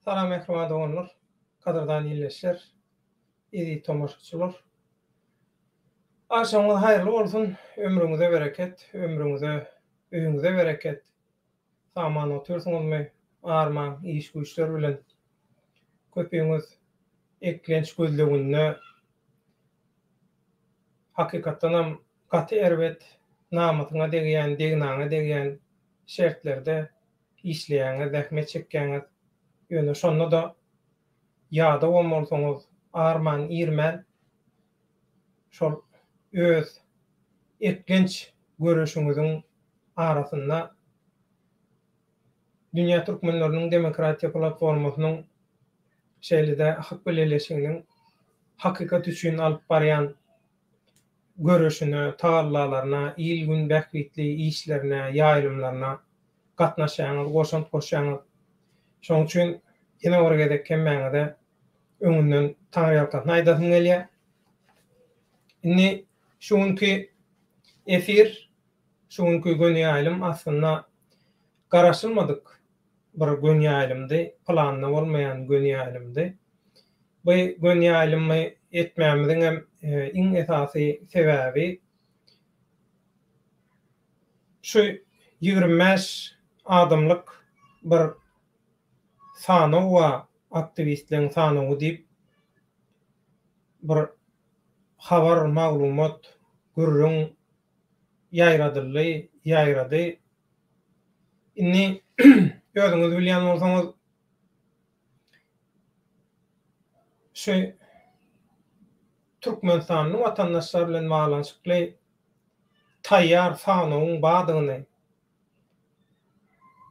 Salam mähriban doganlar, gadyrdan ildeşler, eziz tomaşaçylar. Agşamyňyz haýyrly bolsun, ömrüňize bereket, ömrüňize, öýüňize bereket. Saman otyrsyňyzmy, armaň iş-güýçler bilen. Köpüňiz eklenç gözleginde hakykatdanam gaty erbet, namysyňa degýän, degnaňa degýän şertlerde işleýäňiz, zähmet çekýäňiz. Ýöne şonda-da ýadawam bolsaňyz, arman-irmän şol öz eklenç göreşiňiziň arasynda Dünýä türkmenleriniň demokratiýa platformasynyň, şeýle-de Hak bileleşiginiň hakykat üçin alyp barýan göreşine, tagallalaryna, il-gün bähbitli işlerine, ýaýlymlaryna gatnaşýaňyz, goşant goşýaňyz. Şonuň üçin ýene bir gezek hemmäňize öňünden taňryýalkasyn aýdasym gelýär. Indi şu günki efir, şu günki göni ýaýlym aslynda garaşylmadyk bir göni ýaýlymdy, planda bolmaýan göni ýaýlymdy. Bu göni ýaýlymy etmämiziňem iň esasy sebäbi şu 25 adamlyk bir sanaw bar, aktiwistleriň sanawy diýip bir habar, maglumat, gürrüň ýaýradyldy, ýaýrady. Indi özüňiz bilýän bolsaňyz, şu türkmenistanly watandaşlar bilen baglanyşykly taýýar sanawyň bardygyny,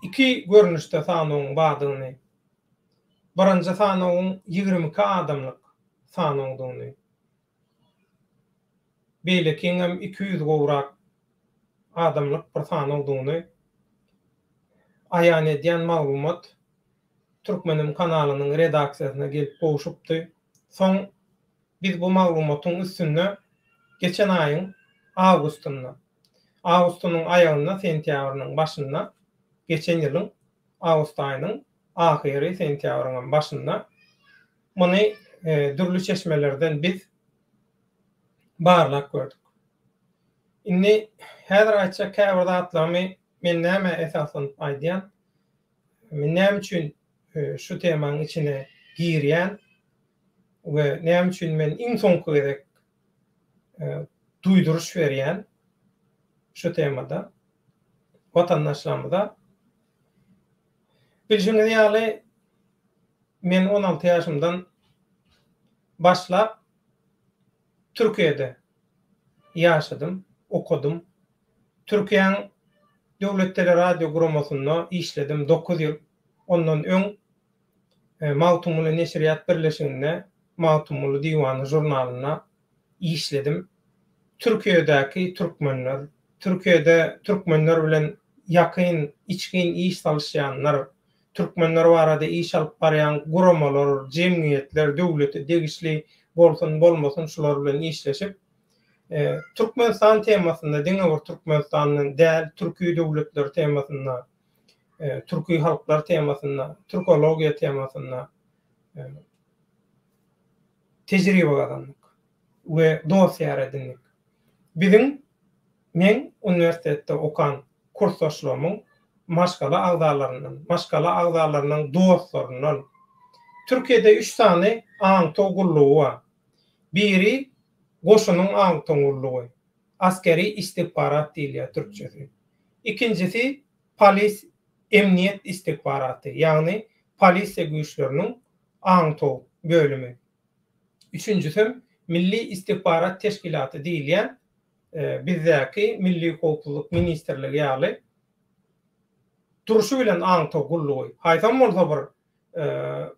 iki görnüşde sanawyň bardygyny, birinji sanawyň 22 adamlyk sanawdygyny, beýlekiňem 200 gowrak adamlyk bir sanawdygyny aýan edýän maglumat Türkmenim kanalynyň redaksiýasyna gelip gowşupdy. Soň biz bu maglumatyň üstünde geçen aýyň awgustynda, awgustynyň aýagynda, sentýabrynyň başynda, geçen ýylyň awgust aýynyň ahyry, sentýabryňam başynda muny dürli çeşmelerden biz barlap gördük. Indi häzir aýtjak käbir zatlarymy men nämä esaslanyp aýdýan? Men näme üçin şu temanyň içine girýän we näme üçin men iň soňky gezek duýduryş berýän şu temada watandaşlarymyza? Bilşiňiz ýaly, men 16 ýaşymdan başlap Türkiýede ýaşadym, okadym. Türkiýäň Döwlet teleradio guramasynda işledim dokuz ýyl. Ondan öň Magtymguly neşirýat birleşiginde Magtymguly diwany žurnalynda işledim. Türkiýedäki türkmenler, Türkiýede türkmenler bilen ýakyn, içgin iş salyşýanlar, türkmenler barada iş alyp barýan guramalar, jemgyýetler, döwlete degişli bolsun, bolmasyn şular bilen işleşip, Türkmenistan temasynda, diňe bir Türkmenistandan däl, türki döwletler temasynda, türki halklar temasynda, türkologiýa temasynda tejribe gazandyk we dost-ýar edindik. Biziň, meň uniwersitetde okan kursdaşlarymyň maşgala agzalaryndan, maşgala agzalarynyň dostlaryndan, Türkiýede üç sany aňtaw gullugy bar. Biri goşunyň aňtaw gullugy, askeri istihbarat diýilýär türkçesi. Ikinjisi polis emniýet istihbaraty, ýagny polisiýa güýçleriniň aňtaw bölümi. Üçünjisem Milli istihbarat teşkilaty diýilýän bizdäki Milli howpsuzlyk ministrligi ýaly durşy bilen aňtaw gullugy. Haýsam bolsa bir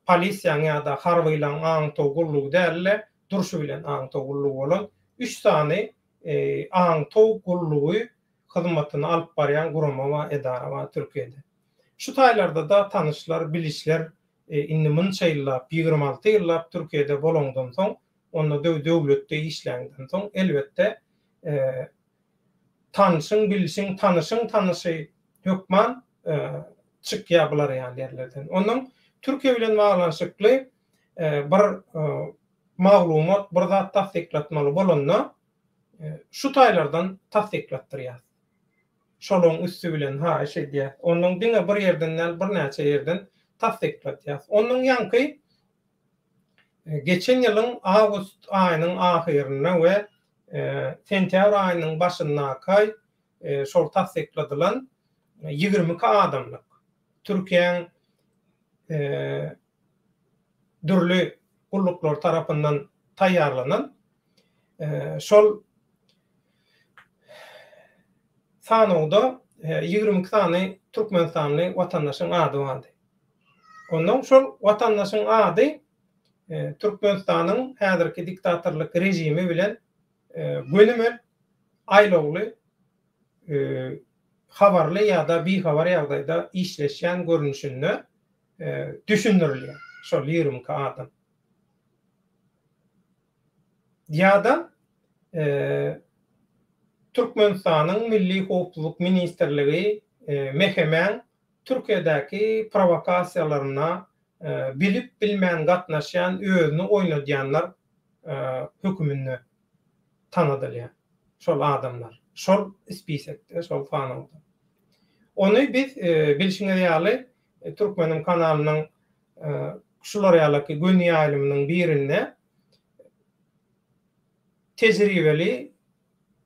polisiýanyň ýa-da harbylaryň aňtaw gullugy däl-de, durşy bilen aňtaw gullugy bolan üç sany aňtaw gullugy hyzmatyny alyp barýan gurama bar, edara bar Türkiýede. Şu taýlarda-da tanyşlar, bilişler indi munça ýyllap, 26 ýyllap Türkiýede bolaňdan soň, onda döwletde işläňden soň, elbetde, tanşyň, bilşiň, tanyşyň tanyşy hökman çykýar bular ýaly ýerlerden. Onnoň Türkiýe bilen baglanyşykly bir maglumat, bir zat tassyklatmaly bolanda şu taýlardan tassyklatdyrýas. Şolaryň üsti bilen haýyş edýäs. Onnoň diňe bir ýerden däl, birnäçe ýerden tassyklatýas. Onnoň ýaňky geçen ýylyň awgust aýynyň ahyrynda we sentýabr aýynyň başyndaky şol tassykladylan 22 adamlyk Türkiýäň dürli gulluklary tarapyndan taýýarlanan şol sanawda 22 sany türkmenistanly watandaşyň ady bardy. Ondan şol watandaşyň ady Türkmenistanyň häzirki diktatorlyk režimi bilen gönümel aýlawly habarly ýa-da bihabar ýagdaýda işleşýän görnüşinde düşündirilýär şol 22 adam. Ýa-da Türkmenistanyň Milli howpsuzlyk ministrligi MHM-iň Türkiýedäki prowokasiýalaryna bilip-bilmän gatnaşýan özüni oýnadýanlar höküminde tanadylýar şol adamlar şol spisekde şol sanawda. Ony biz bilşiňiz ýaly Türkmeniň kanalynyň şular ýalyky göni ýaýlymynyň birinde tejribeli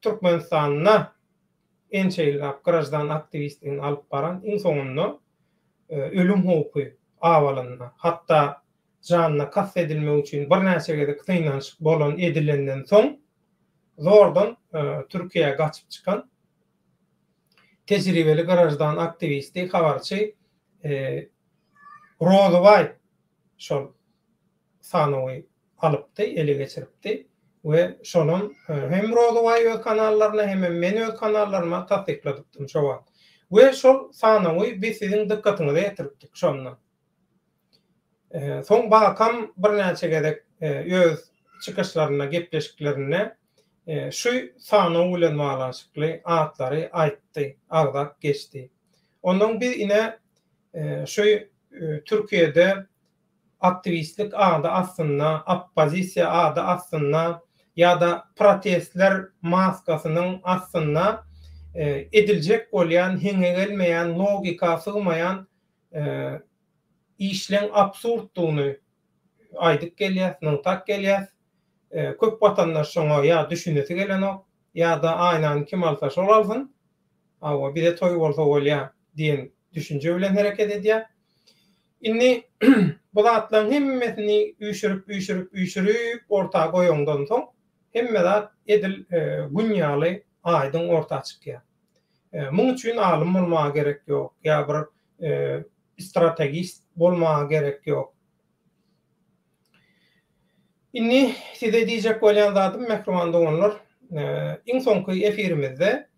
Türkmenistanda ençe ýyllap graždan aktiwistligini alyp baran iň soňunda ölüm howpy abalanda hatda janyna kast edilmek üçin birnäçe gezek synanyşyk bolan edilenden soň zordan Türkiýä gaçyp çykan tejribeli graždan aktiwisti, habarçy Rozybaý şol sanawy alypdy, ele geçiripdi we şonam hem Rozybaý öz kanallaryna hemem men öz kanallaryma tassykladypdym şo wagt. We şol sanawy biz siziň dykgatyňyza ýetiripdik şonda. Soň Bakam birnäçe gezek öz çykyşlarynda, gepleşiklerinde şu sanaw bilen baglanyşykly atlary aýtdy, agzap geçdi. Onnoň biz ine şu Türkiýede aktiwistlik ady astynda, oppozisiýa ady astynda ýa-da protestler maskasynyň astynda ediljek bolýan, heňe gelmeýän, logika sygmaýan işleň absurddygyny aýdyp gelýäs, nygtap gelýäs. Köp watandaş şoňa ýa düşünesi gelenok, ýa-da aýnany kim alsa şol alsyn, hawa, bize toý bolsa bolýa diýen düşünje bilen hereket edýär. Indi bu zatlaryň hemmesini üýşürip, üýşürip, üýşürip orta goýaňdan soň hemme zat edil gün ýaly aýdyň orta çykýar. Muň üçin alym bolmaga gerek ýok, ýa bir strategist bolmaga gerek ýok. Indi size diýjek bolýan zadym, mähriban doganlar, iň soňky efirimizde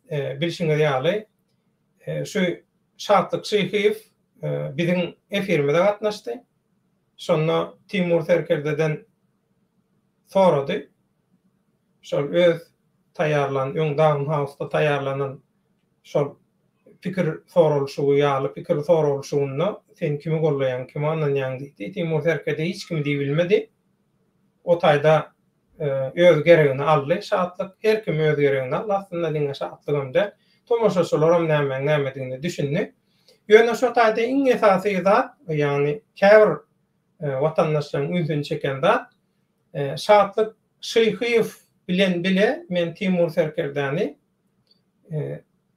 bilşiňiz ýaly, şu Şatlyk Şyhyýew biziň efirimize gatnaşdy. Şonda Timur serkerdeden sorady. Şol öz taýýarlan, öň Dawn House-da taýýarlanan şol pikir soralyşygy ýaly pikir soralyşygynda sen kimi gollaýaň, kime ynanýaň diýdi. Timur serkerde hiç kimi diýibilmedi. O taýda öz geregini aldy Şatlyk. Her kim öz geregini aldy aslynda diňe Şatlygam däl. Tomaşaçylaram nämäň nämedigine düşündi. Ýöne şo taýda iň esasy zat, ýagny käbir watandaşlaryň ünsüni çeken zat, Şatlyk Şyhyýew bilen bile men Timur serkerdäni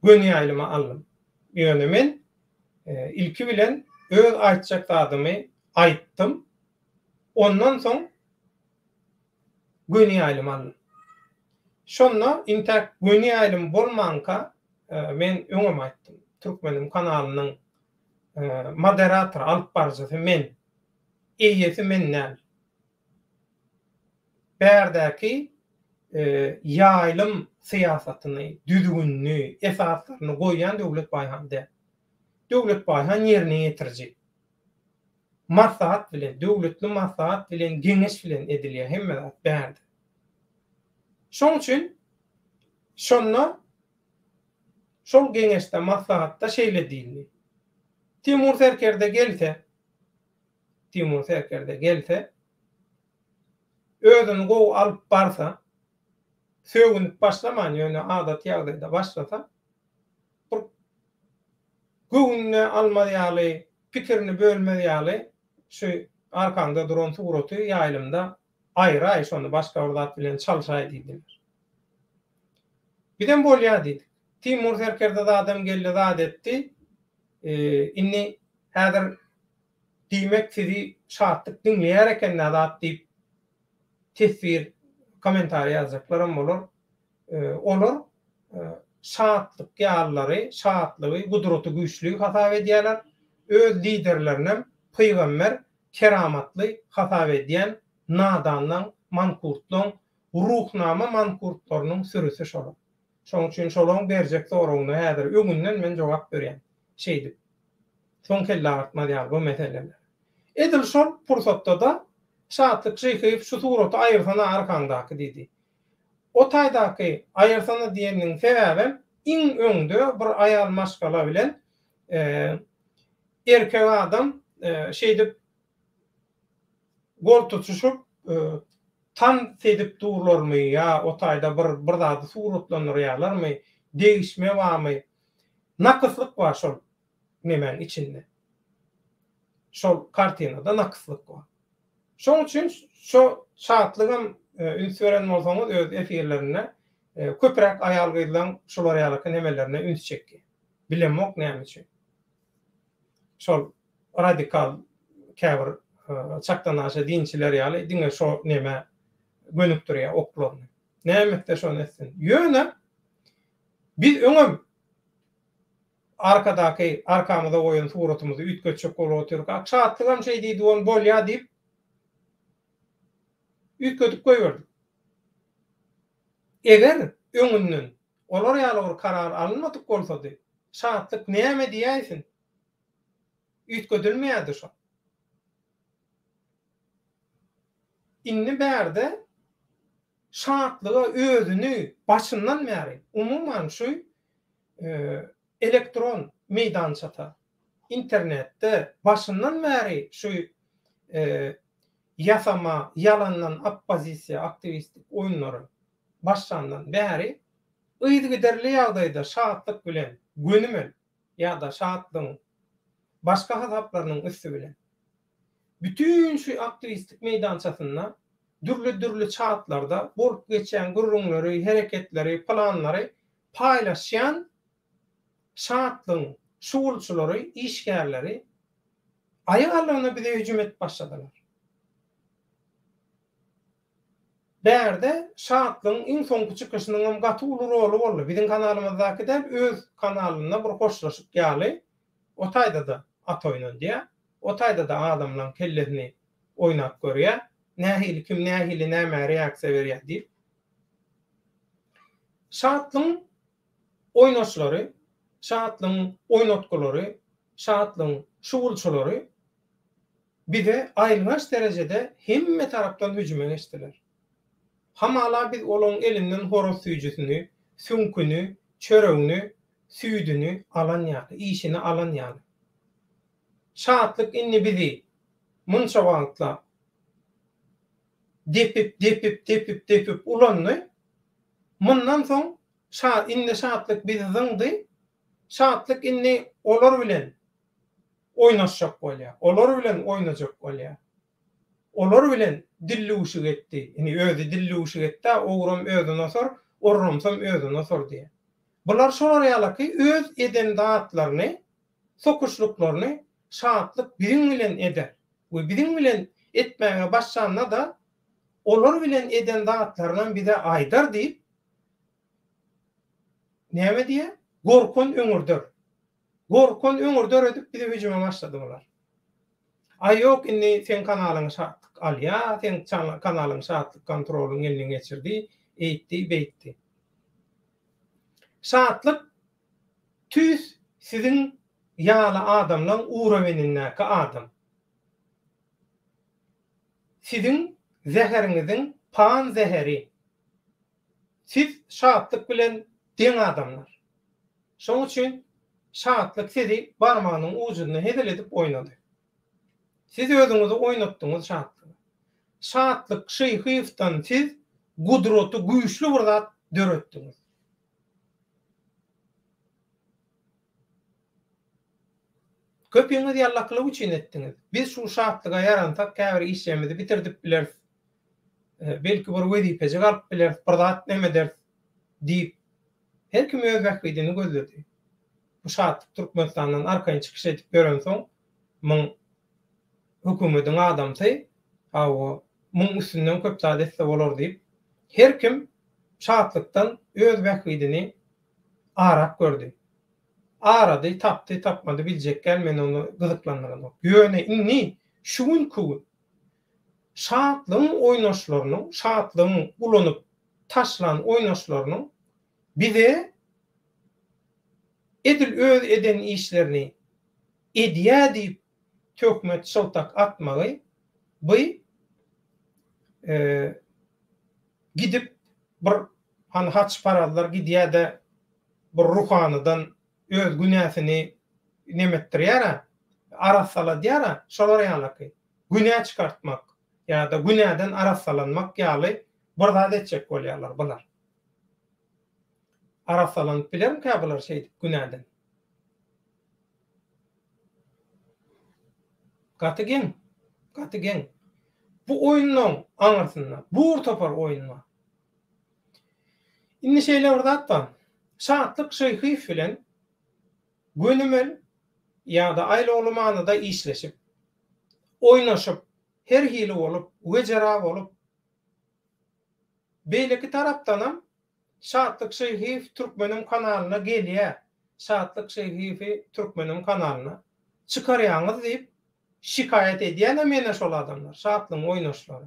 göni ýaýlyma aldym. Ýöne men ilki bilen öz aýtjak zadymy aýtdym. Ondan soň göni ýaýlym aldym. Şonda intäk göni ýaýlym bolmanka men öňem aýtdym. Türkmenim kanalynyň moderatory, alyp baryjysy men. Eýesi men däl. Bärdäki ýaýlym syýasatyny, düzgünini, esaslaryny goýýan Döwlet Baýhan däl. Döwlet Baýhan ýerine ýetiriji. Maslahat bilen, döwletli maslahat bilen, geňeş bilen edilýär hemme zat bärde. Şoň üçin şonda şol geňeşde, maslahatda şeýle diýildi. Timur serkerde gelse, Timur serkerde gelse, özüni gowy alyp barsa, sögünip başlaman, ýöne adaty ýagdaýda başlasa, bir göwnüne almaz ýaly, pikirini bölmez ýaly şu arkaňda duran suraty ýaýlymda aýraý, şony başga bir zat bilen çalşaý diýdiler. Bizem bolýar diýdik. Timur serkerde zadam geldi, zat etdi. Indi häzir diýmek sizi Şatlyk diňleýär eken-dä zat diýip teswir, kommentariý ýazjaklaram bolar. Olar Şatlyk ýalylary, Şatlygy gudraty güýçli hasap edýärler. Öz liderlerinem pygamber, keramatly hasap edýän nadanlaň, mankurtlaň, ruhnama mankurtlarynyň sürüsi şolar. Şoň üçin şolaň berjek soragyna häzir öňünden men jogap berýän. Şeýdip. Soň kelle agyrtmaz ýaly bu meseleler. Edil şol pursatda-da Şatlyk Şyhyýew şu suraty aýyrsana arkaňdaky diýdi. O taýdaky aýyrsana diýeniniň sebäbem iň öňde bir aýal maşgala bilen erkek adam şeýdip gol tutuşyp tans edip durlarmy ýa o taýda bir bir zady suratlandyrýarlarmy, degişme barmy, nakyslyk bar şol nemäň içinde. Şol kartinada nakyslyk bar. Şoň üçin şo Şatlygam üns beren bolsaňyz öz efirlerinde köpräk aýal-gyzlaň şular ýalyky nemelerine üns çekýär. Bilemok näme üçin. Şol radikal käbir çakdanaşa dinçiler ýaly diňe şo nemä gönükdirýär oklaryny. Näme etse şony etsin. Ýöne biz öňem arkadaky arkamyza goýan suratymyzy üýtgetjek bolup otyrkak, Şatlygam şeý diýdi ony bolýa diýip üýtgedip goýberdik. Eger öňünden olar ýaly bir karar alynmadyk bolsady, Şatlyk näme diýäýsin? Üýtgedilmeýärdi şo. Indi bärde Şatlyga özüni başyndan bäri, umuman şu elektron meýdançada, internetde başyndan bäri şu ýasama, ýalandan oppozisiýa, aktiwistlik oýunlary başlandan bäri yzygiderli ýagdaýda Şatlyk bilen gönümel ýa-da Şatlygyň başga hasaplarynyň üsti bilen bütin şu aktiwistlik meýdançasynda dürli-dürli çatlarda bolup geçýän gürrüňleri, hereketleri, planlary paýlaşýan Şatlygyň şugulçylary, işgärleri aýak aldygyna bize hüjüm edip başladylar. Bärde Şatlygyň iň soňky çykyşynyňam gaty uly roly boldy. Biziň kanalymyzdaky däl, öz kanalynda bir hoşlaşyk ýaly o taýda-da at oýnadýar. O taýda-da adamlaň kellesini oýnap görýär. Nähili kim nähili nämä reaksiýa berýär diýip. Şatlygyň oýnaşlary, Şatlygyň oýnatgylary, Şatlygyň şugulçylary bize aýylganç derejede hemme tarapdan hüjüme geçdiler. Hamala biz olaň elinden horaz süýjüsini, süňküni, çöregini, süýdüni alan ýaly, işini alan ýaly. Şatlyk indi bizi munça wagtlap depip, depip, depip, depip ulandy. Mundan soň şa indi Şatlyk bizi zyňdy. Şatlyk indi olar bilen oýnaşjak bolýar. Olar bilen oýnajak bolýar. Olar bilen dillüwşük etdi. Indi özi dillüwşük etdi-ä, ogram özüne osar, orramsam özüne osar diýýär. Bular şolar ýalaky öz eden zatlaryny, sokuşlyklaryny Şatlyk biziň bilen eder we biziň bilen etmäge başlanda-da, olar bilen eden zatlarynam bize aýdar diýip, näme diýýär? Gorkan öňürder. Gorkan öňürder edip bize hüjüme başlady bular. Aý ýok indi seň kanalyňy Şatlyk alýa, seň kanalyňy Şatlyk kontrolyň eline geçirdi, eýtdi, beýtdi. Şatlyk tüýs siziň ýaly adamlaň urowenindäki adam. Siziň zäheriňiziň pan zäheri. Siz Şatlyk bilen deň adamlar. Şoň üçin Şatlyk sizi barmagynyň ujunda hezil edip oýnady. Siz özüňizi oýnatdyňyz Şatlyga. Şatlyk Şyhyýewden siz gudraty güýçli bir zat döretdiňiz. Köpiňiz ýallakylyk üçin etdiňiz. Biz şu Şatlyga ýaransak käbir işlerimizi bitirdip bileris. Belki bir wezipejik alyp bileris, bir zat neme ederis diýip, her kim öz bähbidini gözledi. Bu Şatlyk Türkmenistandan arkaýyn çykyş edip ýörensoň, muň hökümediň adamsy, hawa, muň üstünden köp zat etse bolar diýip, her kim Şatlykdan öz bähbidini arap gördi. Arady, tapdy, tapmady biljek däl, meni ony gyzyklandyranok. Ýöne indi şu günki gün Şatlygyň oýnaşlarynyň, Şatlygyň ulanyp taşlan oýnaşlarynyň bize edil öz eden işlerini edýä diýip töhmet şyltak atmagy by gidip bir hany haçparazlar gidýä-de bir ruhanydan öz günäsini nemetdirýär-ä, arassaladýar-a, şolar ýalaky günä çykartmak ýa-da günäden arassalanmak ýaly bir zat etjek bolýarlar bular. Arassalanyp bilermikä bular şeýdip günäden? Gaty geň. Gaty geň. Bu oýunlaň aňyrsynda bur topar oýun bar. Indi şeýle bir zat bar. Şatlyk Şyhyýew bilen gönümel ýa-da aýlawly manyda işleşip, oýnaşyp, her hili bolup, wejera bolup, beýleki tarapdanam Şatlyk Şyhyýew Türkmeniň kanalyna gelýä, Şatlyk Şyhyýewi Türkmeniň kanalyna çykarýaňyz diýip şikaýat edýänem ýene şol adamlar, Şatlygyň oýnaşlary.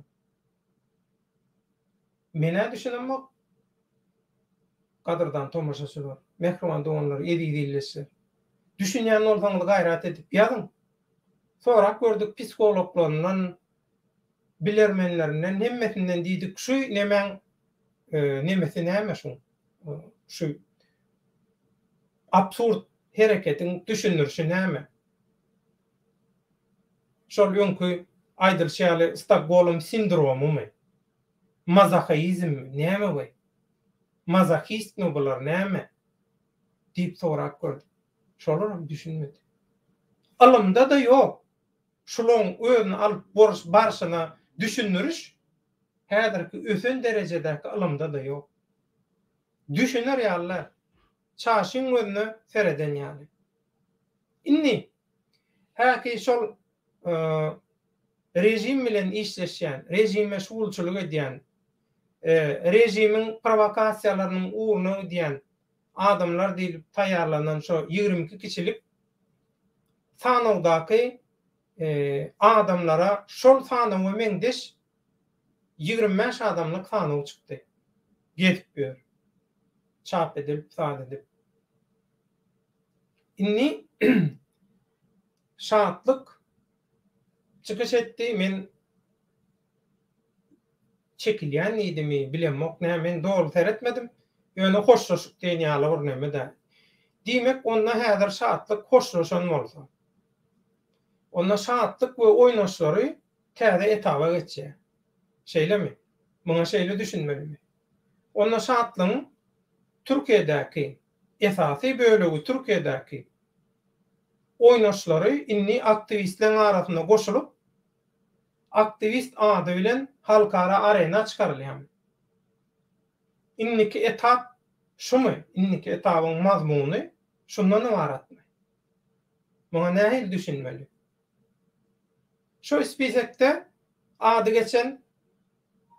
Men-ä düşünemok. Gadyrdan tomaşaçylar, mähriban doganlar, eziz ildeşler. Düşünýän bolsaňyz gaýrat edip ýazyň. Sorap gördük psihologlaryndan, bilermenlerinden hemmesinden diýdik şu nemäň nemesi näme şuň şu absurd hereketiň düşündirişi näme? Şol öňki aýdylyşy ýaly Stokgolm sindromymy? Mazohaizmmi? Näme bu? Mazohistmi bular näme? diýip sorap gördüm. Şolaram düşünmedi. Ylymda-da ýok. Şulaň özüni alyp barşyna düşündiriş häzirki ösen derejedäki ylymda-da ýok. Düşüner ýaly däl. Çaşyň gözüne sereden ýaly. Indi, häki şol režim bilen işleşýän, režime şugulçylyk edýän, režimiň prowokasiýalarynyň ugruna gidýän adamlar diýlip taýýarlanan şo 22 kişilik sanawdaky adamlara şol sanawa meňzeş 25 adamlyk sanaw çykdy. Gezip ýör. Çap edilip, zat edip. Indi Şatlyk çykyş etdi, men çekilýän diýdimi, bilemok näme, men doly seretmedim. Ýöne hoşlaşyk diýen ýaly bir neme-dä. Diýmek, onda häzir Şatlyk hoşlaşan bolsa. Onda Şatlyk we oýnaşlary täze etaba geçýär. Şeýlemi? Muňa şeýle düşünmelimi? Onda Şatlygyň Türkiýedäki, esasy bölegi Türkiýedäki oýnaşlary indi aktiwistleň arasynda goşulyp, aktiwist ady bilen halkara arena çykarylýarmy? Indiki etap şumy? Indiki etabyň mazmuny şundan ybaratmy? Muňa nähili düşünmeli? Şu spisekde ady geçen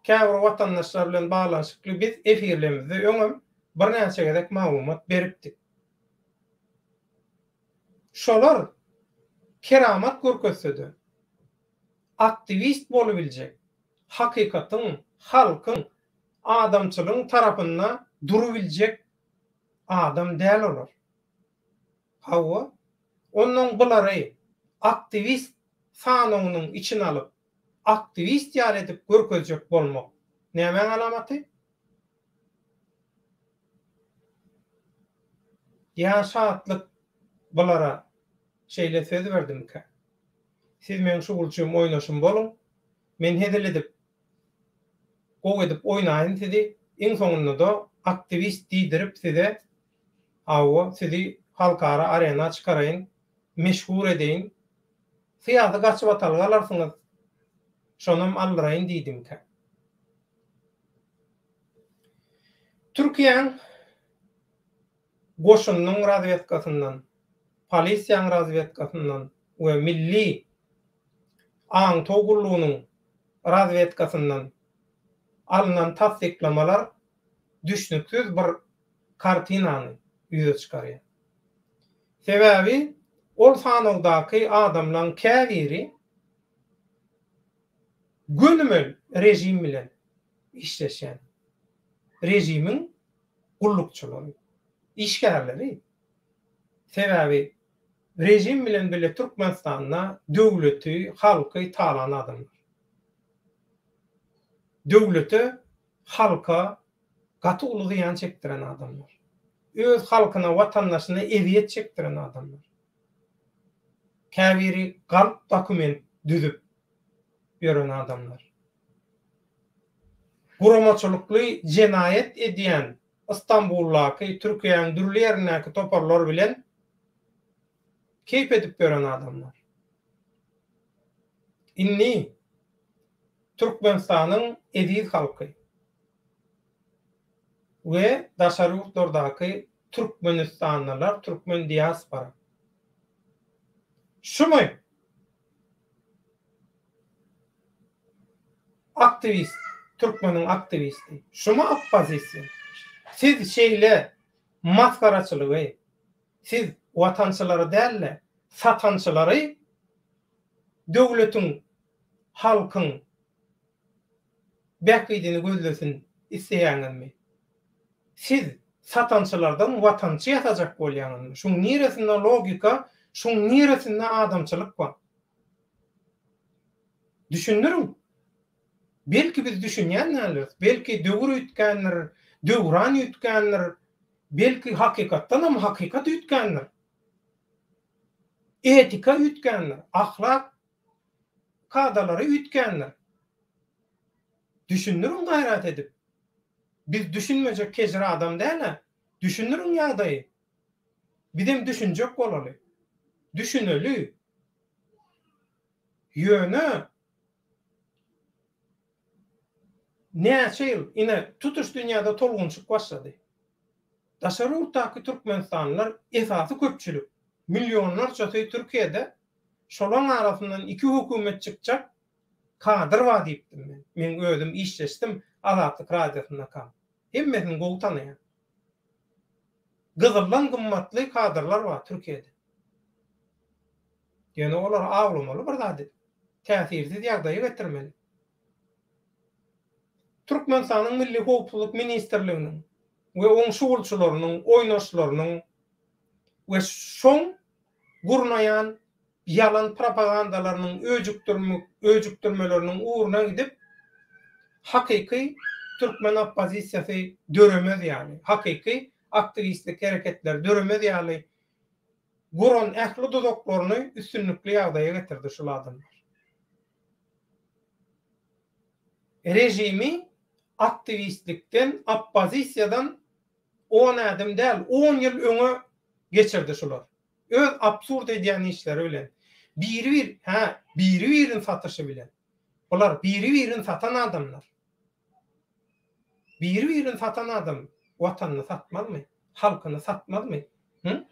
käbir watandaşlar bilen baglanyşykly biz efirlerimizde öňem birnäçe gezek maglumat beripdik. Şolar keramat görkezse-de, aktiwist bolubiljek, hakykatyň, halkyň, adamçylygyň tarapynda durubiljek adam däl olar. Hawa, onnoň bulary aktiwist sanawynyň içine alyp, aktiwist ýaly edip görkezjek bolmak nämäň alamaty? Ýa Şatlyk bulara şeýle söz berdimikä? Siz meň şugulçym, oýnaşym boluň. Men hezil edip, gowy edip oýnaýyn sizi. Iň soňunda-da aktiwist diýdirip size, hawa, sizi halkara arena çykaraýyn, meşhur edeýin. Syýasy gaçybatalga alarsyňyz. Şonam aldyraýyn diýdimkä. Türkiýäň goşunynyň razwedkasyndan, polisiýaň razwedkasyndan we milli aňtaw gullugynyň razwedkasyndan alnan tassyklamalar düşnüksiz bir kartinany ýüze çykarýar. Sebäbi ol sanawdaky adamlaň käbiri gönümel režim bilen işleşýän, režimiň gullukçylary, işgärleri. Sebäbi režim bilen bile Türkmenistanda döwleti, halky talan adamlar. Döwlete, halka gaty uly zyýan çekdiren adamlar. Öz halkyna, watandaşyna ezýet çekdiren adamlar. Käbiri galp dokument düzüp ýören adamlar. Guramaçylykly jenaýat edýän Ystambuldaky, Türkiýäniň dürli ýerindäki toparlar bilen keýp edip ýören adamlar. Indi Türkmenistanyň eziz halky we daşary ýurtlardaky türkmenistanlylar, türkmen diaspora şumy Aktiwist, türkmeniň aktiwisti. Şumy oppozisiýa? Siz şeýle masgaraçylygy, siz watançylary däl-de, satançylary döwletiň, halkyň bähbidini gözlesin isleýäňizmi? Siz satançylardan watançy ýasajak bolýaňyzmy? Şuň niresinde logika, şuň niresinde adamçylyk bar? Düşündiriň. Belki biz düşünýän däldiris. Belki döwür üýtgändir, döwran üýtgändir. Belki hakykatdanam hakykat üýtgändir. Etika üýtgändir, ahlak kadalary üýtgändir. Düşündiriň gaýrat edip. Biz düşünmejek kejir adam däl-ä. Düşündiriň ýagdaýy. Bizem düşünjek bolaly. Düşüneli. Ýöne näçe ýyl, ine, tutuş dünýäde tolgunşyk başlady. Daşary ýurtdaky türkmenistanlylar esasy köpçülik, millionlarçasy Türkiýede, şolaň arasyndan iki hökümet çykjak kadr bar diýipdim men. Meň özüm işleşdim Azatlyk Radiosyndakam. Hemmesini gowy tanaýan. Gyzyldan gymmatly kadrlar bar Türkiýede. Ýöne olary awlamaly bir zat edip. Täsirsiz ýagdaýa getirmeli. Türkmenistanyň Milli howpsuzlyk ministrliginiň we oň şugulçylarynyň, oýnaşlarynyň we şoň gurnaýan ýalan propagandalarynyň öjükdirmeleriniň ugruna gidip, hakyky türkmen oppozisiýasy döremez ýaly, hakyky aktiwistlik hereketleri döremez ýaly guran ähli duzaklaryny üstünlikli ýagdaýa getirdi şul adamlar. Režimi aktiwistlikden, oppozisiýadan on ädim däl, on ýyl öňe geçirdi şular. Öz absurd edýän işleri bilen. Biri-bir, hä, biri-birini satyşy bilen. Bular biri-birini satan adamlar. Biri-birini satan adam Watanyny satmazmy? Halkyny satmazmy? Hü?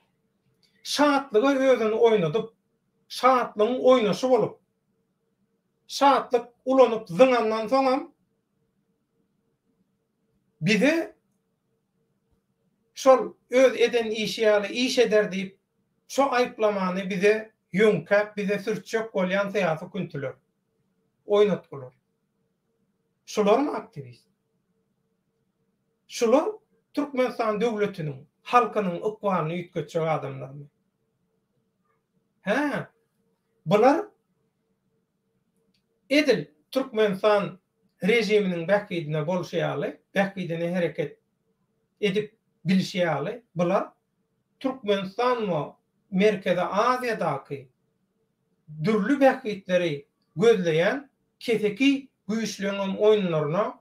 Şatlyga özüni oýnadyp, şatlygyň oýnaşy bolup, şatlyk ulanyp zyňandan soňam bize şol öz eden işi ýaly iş eder diýip, şo aýyplamany bize ýöňkäp, bize sürtjek bolýan syýasy küntüler, oýnatgylar. Şularmy aktiwist? Şular Türkmenistan döwletiniň, halkynyň ykbalyny üýtgetjek adamlarmy? Hä, bular edil Türkmenistan režiminiň bähbidine bolşy ýaly, bähbidine hereket edip bilşi ýaly, bular Türkmenistan we Merkezi Aziýadaky. dürli bähbitleri gözleýän keseki güýçleňem oýunlaryna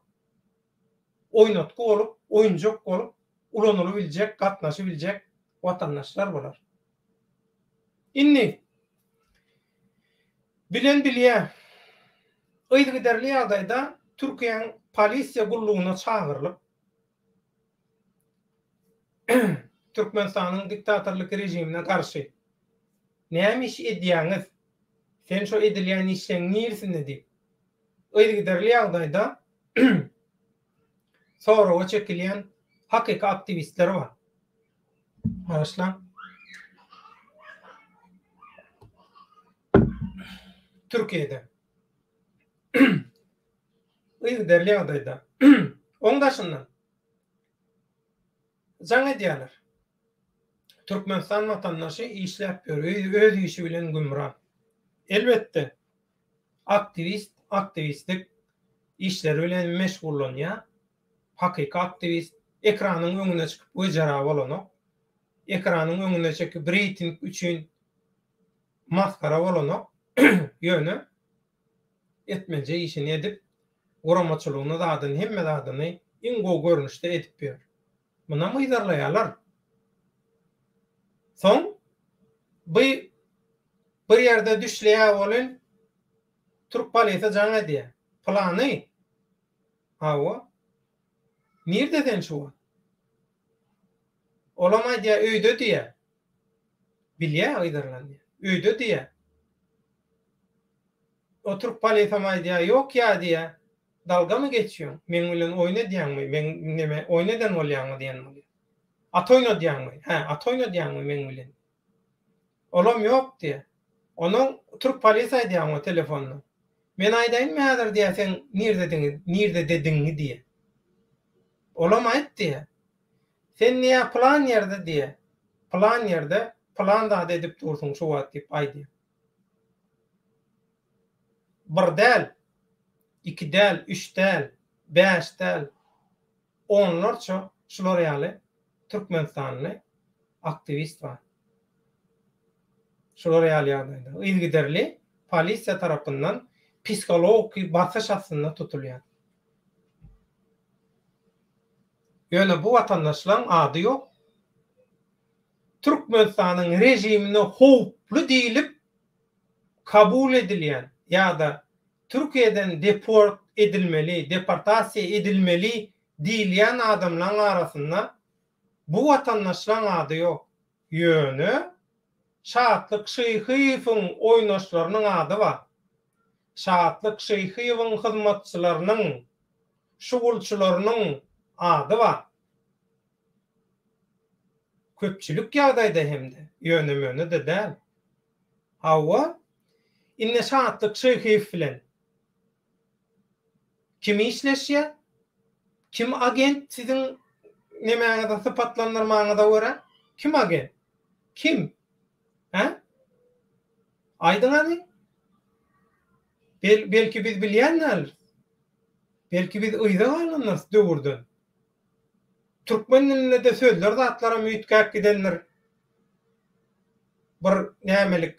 oýnatgy bolup, oýunjak bolup ulanylybiljek, gatnaşybiljek watandaşlar bolar. Indi bilen bilýär. Yzygiderli ýagdaýda Türkiýäň polisiýa gullugyna çagyrylyp, Türkmenistanyň diktatorlyk režimine garşy näme iş edýäňiz, sen şo edilýän işleň nirsinde diýip, yzygiderli ýagdaýda soraga çekilýän hakyky aktiwistler bar. Bagyşlaň. Türkiýede. Yzygiderli ýagdaýda. Oň daşyndan jaň edýärler. Türkmenistan watandaşy işläp ýör, öz işi bilen gümra. Elbetde, aktiwist aktiwistlik işleri bilen meşgullanýar. Hakyky aktiwist ekranyň öňüne çykyp wejera bolanok. Ekranyň öňüne çekip reýting üçin masgara bolanok. Ýöne etmelije işini edip, guramaçylygyny zadyny hemme zadyny iň gowy görnüşde edip ýör. Munam yzarlaýarlar. Soň by bir ýerde düşleýär welin türk polisi jaň edýär. Pylany, hawa, nirde sen şu wagt? Olam aýdýar, öýde diýýär. Bilýär yzarlanýar. Öýde diýýär. O türk polisam aýdýar, ýok ýa diýýär. Dalgamy geçýöň? Meň bilen oýun edýäňmi? Meň neme oýun eden bolýaňmy diýen bolýar. At oýnadýaňmy? Hä, at oýnadýaňmy meň bilen? Olam ýok diýýär. Onuň türk polisi aýdýar oňa telefonda. Men aýdaýynmy häzir diýýär seň nirdediňi, nirdededigiňi diýýär. Olam aýt diýýär. Sen diýýär pylan ýerde diýýär. Pylan ýerde pylan zady edip dursuň şu wagt diýip aýdýar. Bir däl, iki däl, üç däl, bäş däl, onlarça şular ýaly türkmenistanly aktiwist bar. Şular ýaly ýagdaýda yzygiderli polisiýa tarapyndan psihologiki basyş astynda tutulýar. Ýöne bu watandaşlaryň ady ýok. Türkmenistanyň režimine howply diýlip kabul edilýän ýa-da Türkiýeden deport edilmeli, deportasiýa edilmeli diýilýän adamlaryň arasynda bu watandaşlaryň ady ýok. Ýöne Şatlyk Şyhyýewiň oýnaşlarynyň ady bar. Şatlyk Şyhyýewiň hyzmatçylarynyň, şugulçylarynyň ady bar. Köpçülik ýagdaýda hem-de, ýöne-möne-de däl. Hawa, indi Şatlyk Şyhyýew bilen kim işleşýär? Kim agent siziň nemäňize sypatlandyrmaňyza görä? Kim agent? Kim? Hä? Aýdyň hany? Bel, belki biz bilýän däldiris. Belki biz yza galandyrys döwürden. Türkmen dilinde-de sözler zatlaram üýtgäp gidendir. Bir nämelik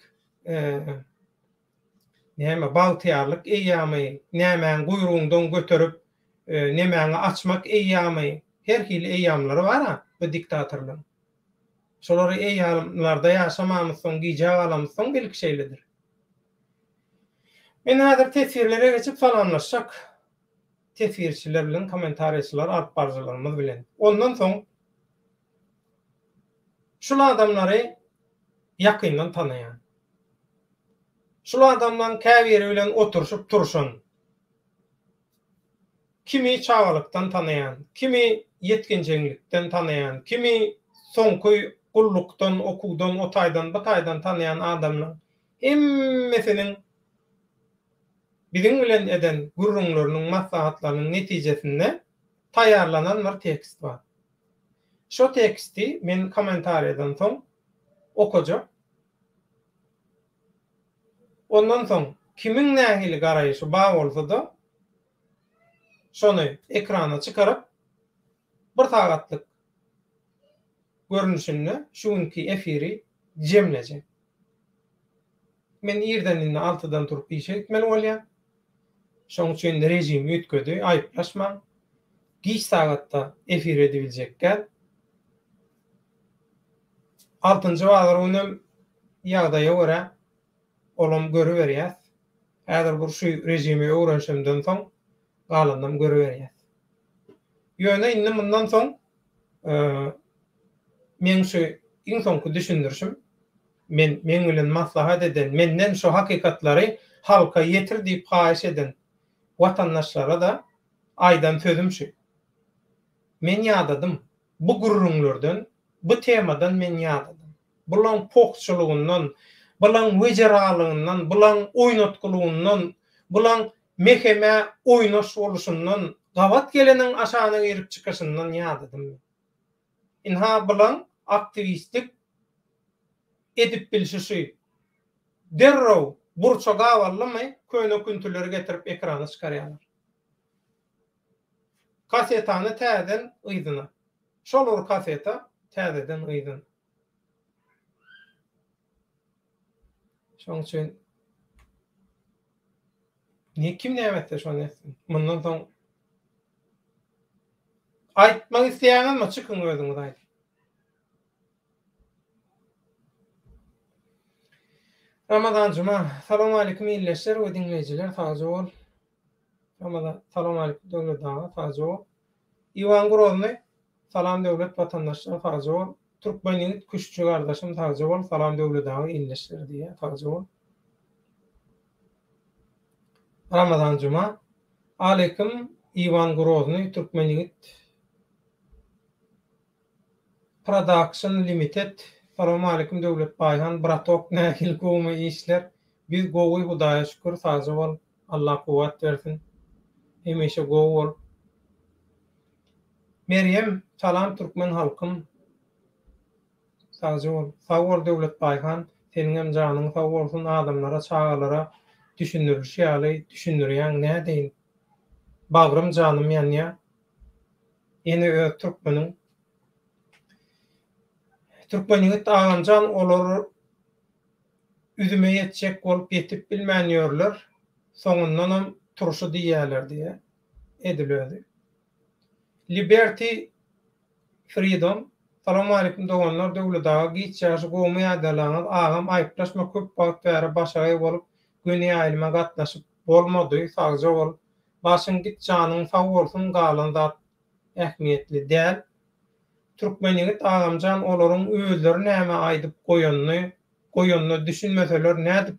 näme bagtyýarlyk eýýamy, nämäň guýrugyňdan göterip, nemäňi açmak eýýamy, her hili eýýamlary bar-a bu diktatorlaryň. Şolary eýýamlarda ýaşamamyzsoň, gijä galamyzsoň belki şeýledir. Men häzir teswirlere geçip salamlaşjak. Teswirçiler bilen, kommentariýaçylar, alyp baryjylarymyz bilen. Ondan soň şul adamlary ýakyndan tanaýan. Şul adamlaryň käbiri bilen oturyşyp turşan. Kimi çagalykdan tanaýan, kimi ýetginjeňlikden tanaýan, kimi soňky gullukdan, okuwdan, o taýdan, bu taýdan tanaýan adamlaryň hemmesiniň biziň bilen eden gürrüňleriniň, maslahatlarynyň netijesinde taýýarlanan bir tekst bar. Şo teksti men kommentariýadan soň okajak. Ondan soň kimiň nähili garaýşy bar bolsa-da, şony ekrana çykaryp, bir sagatlyk görnüşinde şu günki efiri jemlejek. Men irden indi altydan turup işe gitmeli bolýan. Şoň üçin režim üýtgedi, aýyplaşmaň. Giç sagatda efir edibiljek däl. Altynjy bazar günem ýagdaýa görä olam görüberýäs. Häzir bir şu režimi öwrenişemden soň galanynam görüberýäs. Ýöne indi mundan soň meň şu iň soňky düşündirişim men meň bilen maslahat eden, menden şu hakykatlary halka ýetir diýip haýyş eden watandaşlara-da aýdan sözüm şu. Men ýadadym. Bu gürrüňlerden, bu temadan men ýadadym. Bulaň pohçulygyndan, bulaň wejeralygyndan, bulaň oýnatgylygyndan, bulaň mehemä oýnaş boluşyndan, gabat geleniň aşagyna girip çykyşyndan ýadadym men. Ynha bulaň aktiwistlik edip bilşi şu. Derrew burça gabaldymy köne küntüleri getirip ekrana çykarýarlar. Kasetany täzeden yzyna. Şol bir kaseta täzeden yzyna. Şoň üçin ne kim näme etse şony etsin. Mundan soň aýtmak isleýäňizmi çykyň özüňiz aýdyň. Ramazan Juma. Salowmaleýkim ildeşler we diňleýjiler sagja bol. Ramazan Salowmaleýkim Döwlet aga sagja bol. Iwan Grozny Salam Döwlet watandaşlar sagja bol. Türkmen ýigit küştçi gardaşym sagja bol salam Döwlet aga ildeşler diýýär sagja bol. Ramazan Juma. Aleýkim Iwan Grozny Türkmen ýigit Production Limited Salowmaleýkim Döwlet Baýhan bratok nähili gowumy işler biz gowy Hudaýa şükür sagja bol Allah kuwwat bersin hemişe gowy bol Merýem salam türkmen halkym sagja bol sag bol Döwlet Baýhan seniňem janyň sag bolsun adamlara çagalara düşündirilişi ýaly düşündirýäň nädeýin bagrym janym ýanýa Ýene öz türkmeniň. Türkmen ýigit agamjan olar üzüme ýetjek bolup ýetip bilmän ýörler, soňundanam turşy diýýäler diýýä. Edil özi. Liberty Freedom Salowmaleýkim doganlar Döwlet aga giç ýagşy gowmy ýagdaýlaryňyz agam aýyplaşma köp wagt bäri başagaý bolup göni ýaýlyma gatnaşyp bolmady sagja bol Başyň dik janyň sag bolsun galan zat ähmiýetli däl. Türkmen ýigit agamjan olaryň özleri näme aýdyp goýanyny goýanyna düşünmeseler nädip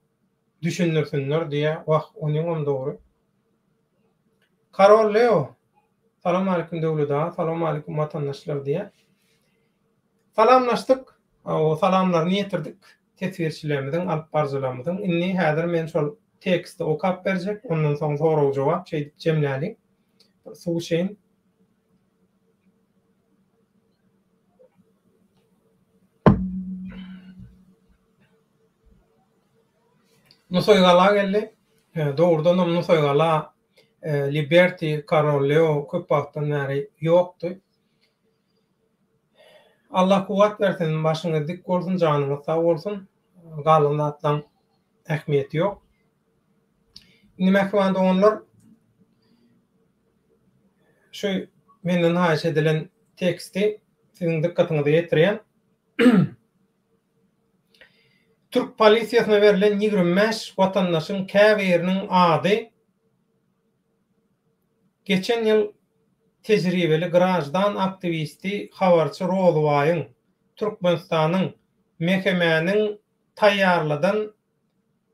düşündirsinler diýä wah onyňam dogry. Karol Leo Salam aleýkum Döwlet aga salam aleýkum watandaşlar diýä. Salamlaşdyk o salamlaryny ýetirdik teswirçilerimiziň alyp baryjylarymyzyň indi häzir men şol teksti okap berjek ondan soň sorag jogap şeýdip jemläliň bir suw içeýin. Nusaýgala geldi. Dogrudanam Nusaýgala Liberty Karol Leo köp wagtdan bäri ýokdy. Allah kuwwat bersin başyňyz dik bolsun janyňyz sag bolsun galan zatlaň ähmiýeti ýok. Indi mähriban doganlar şu menden haýyş edilen teksti siziň dykgatyňyza ýetirýän. Türk polisiýasyna berlen 25 watandaşyň käbiriniň ady Geçen ýyl tejribeli graždan aktiwisti habarçy Rozybaýyň Türkmenistanyň MHM-niň taýýarladan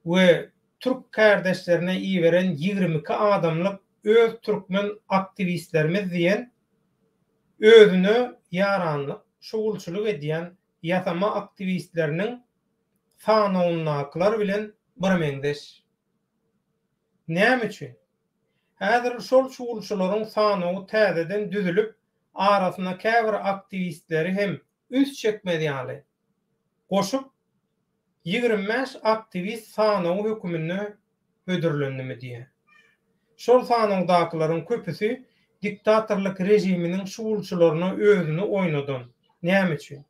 we türk kärdeşlerine iberen 22 adamlyk öz türkmen aktiwistlerimiz diýen özüne ýaranlyk, şugulçylyk edýän ýasama aktiwistleriniň sanawyndakylar bilen birmeňzeş. Näme üçin? Häzir şol şugulçylaryň sanawy täzeden düzülip, arasyna käbir aktiwistleri hem üns çekmez ýaly goşup, 25 aktiwist sanawy höküminde hödürlendimi diýýär. Şol sanawdakylaryň köpüsi diktatorlyk režiminiň şugulçylaryna özüni oýnadan. Näme üçin?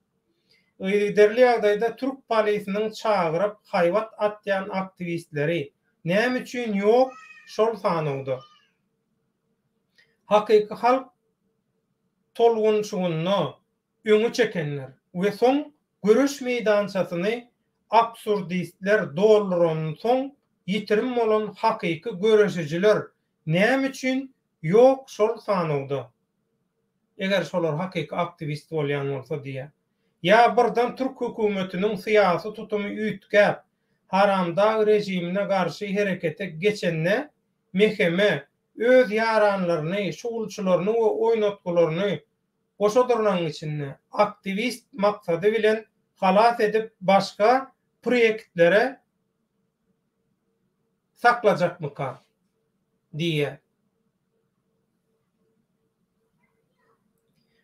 Yzygiderli ýagdaýda türk polisiniň çagyryp haýbat atýan aktiwistleri näme üçin ýok şol sanawda? Hakyky halk tolgunşygynda öňe çekenler we soň göreş meýdançasyny absurdistler dolduransoň ýitirim bolan hakyky göreşijiler näme üçin ýok şol sanawda? Eger şolar hakyky aktiwist bolýan bolsa diýýär. Ýa birden türk hökümetiniň syýasy tutumy üýtgäp, haramdag režimine garşy herekete geçende MHM öz ýaranlaryny, şugulçylaryny we oýnatgylaryny goşa dyrnagyň içinde aktiwist maksady bilen halas edip başga proýektlere saklajakmyka diýýär.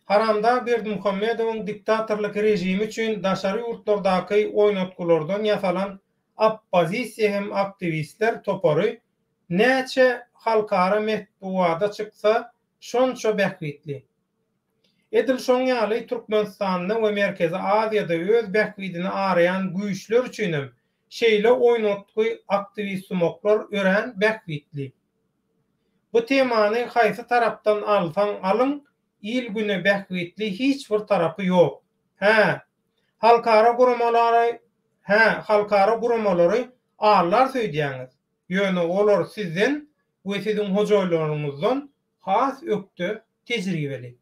Haramdag Berdimuhamedowyň diktatorlyk režimi üçin daşary ýurtlardaky oýnatgylardan ýasalan oppozisiýa hem aktiwistler topary näçe halkara metbugada çyksa şonça bähbitli. Edil şoň ýaly Türkmenistanda we Merkezi Aziýada öz bähbidini araýan güýçler üçinem şeýle oýnatgy aktiwistsumaklar örän bähbitli. Bu temany haýsy tarapdan alsaň alyň il-güne bähbitli hiç bir tarapy ýok. Hä, halkara guramalary hä, halkara guramalary aldarys öýdýäňiz. Ýöne olar sizden we siziň hojaýynlaryňyzdan has ökde tejribeli.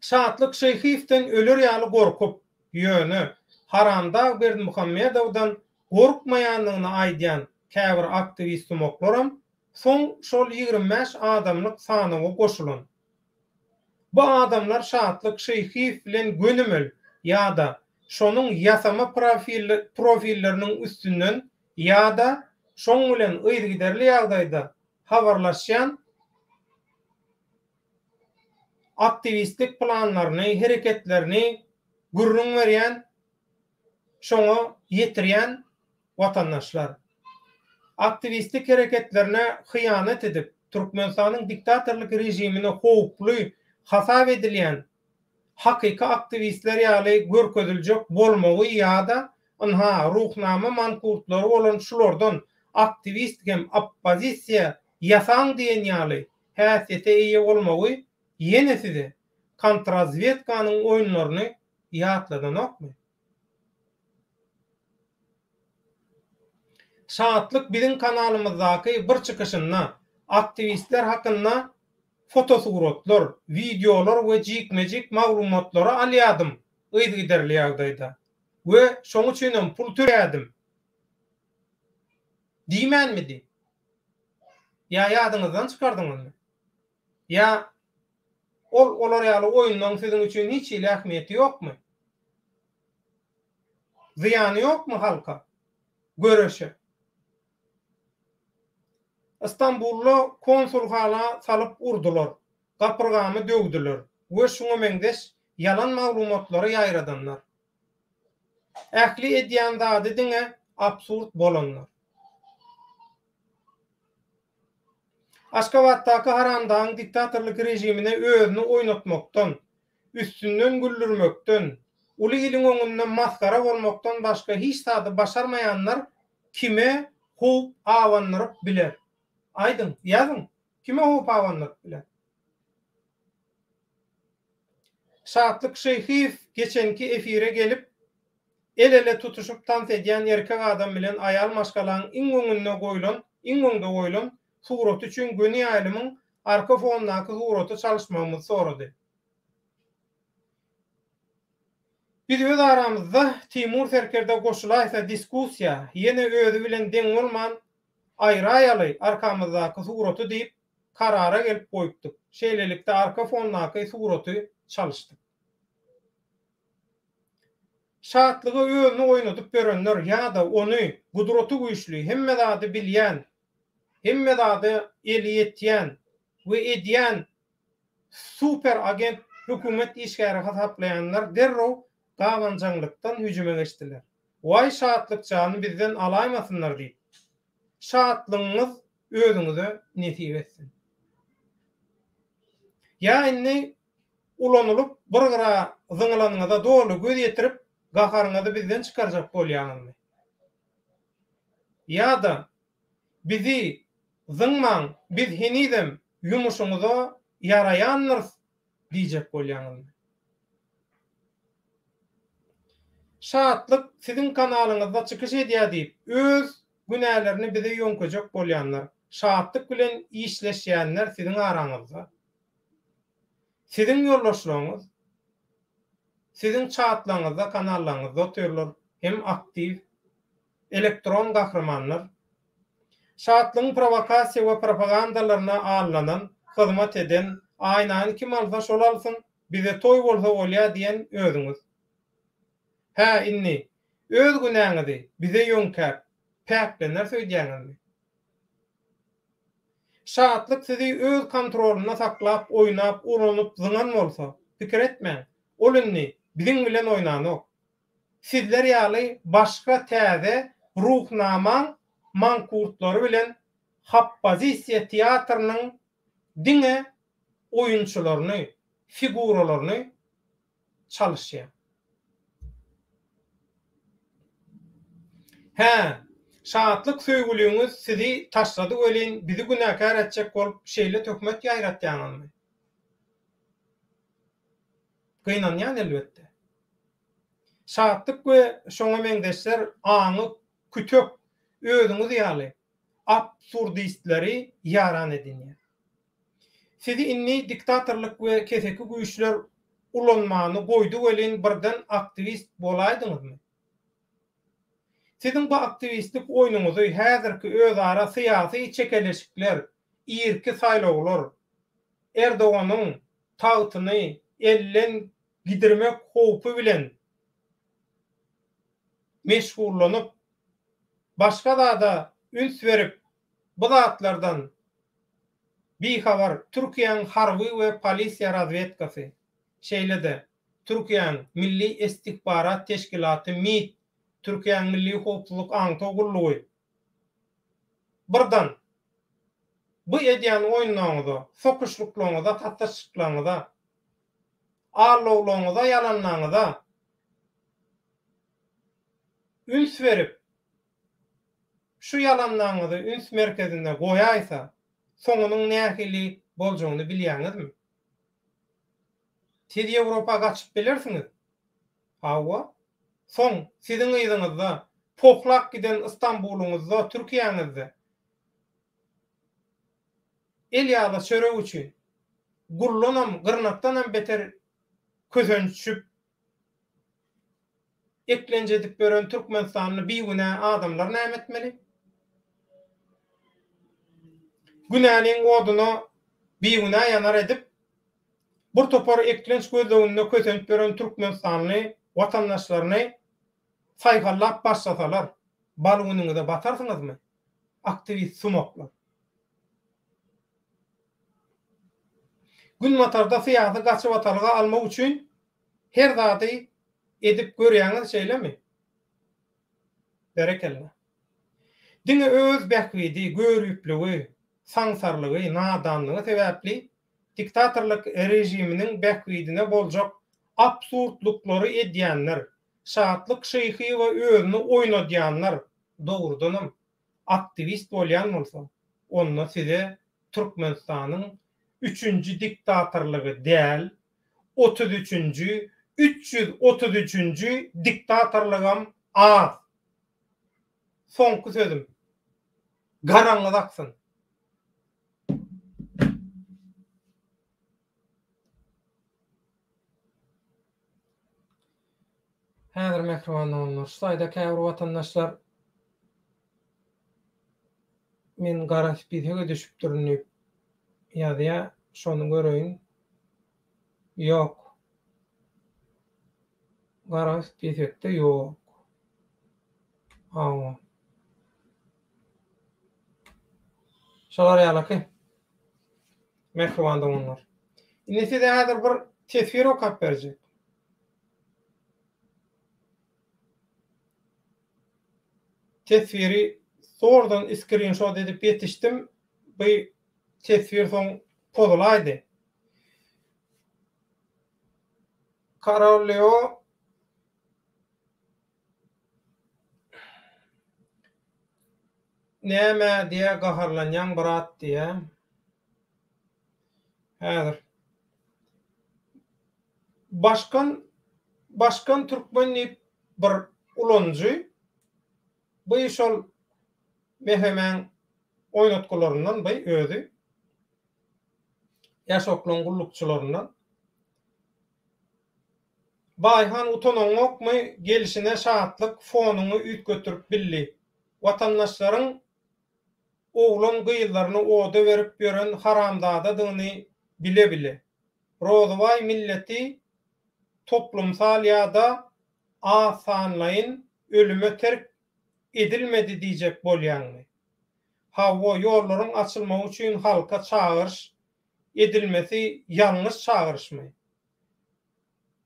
Şatlyk Şyhyýewden öler ýaly gorkup, ýöne Haramdag Berdimuhamedowdan gorkmaýandygyny aýdýan käbir aktiwist-sumaklaram soň şol 25 adamlyk sanawa goşulan. Bu adamlar Şatlyk Şyhyýew bilen gönümel ýa-da şonuň ýasama profilleriniň üstünden ýa-da şoň bilen yzygiderli ýagdaýda habarlaşýan aktiwistlik planlaryny, hereketlerini gürrüň berýän, şoňa ýetirýän watandaşlar. Aktiwistlik hereketlerine hyýanat edip, Türkmenistanyň diktatorlyk režimine howply hasap edilýän hakyky aktiwistler ýaly görkeziljek bolmagy ýa-da ynha, Ruhnama mankurtlary bolan şulardan aktiwist hem oppozisiýa ýasaň diýen ýaly häsiýete eýe bolmagy ýene size kontrazwedkanyň oýunlaryny ýatladanokmy? Şatlyk biziň kanalymyzdaky bir çykyşynda aktiwistler hakynda fotosuratlar, wideolar we jikme-jik maglumatlary alýadym yzygiderli ýagdaýda we şoň üçinem pul töleýädim diýmänmidi? Ýa ýadyňyzdan çykardyňyzmy? Ýa ol olar ýaly oýunlaryň siziň üçin hiç hili ähmiýeti ýokmy? Zyýany ýokmy halka? Göreşe? Stambulda konsulhana salyp urdular, gapyrgamy döwdüler we şuňa meňzeş ýalan maglumatlary ýaýradanlar. Ähli edýän zady diňe absurd bolanlar. Aşgabatdaky haramdagyň diktatorlyk režimine özüni oýnatmakdan, üstünden güldürmekden, uly iliň öňünde masgara bolmakdan başga hiç zady başarmaýanlar kime howp abandyryp biler? Aýdyň, ýazyň, kime howp abandyryp biler? Şatlyk Şyhyýew geçenki efire gelip, el-ele tutuşyp tans edýän erkek adam bilen aýal maşgalaň iň öňünde goýlan, iň öňde goýlan suraty üçin göni ýaýlymyň arka fonundaky suraty çalyşmagymyzy sorady. Biz öz aramyzda Timur serkerde goşulaýsa diskussiýa ýene özi bilen deň bolman aýraýaly arkamyzdaky suraty diýip karara gelip goýupdyk. Şeýlelikde arka fondaky suraty çalyşdyk. Şatlyga özüni oýnadyp ýörenler ýa-da ony gudraty güýçli hemme zady bilýän hemme zada eli ýetýän we edýän super agent hökümet işgäri hasaplaýanlar derrew gabanjaňlykdan hüjüme geçdiler. Waý Şatlykjany bizden alaýmasynlar diýip. Şatlygyňyz özüňize nesip etsin. Ýa indi. ulanylyp bir gyra zyňylanyňyza doly göz ýetirip gaharyňyzy bizden çykarjak bolýaňyzmy? Ýa-da bizi zyňmaň biz henizem ýumuşyňyza ýaraýandyrys diýjek bolýaňyzmy? Şatlyk siziň kanalyňyzda çykyş edýär diýip öz günälerini bize ýöňkejek bolýanlar, Şatlyk bilen işleşýänler siziň araňyzda. Siziň ýoldaşlaryňyz siziň çatlaryňyzda, kanallaryňyzda otyrlar, hem aktiw, elektron gahrymanlar. Şatlygyň prowokasiýa we propagandalaryna aldanan, hyzmat eden, aýnany kim alsa şol alsyn, bize toý bolsa bolýa diýen özüňiz. Hä, indi, öz günäňizi bize ýöňkäp, päkleneris öýdýäňizmi? Şatlyk sizi öz kontrolynda saklap, oýnap, ulanyp, zyňan bolsa, pikir etmäň, ol indi biziň bilen oýnanok. Sizler ýaly başga täze Ruhnamaň mankurtlary bilen hoppozisiýa teatrynyň diňe oýunçylaryny, figuralaryny çalyşýar. Hä, Şatlyk söýgüliňiz sizi taşlady welin bizi günäkär etjek bolup şeýle töhmet ýaýratýaňyzmy? Gynanýan elbetde. Şatlyk we şoňa meňzeşler aňy kütek özüňiz ýaly absurdistleri ýaran edinýär. Sizi indi diktatorlyk we keseki güýçler ulanmany goýdy welin birden aktiwist bolaýdyňyzmy? Siziň bu aktiwistlik oýnuňyzy häzirki özara syýasy çekeleşikler, irki saýlawlar, Erdoganyň tagtyny elden gidirmek howpy bilen meşgullanyp, başga zada üns berip bu zatlardan bihabar Türkiýäň harby we polisiýa razwedkasy, şeýle-de Türkiýäň Milli Estihbarat Teşkilaty MİT, Türkiýäň Milli Howpsuzlyk Aňtaw Gullugy birden bu edýän oýunlaryňyza, sokuşlyklaryňyza, sataşyklaryňyza, allawlaryňyza, ýalanlaryňyza üns berip, şu ýalanlaryňyzy üns merkezinde goýaýsa, soňunyň nähili boljagyny bilýäňizmi? Siz Ýewropa gaçyp bilersiňiz. Hawa. Soň siziň yzyňyzda, pohlap giden Ystambulyňyzda, Türkiýäňizde el ýaly çörek üçin guldanam, gyrnakdanam beter kösenişip, eklenç edip ýören türkmenistanly bigünä adamlar näme etmeli? Günäniň oduna bigünä ýanar edip, bir topar eklenç gözleginde kösenip ýören türkmenistanly watandaşlaryny saýhallap başlasalar, bal günüňize batarsyňyzmy, aktiwist sumaklar? Günbatarda syýasy gaçybatalga almak üçin her zady edip görýäňiz şeýlemi? Berekella. Diňe öz bähbidi, görüpligi, saňsarlygy, nadanlygy sebäpli diktatorlyk režiminiň bähbidine boljak absurdlyklary edýänler, Şatlyk Şyhyýewa özüni oýnadýanlar dogrudanam aktiwist bolýan bolsa, onda size Türkmenistanyň üçünji diktatorlygy däl, 33-nji, 333-nji diktatorlygam az. Soňky sözüm. Garaňyz aksyn. Häzir mähriban doganlar, şu taýda käbir watandaşlar men gara spisege düşüpdirin diýip ýazýar, şony göreýin. Ýok. Gara spisekde ýok. Hawa. Şolar ýalaky. Mähriban doganlar. Indi size häzir bir teswir okap berjek. Teswiri zordan skrinşot edip ýetişdim. Bu teswir soň pozulaýdy. Karolio Nämä diýä gaharlanýaň brat diýä. Häzir. Başkan Başkan Türkmen diýip bir ulanyjy by şol MHM-äň oýnatgylaryndan by özi. Ýaşoklaň gullukçylaryndan. Baýhan utanaňokmy gelşine şatlyk fonuňy üýtgetirip bildi. Watandaşlaryň oglan gyzlaryny oda berip ýören haramzadadygyny bile bile. Rozybaý milleti toplumsal ýa-da az sanlaýyn ölüme terk edilmedi diýjek bolýaňmy? Hawa ýollaryň açylmagy üçin halka çagyryş edilmesi ýalňyş çagyryşmy?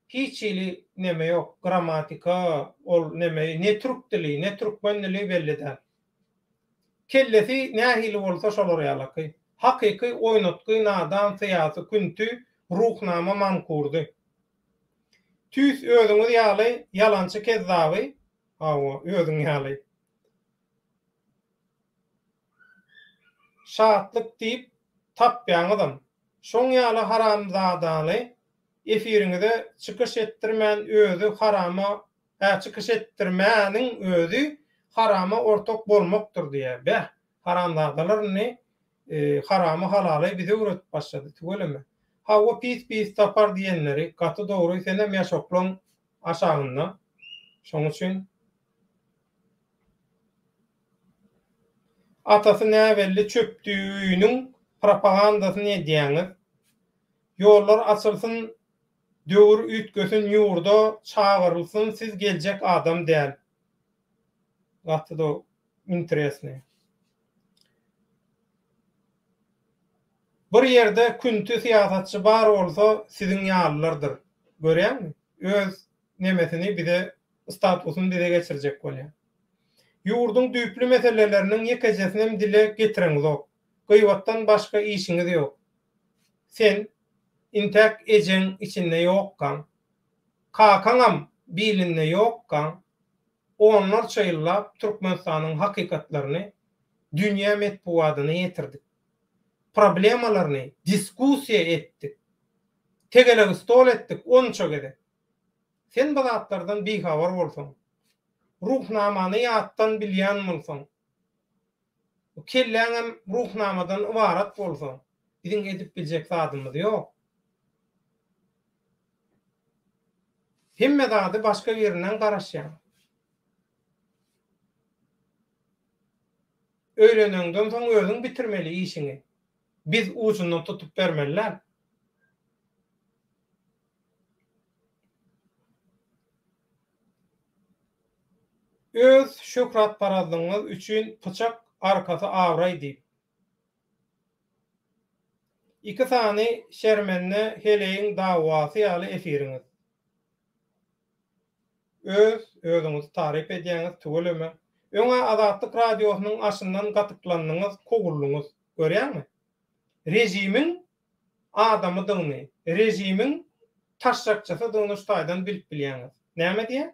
Hiç hili neme ýok gramatika ol neme ne türk dili ne türkmen dili belli däl. Kellesi nähili bolsa şolar ýalaky. Hakyky oýnatgy nadan syýasy künti ruhnama mankurdy. Tüýs özüňiz ýaly ýalançy kezzaby hawa özüň ýaly. Şatlyk diýip tapýaňyzam. Şoň ýaly haramzadany efiriňize çykyş etdirmän özi harama hä çykyş etdirmäniň özi harama ortak bolmakdyr diýýär. Beh, haramzadalar indi haramy halaly bize öwredip başlady tüweleme. Hawa pis pis tapar diýenleri gaty dogry senem ýaşoklaň aşagynda şoň üçin. Atasy näbelli çöpdüýüniň propagandasyny edýäňiz. Ýollar açylsyn döwür üýtgesin ýurda çagyrylsyn siz geljek adam däl. Gaty da interesny. Bir ýerde künti syýasatçy bar bolsa siziň ýalylardyr. Görýäňmi? Öz nemesini bize statusyny bize geçirjek bolýar. Ýurduň düýpli meseleleriniň ýekejesinem dile getireňzok. Gybatdan başga işiňiz ýok. Sen intäk ejeň içinde ýokkaň, kakaňam bilinde ýokkaň onlarça ýyllap Türkmenistanyň hakykatlaryny dünýä metbugadyna ýetirdik. Problemalaryny diskussiýa etdik. Tegelek stol etdik onça gezek. Sen bu zatlardan bihabar bolsaň, Ruhnamany ýatdan bilýän bolsaň, kelläňem Ruhnamadan ybarat bolsa, biziň edip biljek zadymyz ýok. Hemme zady başga birinden garaşýaň. Öýleneňden soň özüň bitirmeli işiňi. Biz ujundan tutup bermeli däl. Öz şöhratparazlygyňyz üçin pyçak arkasy abraý diýip. Iki sany şermende heleýiň dawasy ýaly efiriňiz. Öz özüňizi taryp edýäňiz tüweleme. Öňä Azatlyk radiosynyň aşyndan gatyklandyňyz kowuldyňyz. Görýäňmi? Režimiň adamydygyny, režimiň taşşakçysydygyny şu taýdan bilip bilýäňiz. Näme diýýär?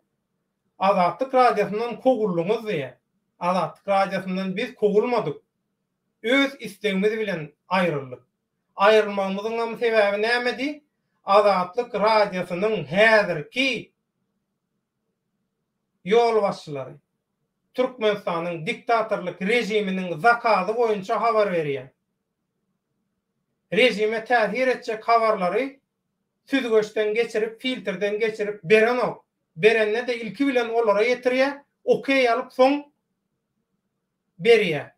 Azatlyk Radiosyndan kowuldyňyz diýýär. Azatlyk Radiosyndan biz kowulmadyk. Öz islegimiz bilen aýryldyk. Aýrylmagymyzyňam sebäbi nämedi? Azatlyk Radiosynyň häzirki ýolbaşçylary Türkmenistanyň diktatorlyk režiminiň zakazy boýunça habar berýär. Režime täsir etjek habarlary süzgeçden geçirip, filtrden geçirip berenok. Berende-de ilki bilen olara ýetirýär, okey alyp soň berýär.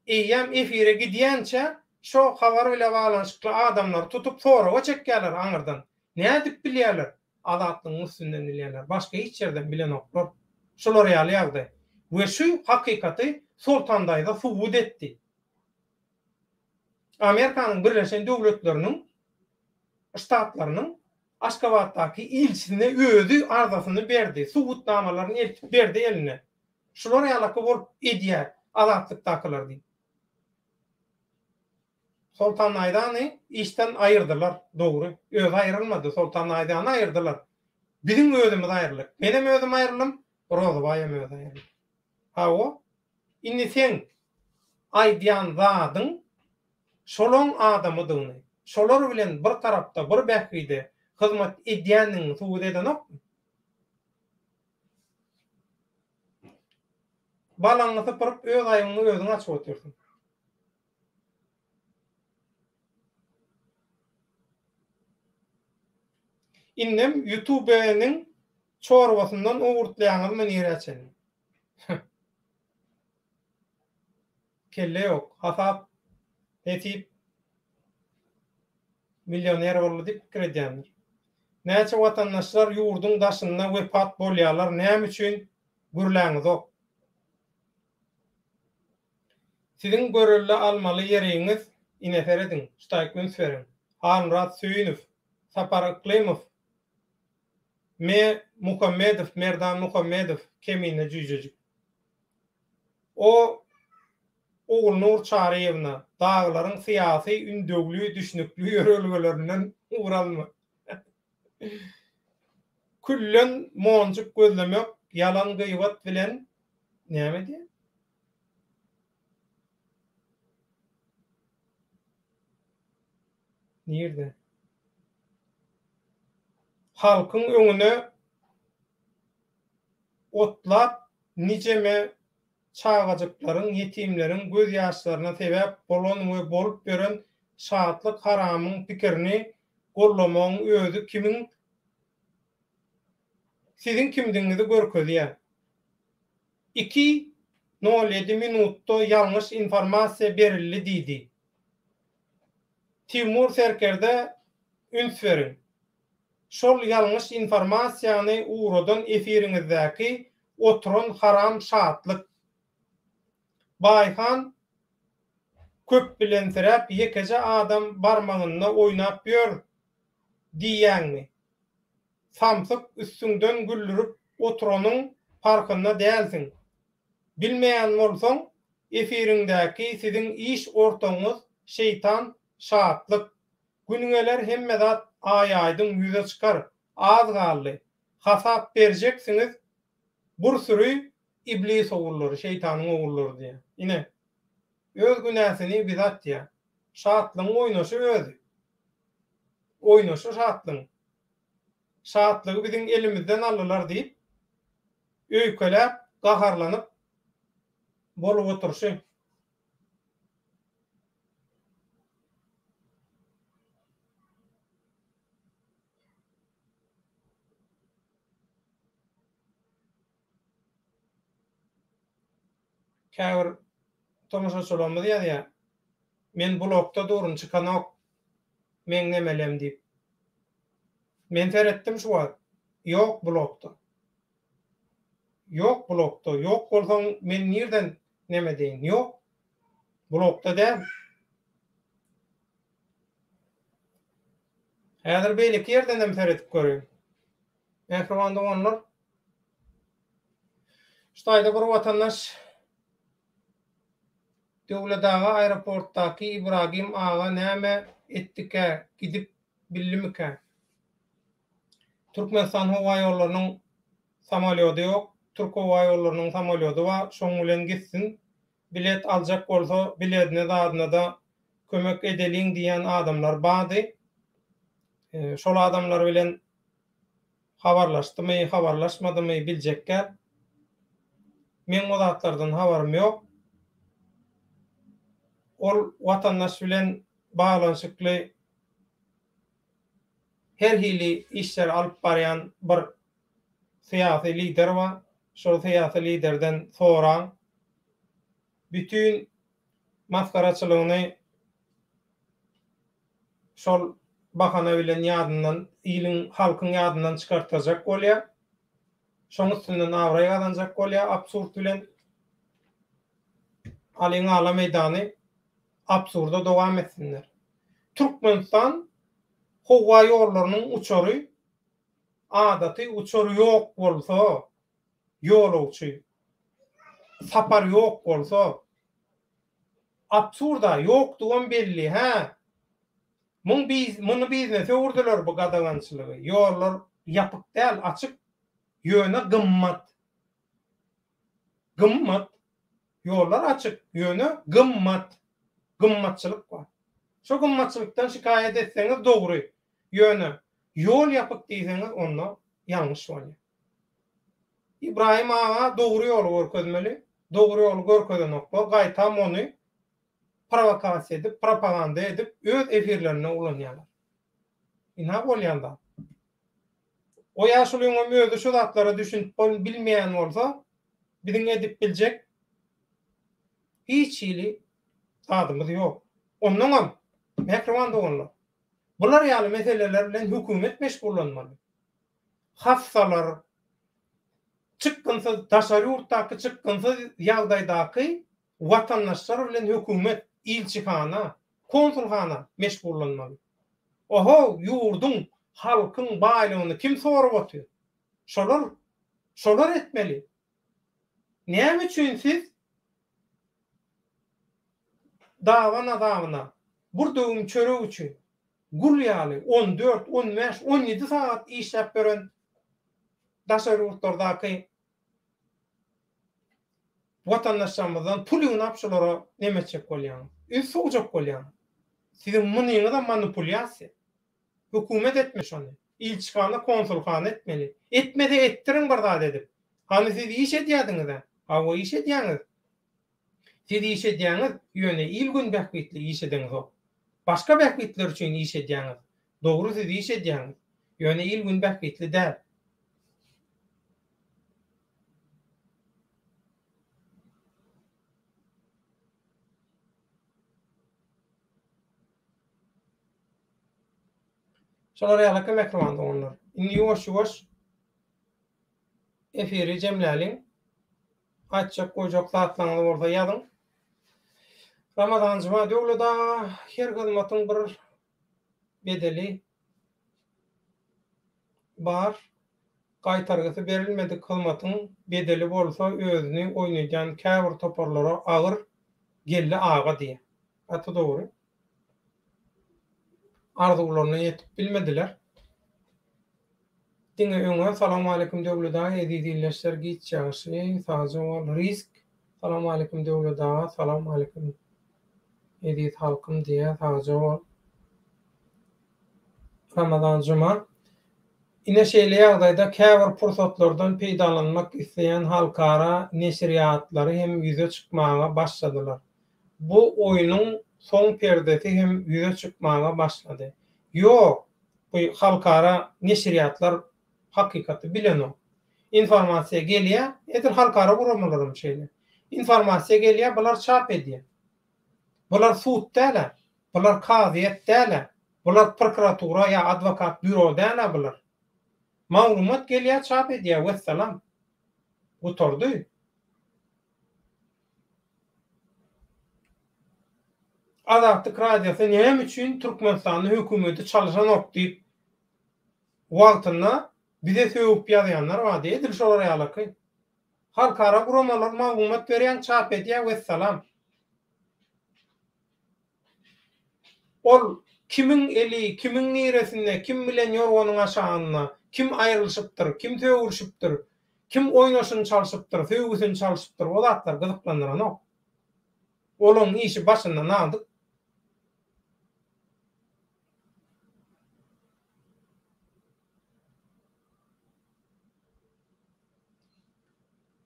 Eýýäm efire gidýänçä şo habar bile baglanyşykly adamlary tutup soraga çekýärler aňyrdan. Nädip bilýärler? Azatlygyň üstünden bilýärler. Başga hiç ýerden bilenoklar. Şular ýaly ýagdaý. We şu hakykaty Soltan daýza subut etdi. Amerikanyň Birleşen Döwletleriniň Ştatlarynyň Aşgabatdaky ilçisine özi arzasyny berdi, subutnamalaryny eltip berdi eline. Şular ýalaky bolup edýär Azatlykdakylar diýip. Soltan Naýzany işden aýyrdylar, dogry. Özi aýrylmady, Soltan Naýzany aýyrdylar. Biziň özümiz aýryldyk. Menem özüm aýryldym, Rozybaýam özi aýryldy. Hawa, indi seň aýdýan zadyň şolaň adamydygyny, şolar bilen bir tarapda, bir bähbide hyzmat edýändigiňi subut edenokmy? Balaňy sypyryp, öz aýbyňy özüň açyp otyrsyň. Indem youtubeniň çorbasyndan owurtlaýaňyzmy nirä çenli. Kelle ýok. Hasap nesip millioner boldy diýip pikir edýändir. Näçe watandaşlar ýurduň daşynda wepat bolýarlar näme üçin gürläňizok. Siziň görelde almaly ýeriňiz ine serediň, ştaýk üns beriň. Halmyrat Söýünow, Sapar Yklymow, Me Muhammedow, Merdan Muhammedow, Kemine jüýjejik. O Ogulnur Çaryýewna dagylaryň syýasy ündewli, düşnükli ýörelgelerinden ugur alma. Külden monjuk gözlemek ýalan gybat bilen näme diýýär? Nirde? Halkyň öňüne otlap nijeme çagajyklaryň, ýetimleriň göz ýaşlaryna sebäp bolan we bolup ýören Şatlyk haramyň pikirini gollamagyň özi kimiň siziň kimdigiňizi görkezýär. Iki nol ýedi minutda ýalňyş informasiýa berildi diýdi. Timur serkerde üns beriň. Şol ýalňyş informasiýany ugradan efiriňizdäki oturan haram Şatlyk. Baýhan köp bilensiräp ýekeje adam barmagynda oýnap ýör diýýäňmi? Samsyk üstüňden güldürip oturanyň parhynda dälsiň. Bilmeýän bolsaň efiriňdäki siziň iş ortagyňyz şeýtan Şatlyk. Gün geler hemme zat aý-aýdyň ýüze çykar. Az galdy. Hasap berjeksiňiz bur süri iblis ogullary, şeýtanyň ogullary diýýär. Ine, öz günäsini bize atýar. Şatlygyň oýnaşy özi. Oýnaşy şatlygyň. Şatlygy biziň elimizden aldylar diýip, öýkeläp, gaharlanyp bolup oturyşy. Käbir tomaşaçylarymyz ýazýar, Men blokda durun, çykanok meň nemelem diýip. Men seretdim şu wagt, ýok blokda. Ýok blokda, ýok bolsaň men nirden neme deýin, ýok. Blokda däl. Häzir beýleki ýerden hem seredip göreýin. Mähriban doganlar, şu taýda bir watandaş Döwlet aga aeroportdaky Ibragim aga näme etdikä, gidip bildimikä? Türkmenistan howaýollarynyň samolýody ýok, Türk howaýollarynyň samolýody bar, şoň bilen gitsin. Bilet aljak bolsa biledine zadynada kömek edeliň diýýän adamlar bardy. Şol adamlar bilen habarlaşdymy, habarlaşmadymy biljek däl. Meň o zatlardan habarym ýok. Ol watandaş bilen baglanyşykly her hili işleri alyp barýan bir syýasy lider bar. Şol syýasy liderden soraň. Bütin masgaraçylygyny şol bahana bilen ýadyndan, iliň, halkyň ýadyndan çykartdyrjak bolýar. Şoň üstünden abraý gazanjak bolýar absurd bilen. Alyň ala meýdany absurda dowam etsinler. Türkmenistan howa ýollarynyň uçary adaty uçar ýok bolsa, ýolagçy sapar ýok bolsa, Absurda ýokdugam belli hä. Muň biz muny biznese öwürdiler bu gadagançylygy. Ýollar. Ýapyk däl, açyk. Ýöne gymmat. Gymmat. Ýollar açyk, ýöne gymmat. Gymmatçylyk bar. Şo gymmatçylykdan şikaýat etseňiz dogry. Ýöne ýol ýapyk diýseňiz onda ýalňyş bolýar. Ybraýym aga dogry ýoly görkezmeli. Dogry ýoly görkezenoklar, gaýtam ony prowokasiýa edip, propaganda edip öz efirlerinde ulanýarlar. Ynha bolýan zat. O ýaşulyňam özi şu zatlara düşünip bilmeýän bolsa, biziň edip biljek hiç hili zadymyz ýok. Onnoňam, mähriban doganlar, bular ýaly meseleler bilen hökümet meşgullanmaly. Hassalar, çykgynsyz, daşary ýurtdaky çykgynsyz ýagdaýdaky watandaşlar bilen hökümet, ilçihana, konsulhana meşgullanmaly. Oho, ýurduň, halkyň baýlygyny kim sorup otyr? Şolar, şolar etmeli. Näme üçin siz daban azabyna, bir döwüm çörek üçin gul ýaly on dört, on bäş, on ýedi sagat işläp ýören daşary ýurtlardaky watandaşlarymyzdan pul ýygnap şulara neme etjek bolýaňyz? Üns sowjak bolýaňyz. Siziň munyňyzam manipulýasiýa. Hökümet etmeli şony. Ilçihana, konsulhana etmeli. Etmese etdiriň bir zat edip. Hany siz iş edýädiňiz-ä? Hawa iş edýäňiz. Siz iş edýäňiz, ýöne il-gün bähbitli iş edeňzok. Başga bähbitler üçin iş edýäňiz. Dogry siz iş edýäňiz. Ýöne il-gün bähbitli däl. Şolar ýalyka mähriban doganlar. Indi ýuwaş-ýuwaş efiri jemläliň. Aýtjak goýjak zatlaryňyz bolsa ýazyň. Ramazan Juma Döwlet aga her hyzmatyň bir bedeli bar. Gaýtargysy berilmedik hyzmatyň bedeli bolsa özüni oýnadýan käbir toparlara agyr geldi aga diýýär. Gaty dogry. Arzuwlaryna ýetip bilmediler. Diňe öňe Salowmaleýkim Döwlet aga eziz ildeşler giç ýagşy sagja bol Risk Salowmaleýkim Döwlet aga Salowmaleýkim eziz halkym diýýär sagja bol Ramazan Juma Ine şeýle ýagdaýda käbir pursatlardan peýdalanmak isleýän halkara neşirýatlary hem ýüze çykmaga başladylar. Bu oýnuň soň perdesi hem ýüze çykmaga başlady. Ýok, bu halkara neşirýatlar hakykaty bilenok. Informasiýa gelýär, edil halkara guramalaram şeýle. Informasiýa gelýär, bular çap edýär. Bular sud däl-ä, bular kazyýet däl-ä, bular prokuratura ýa adwokat býuro däl-ä bular. Maglumat gelýär, çap edýär, wessalam. Gutardy. Azatlyk Radiosy näme üçin Türkmenistanda hökümeti çalyşanok diýip wagtynda bize sögüp ýazýanlar bardy. Edil şolar ýalyky. Halkara guramalar maglumat berýän çap edýär wessalam. Ol kimiň eli, kimiň niresinde, kim bilen ýorganyň aşagynda, kim aýrylyşypdyr, kim sögülişipdir, kim oýnaşyny çalşypdyr, söýgüsini çalşypdyr, o zatlar gyzyklandyranok. Olaň işi başyndan agdyk.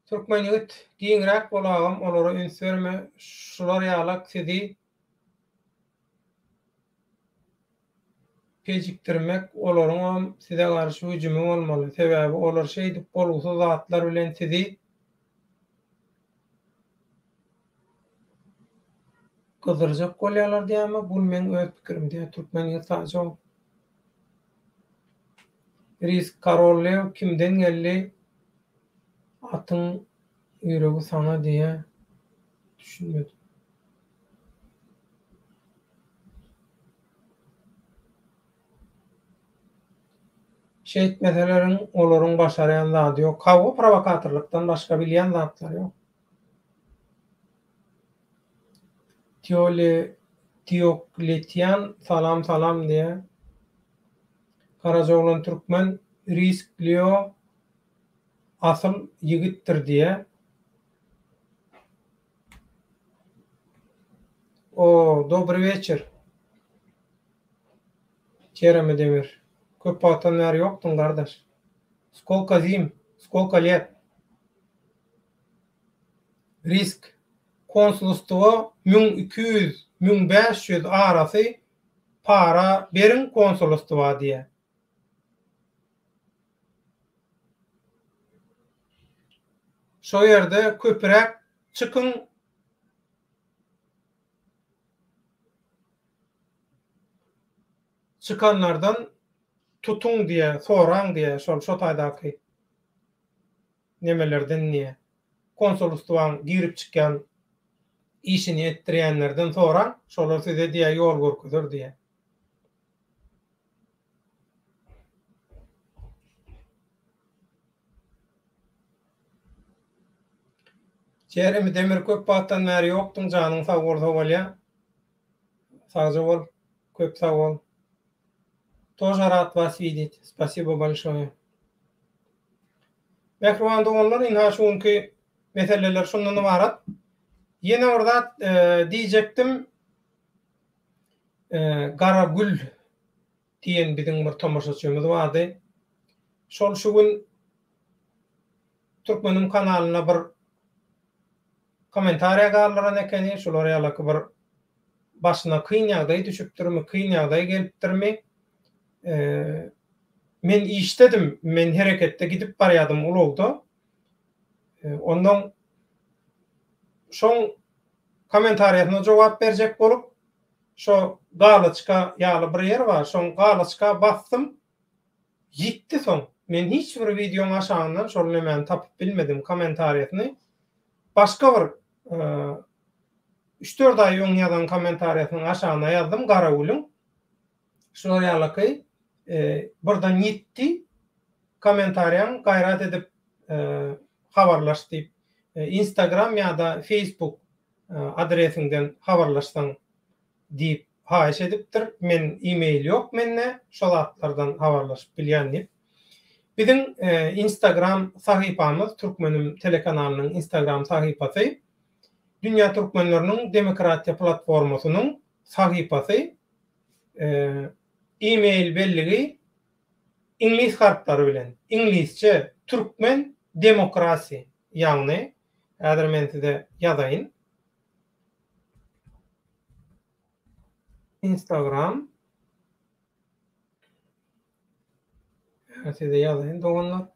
Türkmen ýigit giňräk bol agam olara üns berme şular ýalak sizi kejikdirmek olaryňam size garşy hüjümi bolmaly sebäbi olar şeýdip bolgusyz zatlar bilen sizi gyzdyrjak bolýalar diýämi bul meň öz pikirim diýä türkmen ýigit sagja bol. Risk Karol Lew kimden geldi atyň ýüregi saňa diýä düşünmedim. Şeýtmeseleriň olaryň başarýan zady ýok. Hawa prowokatorlykdan başga bilýän zatlary ýok. Tiole Diokletian salam salam diýýär. Garajaoglan Türkmen. Risk Leo asyl ýigitdir diýä. O, dobry weçer. Jeremy Demir. Köp wagtdan bäri ýokduň gardaş. Skolka zim, skolka let. Risk. Konsulstwa 1200, 1500 arasy para beriň konsulstwa diýä. Şo ýerde köpüräk çykyň. Çykanlardan tutuň diýä, soraň diýä, şol şo taýdaky nemelerden diýä. Konsulstwaň girip çykýan işini etdirýänlerden soraň, şolar size diýä ýol görkezer diýä. Jeremy Demir köp wagtdan bäri ýokduň janyň sag bolsa bolýa. Sagja bol. Köp sag bol. Тоже rad was widet. Spasibo bolşoýe. Mähriban doganlar ynha şu günki meseleler şundan ybarat. Ýene bir zat diýjekdim. Garagül diýen biziň bir tomaşaçymyz bardy. Şol şu gün Türkmeniň kanalynda bir kommentariýa galdyran ekeni, şular ýalaky bir başyna kyn ýagdaý düşüpdirmi, kyn ýagdaý gelipdirmi. Men işdedim, men hereketde gidip barýadym ulagda. Ondan şoň kommentariýasyna jogap berjek bolup, şo galoçka ýaly bir ýer bar, şoň galoçka basdym, ýitdi soň. Men hiç bir wideoň aşagyndan şol nemäni tapyp bilmedim, kommentariýasyny. Başga bir üç-dört aý öň ýazan kommentariýasynyň aşagyna ýazdym Garagülüň. Şular ýalaky birden ýitdi kommentariýaň gaýrat edip habarlaş diýip Instagram ýa-da Facebook adresiňden habarlaşsaň diýip haýyş edipdir. Men email ýok mende, şo zatlardan habarlaşyp bilýän diýip. Biziň Instagram sahypamyz Türkmenim telekanalynyň Instagram sahypasy Dünýä türkmenleriniň demokratiýa platformasynyň sahypasy email belligi iňlis harplary bilen iňlisçe türkmen demokrasi ýagny häzir men size ýazaýyn. Instagram Häzir size ýazaýyn doganlar.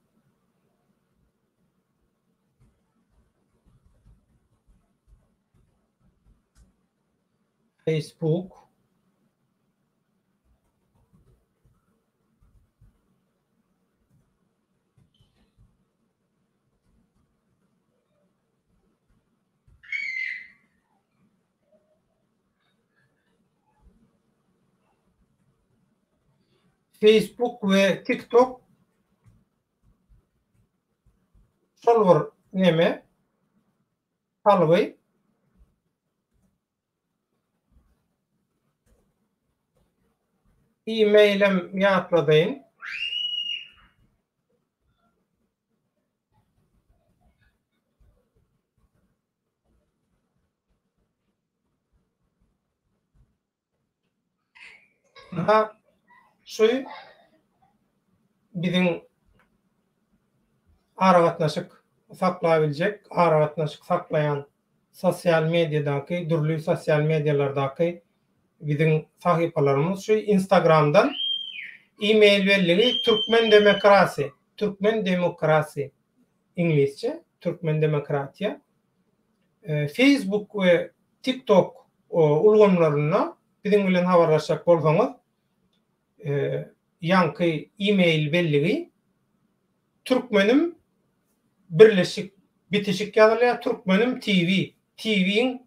Facebook Facebook we TikTok şol bir neme salgy. E-mailem ýatladaýyn. Ynha, şu biziň aragatnaşyk saklabiljek, aragatnaşyk saklaýan sosial mediadaky, dürli sosial medialardaky biziň sahypalarymyz şu Instagramdan e-mail belligi Türkmen Demokrasi, Türkmen Demokrasi iňlisçe, Türkmen Demokratiýa. Facebook we TikTok ulgamlarynda biziň bilen habarlaşjak bolsaňyz, ýaňky e-mail belligi Türkmenim birleşik, bitişik ýazylýar, Türkmenim TV, TV-iň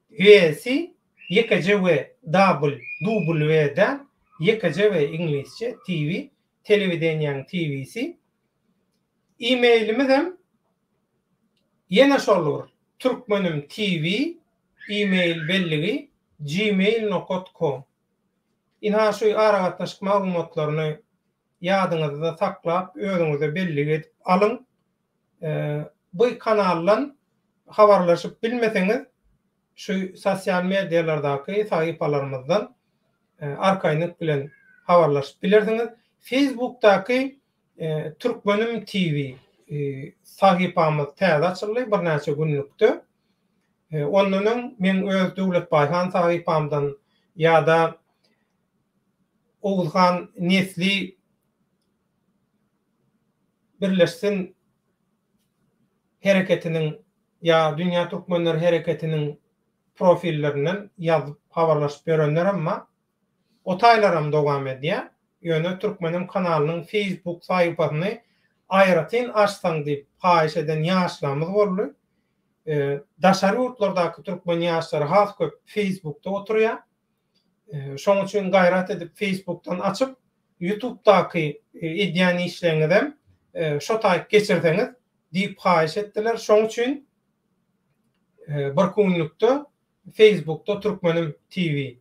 W-si ýekeje W, dabl, dubl W däl, ýekeje W iňlisçe, TV, telewideniýäň TV-si. E-mailimiz hem ýene şol bir, Türkmenim TV, e-mail belligi, gmail nokat kom. Ynha şu aragatnaşyk maglumatlaryny. Ýadyňyzda saklap, özüňize bellik edip alyň. Bu kanaldan habarlaşyp bilmeseňiz, şu sosial medialardaky sahypalarymyzdan arkaýynlyk bilen habarlaşyp bilersiňiz. Facebookdaky Türkmenim TV sahypamyz täze açyldy birnäçe günlükde. Ondan öň meň öz Döwlet Baýhan sahypamdan ýa-da Oguzhan nesli birleşsin hereketiniň ýa Dünýä Türkmenleri hereketiniň profillerinden ýazyp habarlaşyp ýörenlerem bar. O taýlaram dowam edýär. Ýöne Türkmenim kanalynyň Facebook sahypasyny aýratyn açsaň diýip haýyş eden ýaşlarymyz boldy. Daşary ýurtlardaky türkmen ýaşlary has köp Facebookda oturýar. Şoň üçin gaýrat edip Facebookdan açyp Ýutubdaky edýän işleriňizem şo taýyk geçirseňiz diýip haýyş etdiler. Şoň üçin bir günlükde Facebookda Türkmenim TV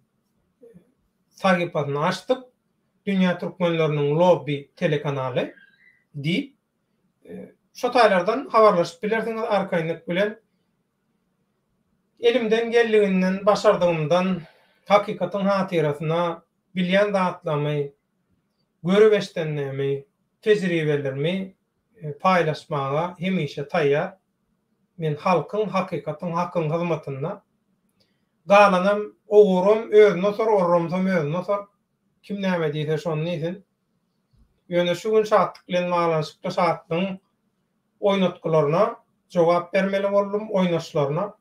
sahypasyny açdyk. Dünýä türkmenleriniň lobby telekanaly diýip. Şo taýlardan habarlaşyp bilersiňiz arkaýynlyk bilen. Elimden geldiginden, başardygymdan hakykatyň hatyrasyna bilýän zatlarymy, görüp-eşidenlerimi, tejribelerimi paýlaşmaga hemişe taýýar. Men halkyň, hakykatyň, hakyň hyzmatynda. Galanam, oguram özüne osar, orramsam özüne osar. Kim näme diýse şony diýsin. Ýöne şu gün şatlyk bilen baglanyşykly şatlygyň oýnatgylaryna jogap bermeli boldum, oýnaşlaryna.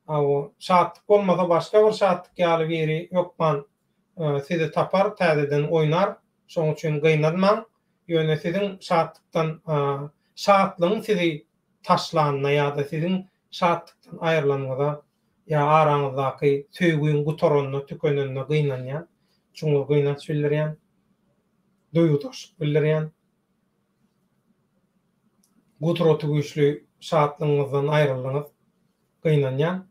Hawa, şatlyk bolmasa başga bir şatlyk ýaly biri hökman sizi tapar, täzeden oýnar. Şoň üçin gynanmaň. Ýöne siziň şatlykdan, şatlygyň sizi taşlanyna ýa-da siziň şatlykdan aýrylanyňyza ýa araňyzdaky söýgüň gutaranyna, tükenenine gynanýan, çuňňur gynanç bildirýän, duýgudaşlyk bildirýän. Gudraty güýçli şatlygyňyzdan aýryldyňyz. Gynanýan.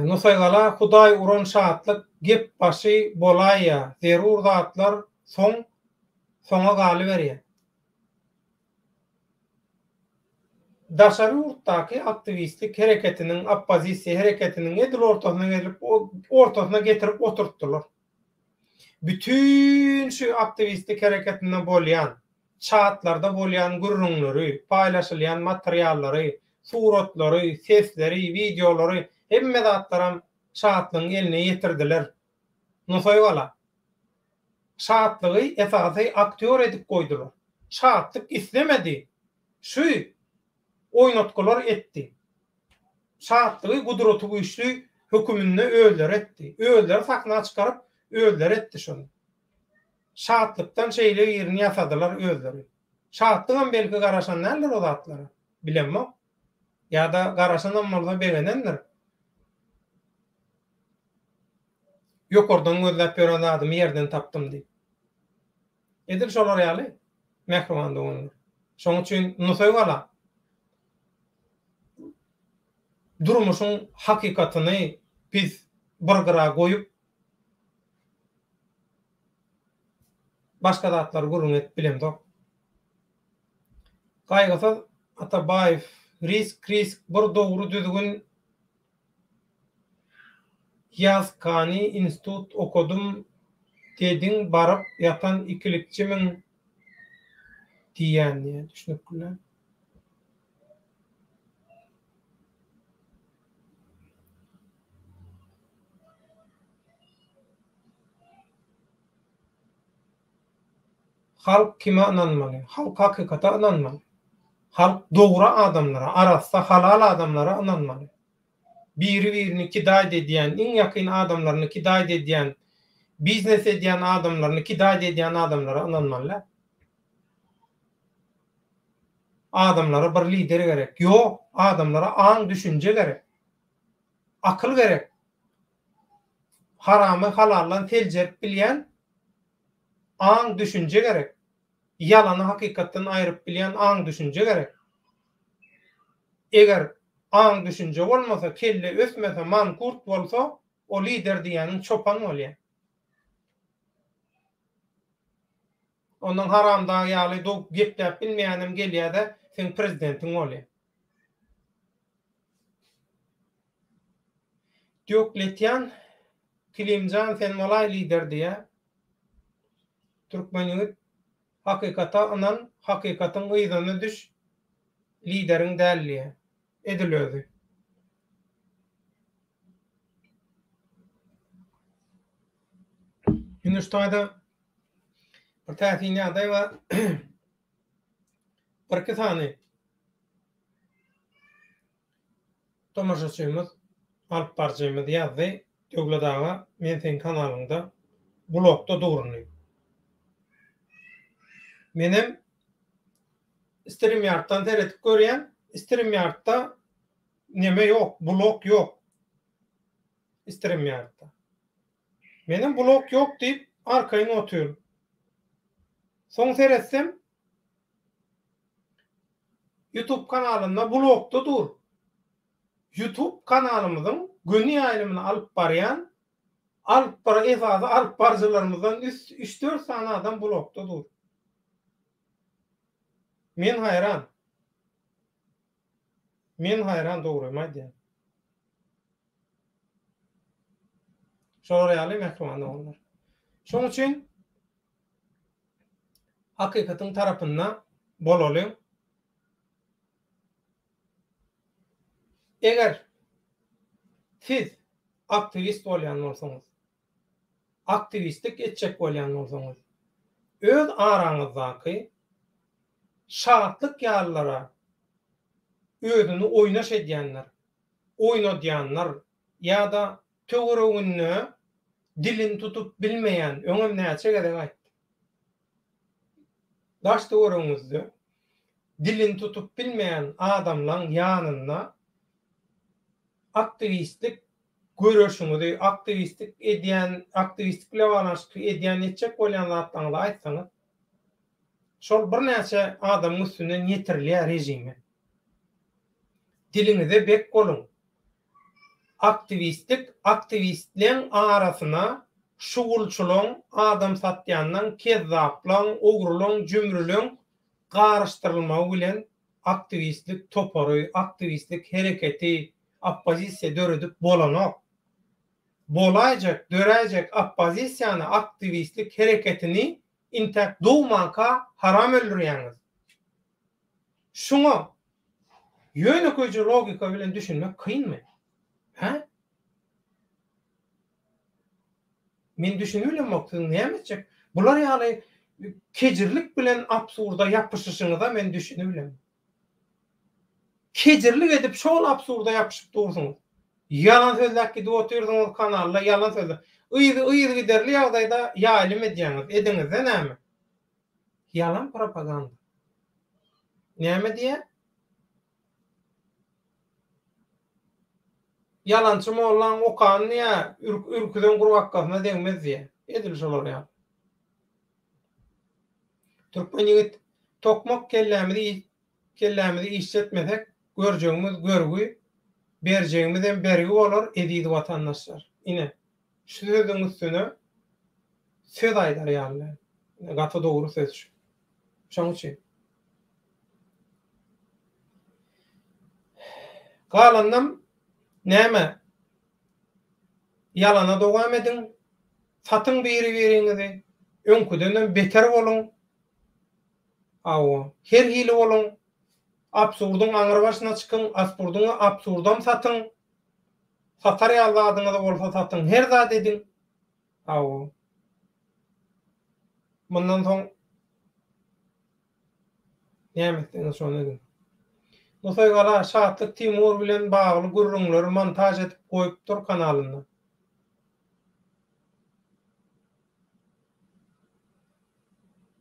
Nusaýgala Hudaý uran şatlyk gep başy bolaýýa zerur zatlar soň soňa galyberýä. Daşary ýurtdaky aktiwistlik hereketiniň oppozisiýa hereketiniň edil ortasyna gelip ortasyna getirip oturtdylar. Bütin şu aktiwistlik hereketinde bolýan, çatlarda bolýan gürrüňleri, paýlaşylýan materiallary, suratlary, sesleri, wideolary, hemme zatlaram Şatlygyň eline ýetirdiler. Nusaýgala. Şatlygy esasy aktýor edip goýdular. Şatlyk islemedi. Şu oýnatgylar etdi. Şatlygy gudratygüýçli höküminde özleri etdi. Özleri sahna çykaryp, özleri etdi şony. Şatlykdan şeýle birini ýasadylar özleri. Şatlygam belki garaşan däldir o zatlara. Bilemok. Ýa-da garaşanam bolsa begenendir. Ýokardan gözläp ýören zadymy ýerden tapdym diýip. Edil şolar ýaly, mähriban doganlar. Şonuň üçin Nusaý gala durmuşyň hakykatyny biz bir gyra goýup, başga zatlary gürrüň edip bilemzok. Gaýgysyz Atabaýew, Risk, risk, bir dogry düzgün Ýazkany institut okadym dediň baryp ýatan ikilikçimiň diýýän diýýä düşnükli däl. Halk kime ynanmaly? Halk hakykata ynanmaly. Halk dogry adamlara, arassa halal adamlara ynanmaly. Biri-birini kidaýt edýän, iň ýakyn adamlaryny kidaýt edýän, biznes edýän adamlaryny kidaýt edýän adamlara ynanmaly däl. Adamlara bir lider gerek. Ýok, adamlara aň-düşünje gerek. Akyl gerek. Haramy halaldan seljerip bilýän aň-düşünje gerek. Ýalany hakykatdan aýryp bilýän aň-düşünje gerek. Eger aň-düşünje bolmasa, kelle ösmese, mankurt bolsa, o lider diýýäniň çopan bolýar. Ondan haramdag ýaly doguk gepläp bilmeýänem gelýä-de seň prezidentiň bolýa. Diokletian Kilimjan sen bolaý lider diýä. Türkmen ýigit hakykata ynan hakykatyň yzyna düş lideriň däl diýä. Edil özi. Indi şu taýda bir täsin ýagdaý bar. Birki sany tomaşaçymyz, alyp baryjymyz ýazdy, Döwlet aga, men seň kanalyňda blokda durun diýip. Menem StreamYard-dan seredip görýän, StreamYard-da neme ýok, blok ýok. StreamYard-da. Menem blok ýok diýip arkaýyn otyryn. Soň seretsem Youtube kanalynda blokda dur. Youtube kanalymyzyň göni ýaýlymyny alyp barýan alyp bar esasy alyp baryjylarymyzdan üç-dört sany adam blokda dur. Men haýran. Men haýran dogrymy aýdýan. Şolar ýaly mähriban doganlar. Şoň üçin hakykatyň tarapynda bolalyň. Eger siz aktiwist bolýan bolsaňyz, aktiwistlik etjek bolýan bolsaňyz, öz araňyzdaky Şatlyk ýalylara özüni oýnaş edýänler, oýnadýanlar ýa-da töwereginde dilini tutup bilmeýän, öňem näçe gezek aýtdym. Daş-töweregiňizde dilini tutup bilmeýän adamlaň ýanynda aktiwistlik göreşiňizi, aktiwistlik edýän, aktiwistlik bilen baglanyşykly edýän, etjek bolýan zatlaryňyzy aýtsaňyz, şol birnäçe adamyň üstünden ýetirilýär režime. Diliňize bek boluň. Aktiwistlik aktiwistleň arasyna şugulçylaň, adam satýanlaň, kezzaplaň, ogrulyň, jümrüleň garyşdyrylmagy bilen aktiwistlik topary, aktiwistlik hereketi, oppozisiýa döredip bolanok. Bolaýjak, döräýjek oppozisiýany, aktiwistlik hereketini intäk dogmanka haram öldürýäňiz. Şuňa ýönekeýje logika bilen düşünmek kynmy? Hä? Men düşünibilemok siziň näme etjek? Bular ýaly kejirlik bilen absurda ýapyşyşyňyza men düşünibilemok. Kejirlik edip şol absurda ýapyşyp dursuňyz. Ýalan sözläp gidip otyrsyňyz kanalda ýalan sözle. Yzy yzygiderli ýagdaýda ýaýlym edýäňiz. Ediňizde näme? Ýalan propaganda. Näme diýýär? Ýalançy mollaň okany diýýär, ürküzen gurbakgasyna degmez diýýär. Edil şolar ýaly. Türkmen ýigit, tokmak kellämizi kellämizi işletmesek, görjegimiz görgi, berjegimizem bergi bolar, eziz watandaşlar. Ine, şu sözüň üstüne söz aýdar ýaly däl. Ine, gaty dogry söz şu. Şoň üçin. Galanynam näme, ýalana dowam ediň, satyň biri-biriňizi, öňküdenem beter boluň. Hawa, her hili boluň. Absurdyň aňry başyna çykyň, asburdyň absurdam satyň. Satar ýaly zadyňyz bolsa satyň, her zat ediň. Hawa. Mundan soň näme etseňiz şony ediň. Nusaýgala, Şatlyk Timur bilen bagly gürrüňleri montaž edip goýupdyr kanalynda.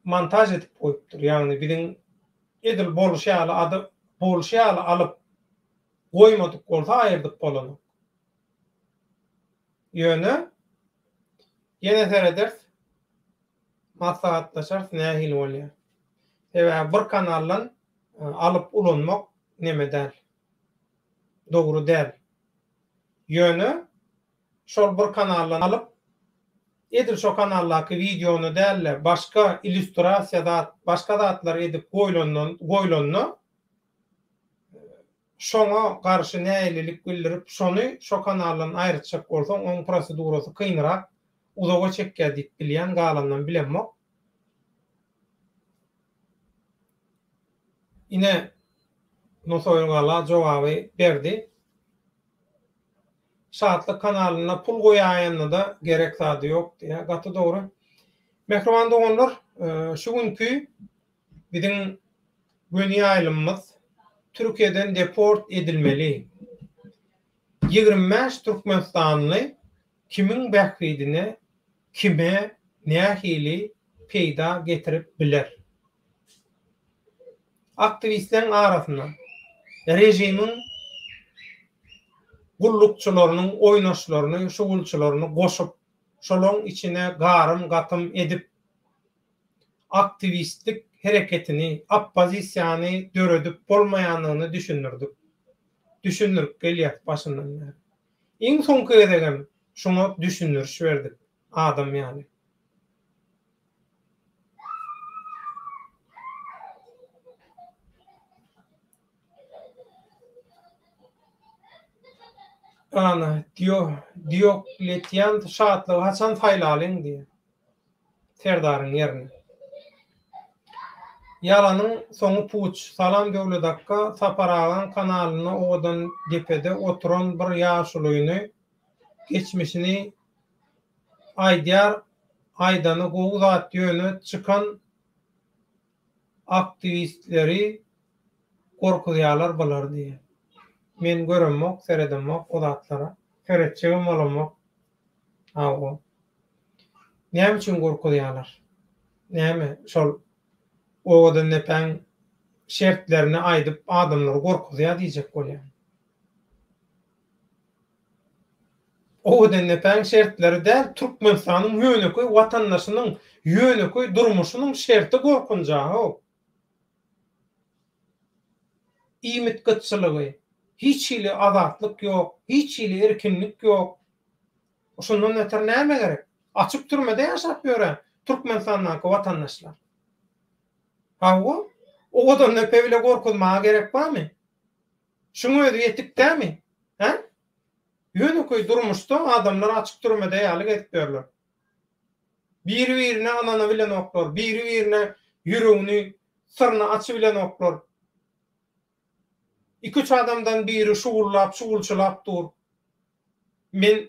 Montaž edip goýupdyr. Ýagny biziň edil bolşy ýaly ady bolşy ýaly alyp goýmadyk bolsa aýyrdyp bolanok. Ýöne ýene serederis, maslahatlaşarys nähili bolýar. Sebäbi bir kanaldan alyp ulanmak neme däl. Dogry däl. Ýöne şol bir kanaldan alyp. Edil şo kanaldaky wideony däl-de, başga illýustrasiýa zat, başga zatlar edip goýlandan, goýlanda, şoňa garşy nägilelik bildirip, şony şo kanaldan aýyrtjak bolsaň, oň prosedurasy kynrak, uzaga çekýär diýip bilýän, galanynam bilemok. Ine, Nusaýgala jogaby berdi. Şatlyk kanalynda pul goýaýanda-da gerek zady ýok diýýär. Gaty dogry. Mähriban doganlar, şu günki biziň göni ýaýlymymyz Türkiýeden deport edilmeli 25 türkmenistanly kimiň bähbidine, kime nähili peýda getirip biler? Aktiwistleriň arasynda režimiň gullukçylarynyň oýnaşlaryny, şugulçylaryny goşup, şolaryň içine garym-gatym edip, aktiwistlik hereketini, oppozisiýany döredip bolmaýandygyny düşündirdik. Düşündirip gelýäs başyndan bäri. Iň soňky gezegem şoňa düşündiriş berdik, adam ýaly. Ana, Diokletian şatlygy haçan saýlalyň diýýär. Serdaryň ýerine. Ýalanyň soňy puç. Salam Döwlet akga, Sapar agaň kanalynda owadan depede oturan bir ýaşulyny geçmişini aýdýar aýdany gowy zat ýöne çykan aktiwistleri gorkuzýalar bular diýýär. Men göremok seredemok o zatlara seretjegem bolamok hawa. Näme üçin gorkuzýalar? Näme şol Owadandepäň şertlerini aýdyp adamlary gorkuzýar diýjek bolýaň. Owadandepäň şertleri däl Türkmenistanyň ýönekeý watandaşynyň ýönekeý durmuşynyň şerti gorkunja-how. Iýmit gytçylygy, hiç hili azatlyk ýok, hiç hili erkinlik ýok. Şundan beter näme gerek? Açyk türmede ýaşap ýören Türkmenistandaky watandaşlar. Hawa, Owadandepe bile gorkuzmaga gerek barmy? Şuň özi ýetik dämi? Hä? Ýönekeý durmuşda adamlar açyk türmede ýaly gezip ýörler. Biri-birine ynanabilenoklar, biri-birine ýüregini, syryny açybilenoklar. Iki-üç adamdan biri şugullap, şugulçylap dur. Men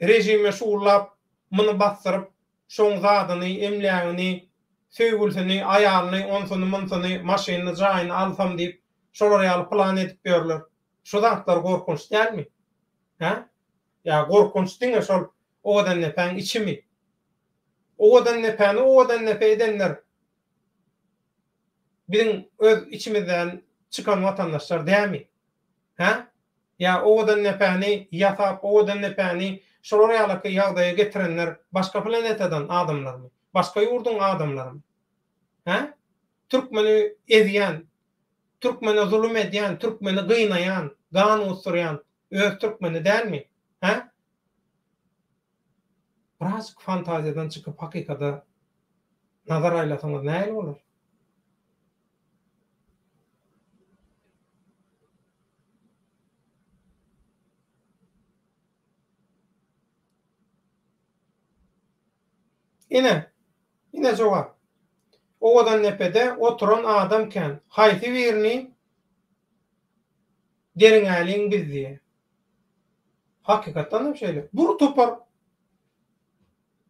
režime şugullap, muny basdyryp, şoň zadyny, emlägini, söýgülisini, aýalyny, onsuny-munsuny, maşynyny, jaýyny alsam diýip, şolar ýaly plan edip ýörler. Şu zatlar gorkunç dälmi? Hä? Ýa gorkunç diňe şol Owadandepäň içimi? Owadandepäni Owadandepe edenler biziň öz içimizden çykan watandaşlar dämi? Hä? Ýa Owadandepäni ýasap, Owadandepäni şolar ýalaky ýagdaýa getirenler başga planetadan adamlarmy? Başga ýurduň adamlarymy? Hä? Türkmeni ezýän, türkmene zulum edýän, türkmeni gynaýan, gan gusdurýan öz türkmeni dälmi? Hä? Birazjyk fantaziýadan çykyp hakykata nazar aýlasaňyz nähili bolar? Ine, ine jogap. Owadandepede oturan adam kän. Haýsy birini derňäliň biz diýe. Hakykatdan hem şeýle. Bir topar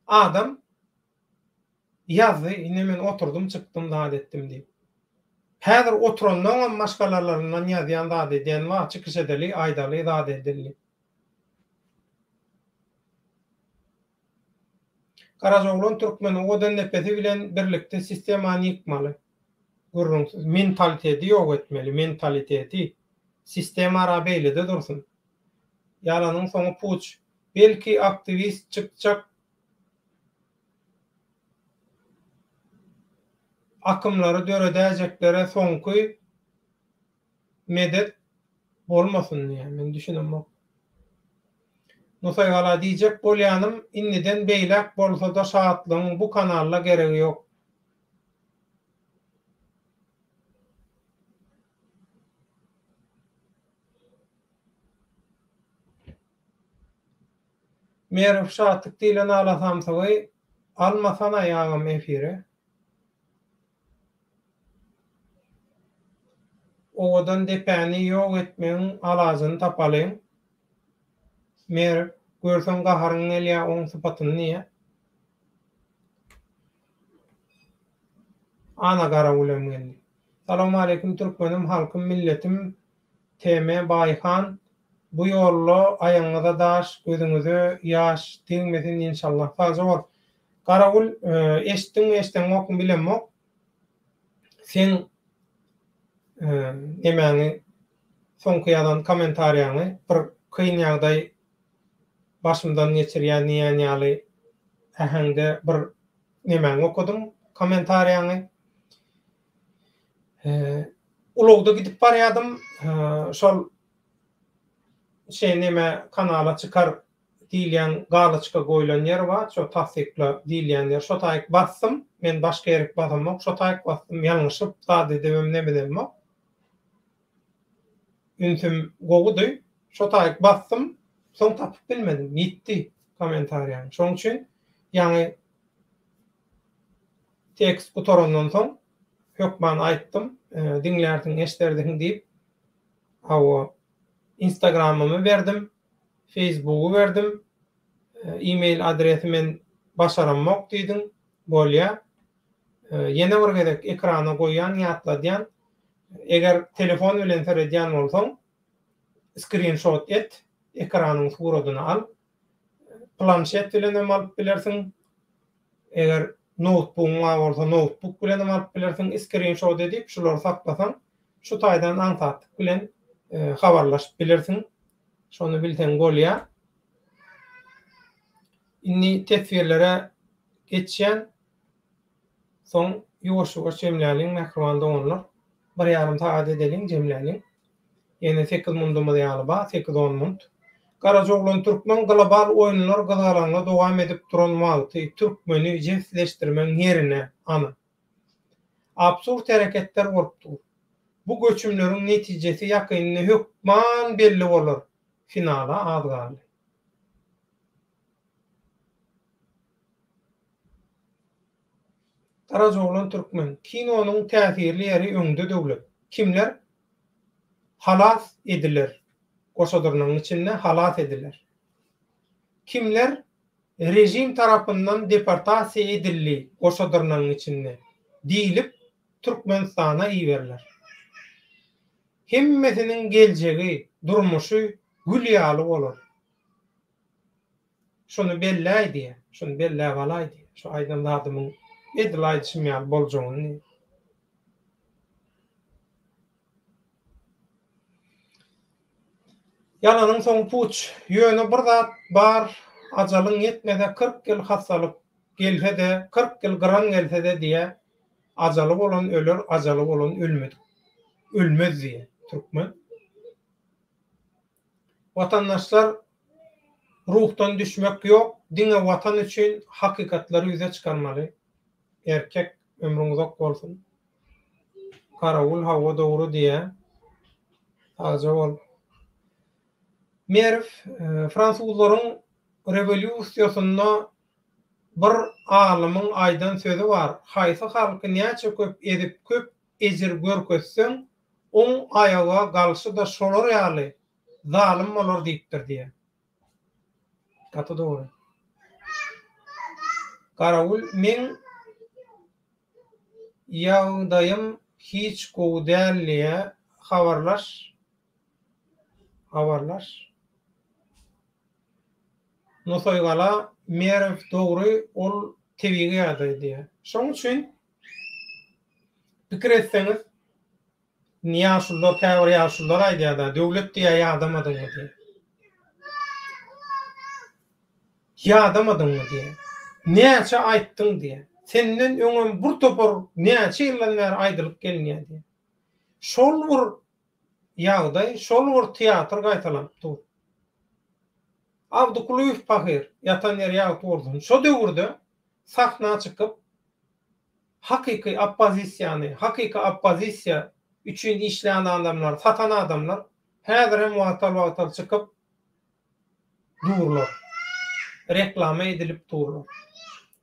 adam ýazdy, ine men oturdym, çykdym, zat etdim diýip. Häzir oturanlaňam maşgalalaryndan ýazýan zat edýän bar, çykyş edeli, aýdaly, zat edeli diýip. Garajaoglan türkmen Owadandepesi bilen birlikde sistemany ýykmaly. Gürrüňsiz. Mentaliteti ýok etmeli, mentaliteti. Sistemara beýlede dursun. Ýalanyň soňy puç. Belki aktiwist çykjak akymlary döredäýjeklere soňky medet bolmasyn diýýär. Men düşünemok. Nusaýgala diýjek bolýanym indiden beýläk bolsada Şatlygyň bu kanalda geregi ýok. Merw Şatlyk diýlen ala samsygy almasana ýagam efire. Owadan depäni ýok etmegiň alajyny tapalyň. Merw, görseň gaharyň gelýä oň sypatyny diýýä. Ana Garagülem geldi. Salowmaleýkim türkmenim halkym milletim TM Baýhan bu ýolda aýagyňyza daş gözüňize ýaş degmesin inşallah sagja bol Garagül eşitdiňmi eşdeňokmy bilemok seň nemäňi soňky ýazan kommentariýaňy bir kyn ýagdaý başymdan geçirýän diýýän ýaly äheňde bir nemäňi okadym kommentariýaňy ulagda gidip barýadym şol şeý neme kanala çykar diýilýän galoçka goýlan ýer bar, şo tassykla diýilýän ýer. Şo taýyk basdym, men başga ýerik basamok, şo taýyk basdym, ýalňyşyp zat edibem nemedemok. Ünsüm gowudy, şo taýyk basdym, soň tapyp bilmedim, ýitdi kommentariýaň. Şoň üçin ýaňy tekst gutarandan soň hökman aýtdym, diňlärsiň, eşderdiň diýip. Hawa, instagramymy berdim. Faceboogy berdim. E-mail adresi men başaramok diýdiň. Bolýa. Ýene bir gezek ekrana goýýan ýatladýan. Eger telefon bilen seredýän bolsaň skrinşot et, ekranyň suradyny al. Planşet bilen hem alyp bilersiň. Eger noutbugyň bar bolsa noutbuk bilen hem alyp bilersiň. Skrinşot edip şulary saklasaň şu taýdan aňsatlyk bilen habarlaşyp bilersiň. Şony bilseň bolýa. Indi teswirlere geçýän. Soň ýuwaş-ýuwaş jemläliň mähriban doganlar. Bir ýarym sagat edeliň jemläliň. Ýene sekiz mundumyz ýaly bar, sekiz-on munt. Garajaoglan Türkmen global oýunlar gyzgalaňly dowam edip duran wagty türkmeni jebisleşdirmegiň ýerine, ana. Absurd hereketler bolup dur. Bu göçümleriň netijesi ýakynda hökman belli bolar, finala az galdy. Garajaoglan Türkmen, Kinonyň täsirli ýeri öňde Döwlet. Kimler halas ediler? Goşa dyrnagyň içinde halas ediler. Kimler režim tarapyndan deportasiýa edildi goşa dyrnagyň içinde diýlip Türkmenistana iberiler. Hemmesiniň geljegi, durmuşy gül ýaly bolar. Şuny belläý diýýär. Şuny belläp alaý diýýär. Şu aýdan zadymyň edil aýdyşym ýaly boljagyny diýýär. Ýalanyň soňy puç. Ýöne bir zat bar, ajalyň ýetmese 40 ýyl hassalyk gelse-de, 40 ýyl gyran gelse-de diýýä, ajaly bolan öler, ajaly bolan ölmedik ölmez diýýä türkmen. Watandaşlar ruhdan düşmek ýok, diňe watan üçin hakykatlary ýüze çykarmaly. Erkek ömrüň uzak bolsun. Garawul hawa dogry diýýä. Sagja bol. Merw fransuzlaryň rewolýusiýasynda bir alymyň aýdan sözi bar, haýsy halky näçe köp ezip köp ejir görkezseň, oň aýaga galşy-da şolar ýaly zalym bolar diýipdir diýýä. Gaty dogry. Garawul meň Ýagdaýym hiç gowy däl diýä habarlaş habarlaş. Nusaýgala Merw dogry ol tebigy ýagdaý diýä. Şoň üçin pikir etseňiz indi ýaşulular käbir ýaşulular aýdýada döwlet diýä ýadamadyňmy diýä. Ýadamadyňmy diýýär. Näçe aýtdyň diýýär. Senden öňem bir topar näçe ýyldan bäri aýdylyp gelinýär diýýär. Şol bir ýagdaý, şol bir teatr gaýtalanyp dur. Abdy Kulyýew pahyr, ýatan ýeri ýagty bolsun, şo döwürde sahna çykyp, hakyky oppozisiýany, hakyky oppozisiýa üçin işleýän adamlary satan adamlar häzir hem wagtal-wagtal çykyp durlar. Reklama edilip durlar.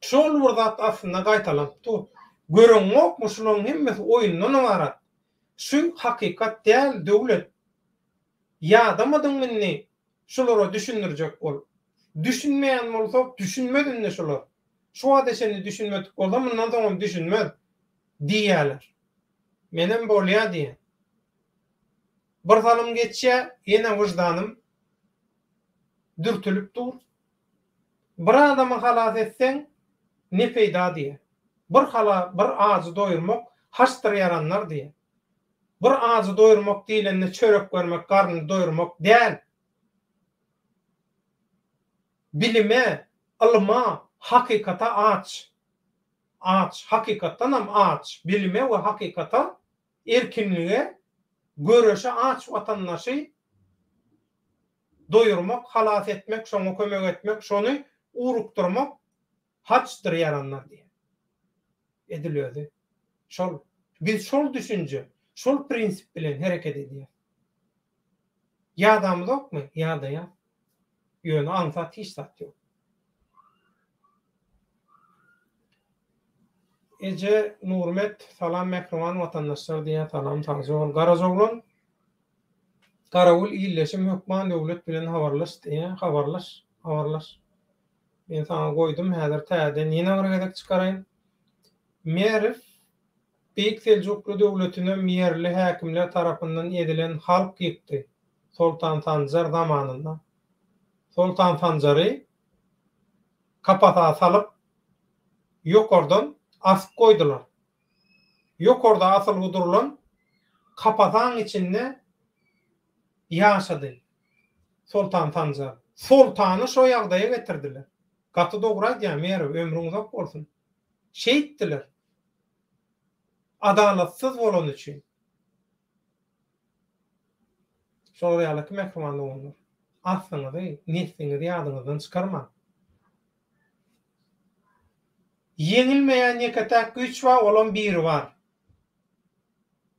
Şol bir zat aslynda gaýtalanyp dur. Göreňokmy şularyň hemmesi oýundan ybarat. Şu hakykat däl Döwlet. Ýadamadyňmy indi şulara düşündirjek bolup. Düşünmeýän bolsa düşünmez indi şular. Şu wagta çenli düşünmedik bolsa mundan soňam düşünmez diýýäler. Menem bolýa diýýän. Bir salym geçýä ýene wyždanym dürtülip dur. Bir adamy halas etseň ne peýda diýýä. Bir hala bir ajy doýurmak haçdyr ýaranlar diýýä. Bir ajy doýurmak diýlende çörek bermek garnyny doýurmak däl. Bilime, ylma, hakykata aç. Aç, hakykatdanam aç, bilime we hakykata, erkinlige, göreşe aç watandaşy doýurmak, halas etmek, şoňa kömek etmek, şony urukdyrmak haçdyr ýaranlar diýýär. Edil özi. Şol. Biz şol düşünje, şol prinsip bilen hereket edýäs. Ýadamyzokmy? Ýadaýas. Ýöne aňsat hiç zat ýok. Eje Nurmet salam mähriban watandaşlar diýýär salam sagja bol Garajaoglan Garawul illeşim hökman döwlet bilen habarlaş diýýär habarlaş habarlaş men saňa goýdum häzir täzeden ýene bir gezek çykaraýyn Merw Beýik Seljukly döwletinem ýerli häkimler tarapyndan ezilen halk ýykdy Soltan Sanjar zamanynda Soltan Sanjary kapasa salyp, ýokardan asyp goýdular. Ýokarda asylgy durlan kapasaň içinde ýaşady Soltan Sanjar. Soltany şo ýagdaýa getirdiler. Gaty dogry aýdýaň Merw, ömrüň uzak bolsun. Şeýtdiler. Adalatsyz bolany üçin. Şolar ýalyky mähriban doganlar, aslyňyzy, nesliňizi ýadyňyzdan çykarmaň. Ýeňilmeýän ýeke-täk güýç bar, olam Biribar.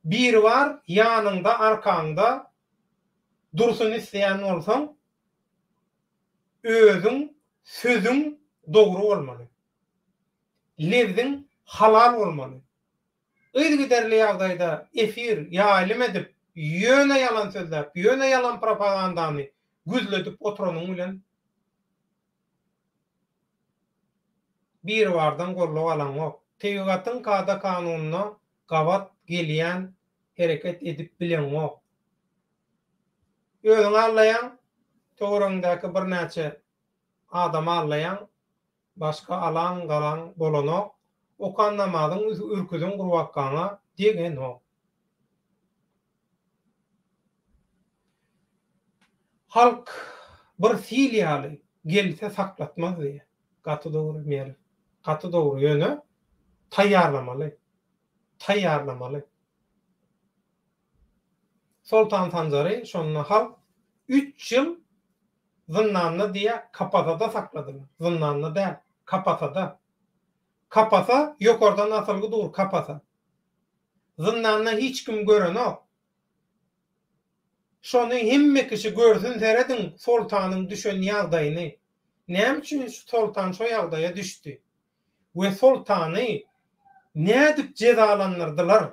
Biribar ýanyňda, arkaňda dursun isleýän bolsaň, özüň, sözüň dogry bolmaly. Lebziň halal bolmaly. Yzygiderli ýagdaýda efir, ýaýlym edip, ýöne ýalan sözläp, ýöne ýalan propagandany güzledip oturanyň bilen Biribardan goldaw alaňok. Tebigatyň kada-kanunyna gabat gelýän hereket edip bileňok. Özüňi aldaýaň, töweregiňdäki birnäçe adamy aldaýaň, Başga alaň-galaň bolanok, okan namazyň ürküziň gurbakgaňa degenok. Halk bir sil ýaly gelse saklatmaz diýýär. Gaty dogry Merw. Gaty dogry ýöne taýýarlamaly. Taýýarlamaly. Soltan Sanjary şonda halk üç ýyl Zyndanda diýýä, kapasada sakladylar. Zyndanda däl, kapasada. Kapasa ýokardan asylgy dur kapasa. Zyndanda hiç kim görenok. Şony hemme kişi görsün serediň soltanyň düşen ýagdaýyny. Näme üçin soltan şo ýagdaýa düşdi? We soltany nädip jezalandyrdylar?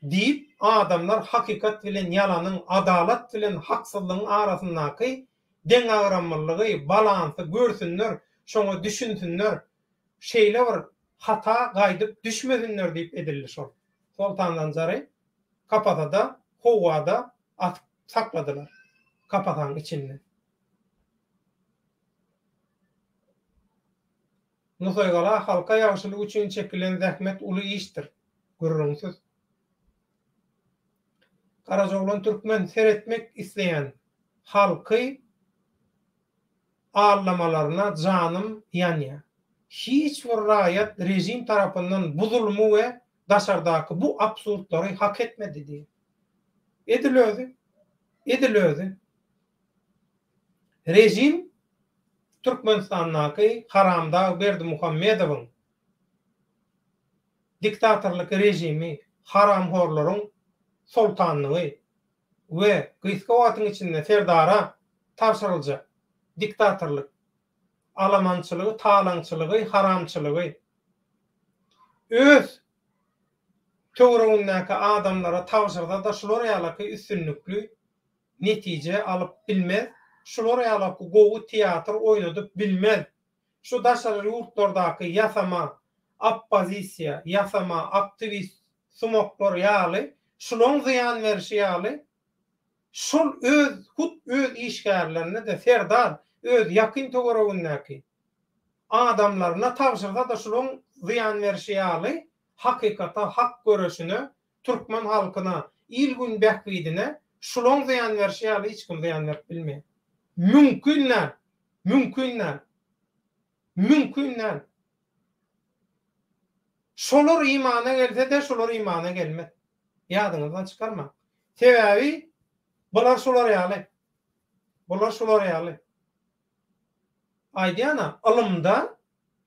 Diýip, adamlar hakykat bilen ýalanyň, adalat bilen haksyzlygyň arasyndaky deňagramlylygy, balansy görsünler, şoňa düşünsinler, şeýle bir hata gaýdyp düşmesinler diýip edildi şol. Soltan Sanjary kapasada, howada asyp sakladylar. Kapasaň içinde. Nusaýgala halka ýagşylyk üçin çekilen zähmet uly işdir, gürrüňsiz. Garajaoglan türkmen seretmek isleýän halky aldamalaryna janym ýanýar. Hiç bir raýat režim tarapyndan bu zulmy we daşardaky bu absurdlary hak etmedi diýýär. Edil özi. Edil özi. Režim Türkmenistandaky haramdag Berdimuhamedowyň diktatorlyk režimi, haramhorlaryň soltanlygy we gysga wagtyň içinde Serdara tabşyryljak diktatorlyk alamançylygy, talaňçylygy, haramçylygy öz töweregindäki adamlara tabşyrsa-da şular ýalaky üstünlikli netije alyp bilmez, şular ýalaky gowy teatr oýnadyp bilmez. Şu daşary ýurtlardaky ýasama oppozisiýa, ýasama aktiwist sumaklar ýaly şulaň zyýan berişi ýaly şol öz hut öz işgärlerine-de Serdar öz ýakyn töweregindäki adamlaryna tabşyrsa-da şulaň zyýan berişi ýaly hakykata, hak göreşine, türkmen halkyna, il-gün bähbidine şulaň zyýan berişi ýaly hiç kim zyýan berip bilmeýär. Mümkin däl! Mümkin däl! Mümkin däl! Şolar imana gelse-de şular imana gelmez. Ýadyňyzdan çykarmaň. Sebäbi bular şular ýaly. Bular şular ýaly. Aýdýan-a, ylymda,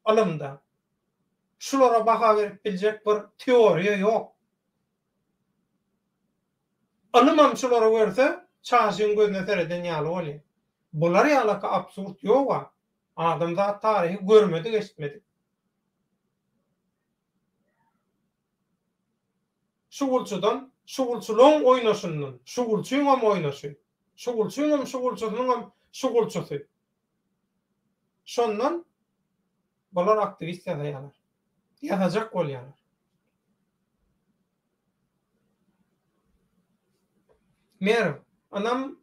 ylymda şulara baha berip biljek bir teoriýa ýok. Ylymam şulary görse, çaşyň gözüne sereden ýaly bolýar. Bular ýalaky absurd ýog-a. Adamzat taryhy görmedik, eşitmedik. Şugulçydan, şugulçylaň oýnaşyndan, şugulçyňam oýnaşy, şugulçyňam şugulçysynyňam şugulçysy. Şondan bular aktiwist ýasaýarlar. Ýasajak bolýarlar. Merw, ynam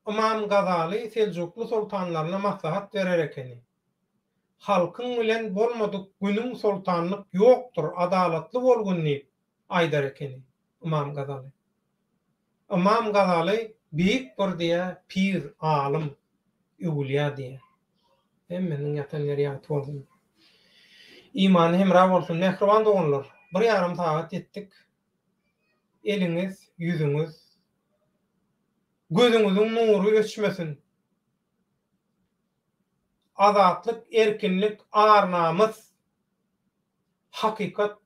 Ymam Gazaly seljukly soltanlaryna maslahat berer ekeni. Halkyň bilen bolmadyk günüň soltanlyk ýokdur, adalatly bolgun diýip aýdar ekeni Ymam Gazaly. Ymam Gazaly beýik bir diýä pir, alym, öwülýä diýä. Hemmesiniň ýatan ýeri ýagty bolsun. Imany hemra bolsun. Mähriban doganlar, bir ýarym sagat ýetdik. Eliňiz, ýüzüňiz, gözüňiziň nury öçmesin. Azatlyk, erkinlik, ar-namys, hakykat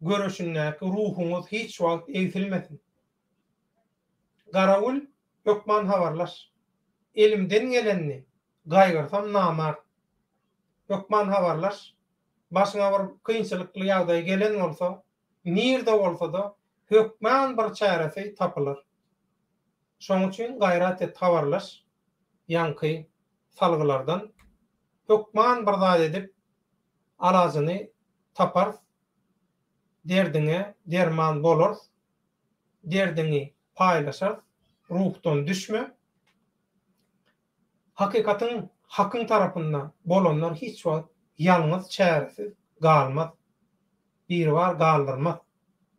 göreşindäki ruhuňyz hiç wagt egsilmesin. Garagül, hökman habarlaş. Elimden gelenini gaýgyrsam namart. Hökman habarlaş. Başyňa bir kynçylykly ýagdaý gelen bolsa, nirde bolsa-da, hökman bir çäresi tapylar. Şoň üçin gaýrat et habarlaş. Ýaňky salgylardan hökman bir zat edip alajyny taparys, derdiňe derman bolarys, derdiňi paýlaşarys, ruhdan düşme. Hakykatyň, hakyň tarapynda bolanlar hiç wagt ýalňyz, çäresiz galmaz. Biribar galdyrmaz.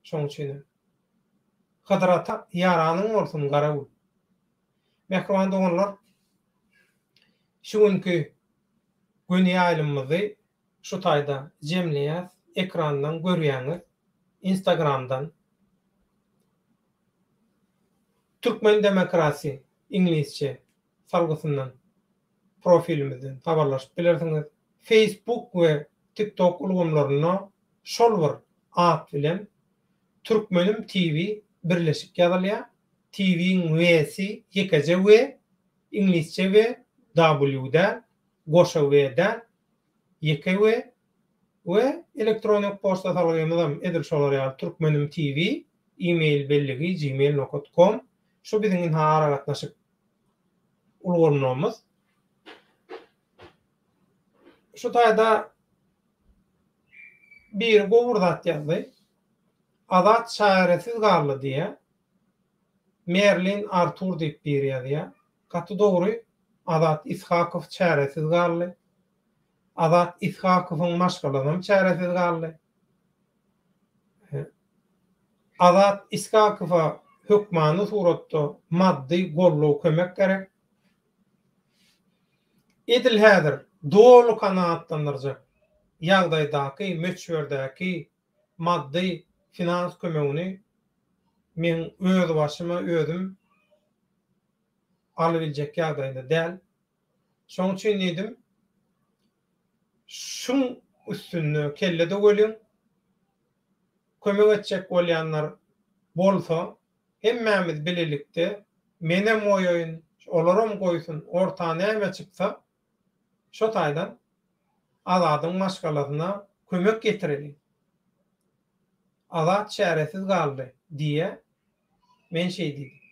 Şoň üçinem Hydyr ata ýaranyň bolsun Garagül. Mähriban doganlar, şu günki göni ýaýlymymyzy şu taýda jemleýäs. Ekrandan görýäňiz, Instagramdan Türkmen Demokrasi iňlisçe salgysyndan profilimizden habarlaşyp bilersiňiz. Facebook we TikTok ulgamlarynda şol bir at bilen Türkmenim TV birleşik ýazylýar. TV-iň W-si ýekeje W, iňlisçe W, W däl, goşa W däl, ýeke W we elektron poçta salgymyzam edil şolar ýaly Türkmenim TV, e-mail belligi gmail nokat kom. Şu biziň ynha aragatnaşyk ulgamlarymyz. Şu taýda biri gowy bir zat ýazdy. Azat çäresiz galdy diýýär. Merlin Artur diýip biri ýazýar. Gaty dogry, Azat Ishakow çäresiz galdy. Azat Ishakowyň maşgalasam çäresiz galdy. Azat Ishakowa hökmany suratda maddy goldaw kömek gerek. Edil häzir doly kanagatlandyrjak ýagdaýdaky, möçberdäki maddy finans kömegini meň öz başyma özüm alybiljek ýagdaýda däl. Şoň üçin diýdim, şuň üstünde kelle döweliň, kömek etjek bolýanlar bolsa, hemmämiz bilelikde, menem goýaýyn, olaram goýsun, orta näme çyksa, şo taýdan Azadyň maşgalasyna kömek getireliň. Azat çäresiz galdy diýýä. Men şeý diýdim.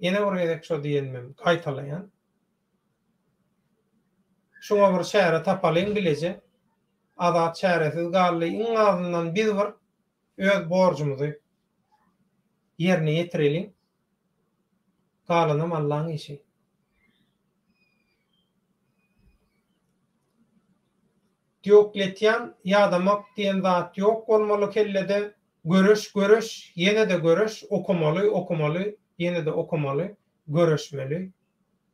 Ýene bir gezek şo diýenimem gaýtalaýan. Şuňa bir çäre tapalyň bileje. Azat çäresiz galdy, iň azyndan biz bir öz borjumyzy ýerine ýetireliň. Galanam Allaň işi. Diokletian ýadamak diýen zat ýok bolmaly kellede, göreş göreş ýene-de göreş okamaly okamaly ýene-de okamaly göreşmeli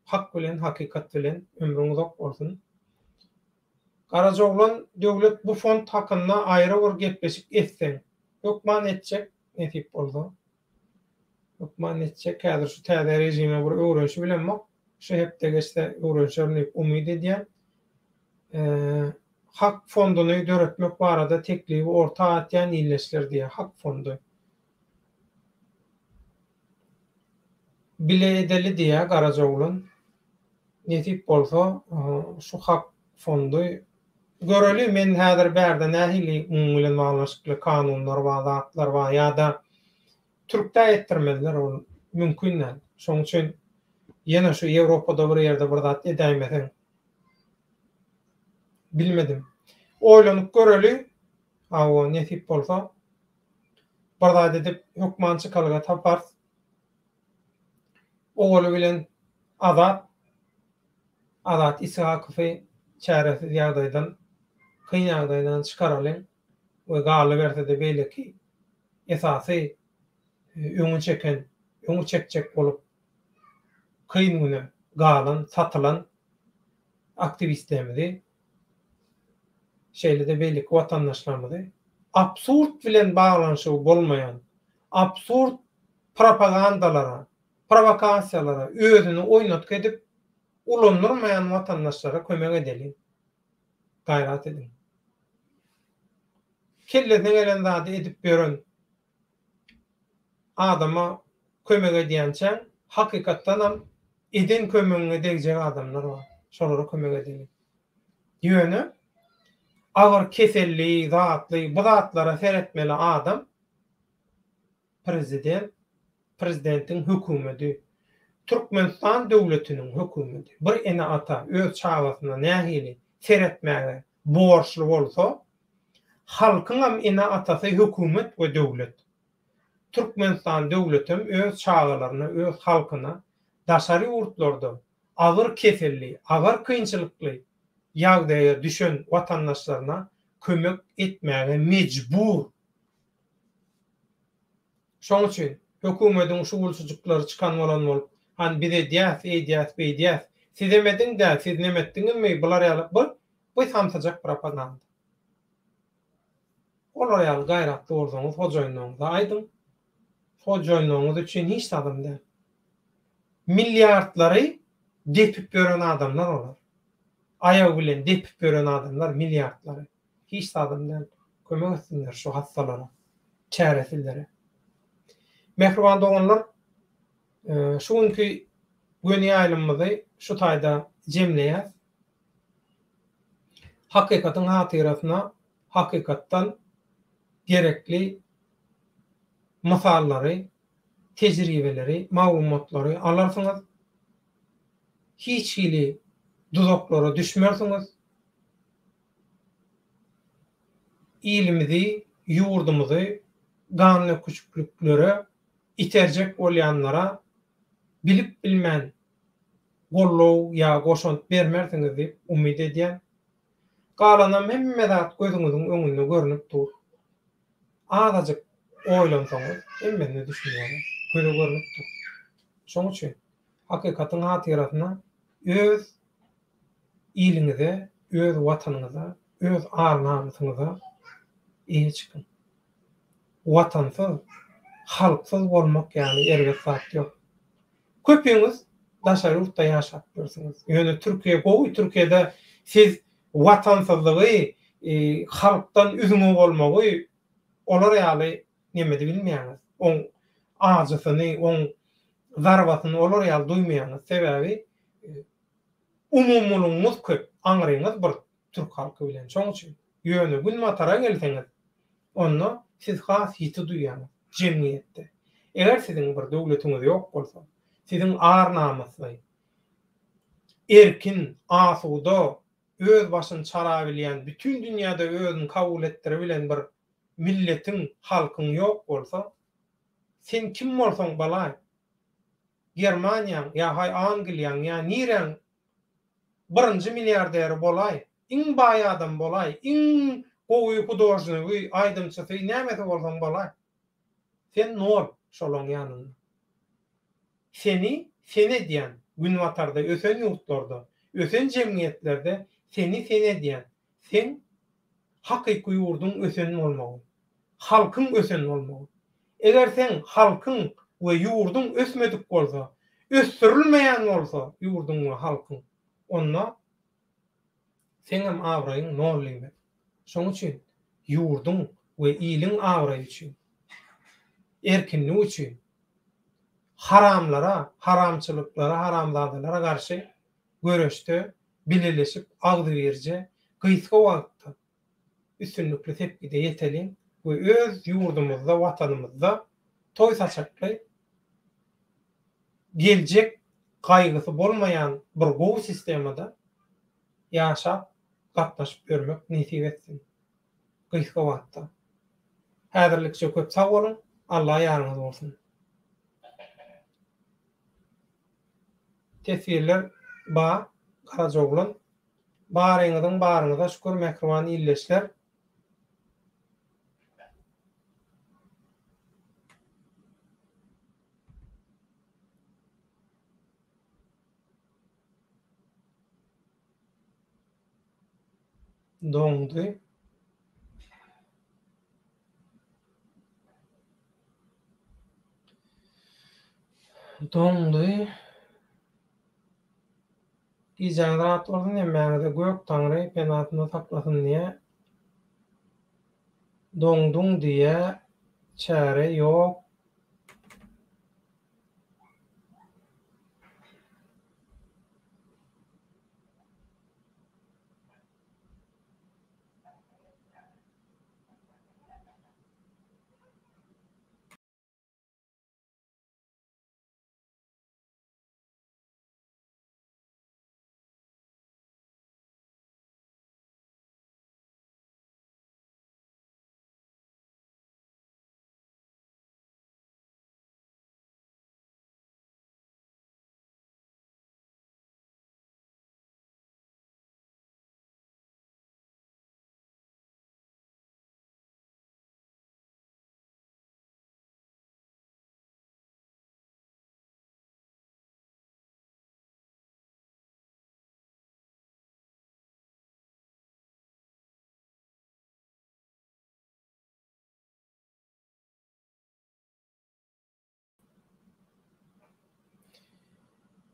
hak bilen hakykat bilen ömrüň uzak bolsun Garajaoglan Döwlet bu fond hakynda aýry bir gepleşik etseň hökman etjek nesip bolsa hökman etjek häzir şu täze režime bir öwrenşibilemok şu hepde geçse öwrenşerin diýip umyt edýän. Hak fonduny döretmek barada teklibi orta atýan illeşler diýýär. Hak fondy. Bile edeli diýýär Garajaoglan. Nesip bolsa şu hak fondy göreli men häzir bärde nähili munuň bilen baglanyşykly kanunlar bar zatlar bar ýa-da Türkdä etdirmezler ol mümkin däl. Şonuň üçin ýene şu Ýewropada bir ýerde bir zat edäýmeseň bilmedim. Oýlanyp göreli hawa nesip bolsa bir zat edip hökman çykalga taparys. Owaly bilen Azat Azat Ishakowy çäresiz ýagdaýdan kyn ýagdaýdan çykaralyň we galyberse-de beýleki esasy öňi çeken, öňi çekjek bolup kyn güne galan, satylan aktiwistlerimizi, şeýle-de beýleki watandaşlarymyzy absurd bilen baglanyşygy bolmaýan, absurd propagandalara, prowokasiýalara özüni oýnatgy edip ulandyrmaýan watandaşlara kömek edeliň. Gaýrat ediň. Kellesine gelen zady edip ýören adama kömek edýänçäň, hakykatdanam eden kömegiňe degjek adamlar bar. Şolara kömek edeliň. Ýöne agyr keselli, zatly bu zatlara seretmeli adam Prezident, prezidentiň hökümedi, Türkmenistan döwletiniň hökümedi bir ene-ata öz çagasyna nähili seretmäge borçly bolsa, halkyňam ene-atasy hökümet we döwlet. Türkmenistan döwletem öz çagalaryna, öz halkyna daşary ýurtlarda agyr keselli, agyr kynçylykly ýagdaýa düşen watandaşlaryna kömek etmäge mejbur. Şoň üçin, hökümediň şugulçyjyklary çykan bolan bolup, hany biz edýäs, eýdýäs, beýdýäs, sizem ediň-dä, siz neme etdiňizmi, bular ýaly bu, bu samsyjak propaganda. Olar ýaly gaýratly bolsaňyz hojaýynlaryňyza aýdyň. Hojaýynlaryňyz üçin hiç zadam däl. Milliardlary depip ýören adamlar olar. Aýagy bilen depip ýören adamlar milliardlary. Hiç zadam däl. Kömek etsinler şu hassalara, çäresizlere. Mähriban doganlar, şu günki göni ýaýlymymyzy şu taýda jemleýäs. Hakykatyň hatyrasyna hakykatdan gerekli mysallary, tejribeleri, maglumatlary alarsyňyz. Hiç hili duzaklara düşmersiňiz. Ilimizi, ýurdumyzy gandöküşikliklere iterjek bolýanlara bilip-bilmän goldaw ýa goşant bermersiňiz diýip umyt edýän. Galanam hemme zat gözüňiziň öňünde görnüp dur. Azajyk oýlansaňyz hemmesine düşünýäňiz. Göze görnüp dur. Şoň üçin hakykatyň hatyrasyna öz Iliňize, öz Watanyňyza, öz ar-namysyňyza eýe çykyň. Watansyz, halksyz bolmak ýaly erbet zat ýok. Köpüňiz daşary ýurtda ýaşap ýörsüňiz. Ýöne Türkiýe gowy, Türkiýede siz watansyzlygy, halkdan üzňe bolmagy olar ýaly nemedi bilmeýäňiz. Oň ajysyny, oň zarbasyny olar ýaly duýmaýaňyz. Sebäbi umumylygyňyz köp, aňryňyz bir türk halky bilen. Şoň üçin. Ýöne günbatara gelseňiz, onda siz has ýiti duýýaňyz jemgyýetde. Eger siziň bir döwletiňiz ýok bolsa, siziň ar-namysly, erkin, asuda, öz başyny çarabilýän, bütin dünýäde özüni kabul etdiribilen bir milletiň, halkyň ýok bolsa, sen kim bolsaň balaý, Germaniýaň ýa haý Angliýaň ýa niräň birinji milliarderi bolaý, iň baý adam bolaý, iň gowy hudožnigi, aýdymçysy, nämesi bolsaň bolaý. Sen nol şolaň ýanynda. Seni sen edýän, günbatarda ösen ýurtlarda, ösen jemgyýetlerde seni sen edýän, seň hakyky ýurduň ösen bolmagy, halkyň ösen bolmagy. Eger seň halkyň we ýurduň ösmedik bolsa, ösdürilmeýän bolsa ýurduň we halkyň, onda seňem abraýyň nol diýmek. Şoň üçin ýurduň we iliň abraýy üçin, erkinlik üçin haramlara, haramçylyklara, haramzadalara garşy göreşde bileleşip agzybirje gysga wagtda üstünlikli sepgide ýeteliň we öz ýurdumyzda, Watanymyzda toý saçakly geljek gaýgysy bolmaýan bir gowy sistemada ýaşap, gatnaşyp ýörmek nesip etsin. Gysga wagtda. Häzirlikçe köp sag boluň, Alla ýaryňyz bolsun. Teswirler ba Garajaoglan. Baryňyzyň baryňyza şükür mähriban ildeşler. Doňdy. Doňdy. Gijäňiz rahat bolsun hemmäňize gök taňry penasynda saklasyn diýä doňduň diýä çäre ýok.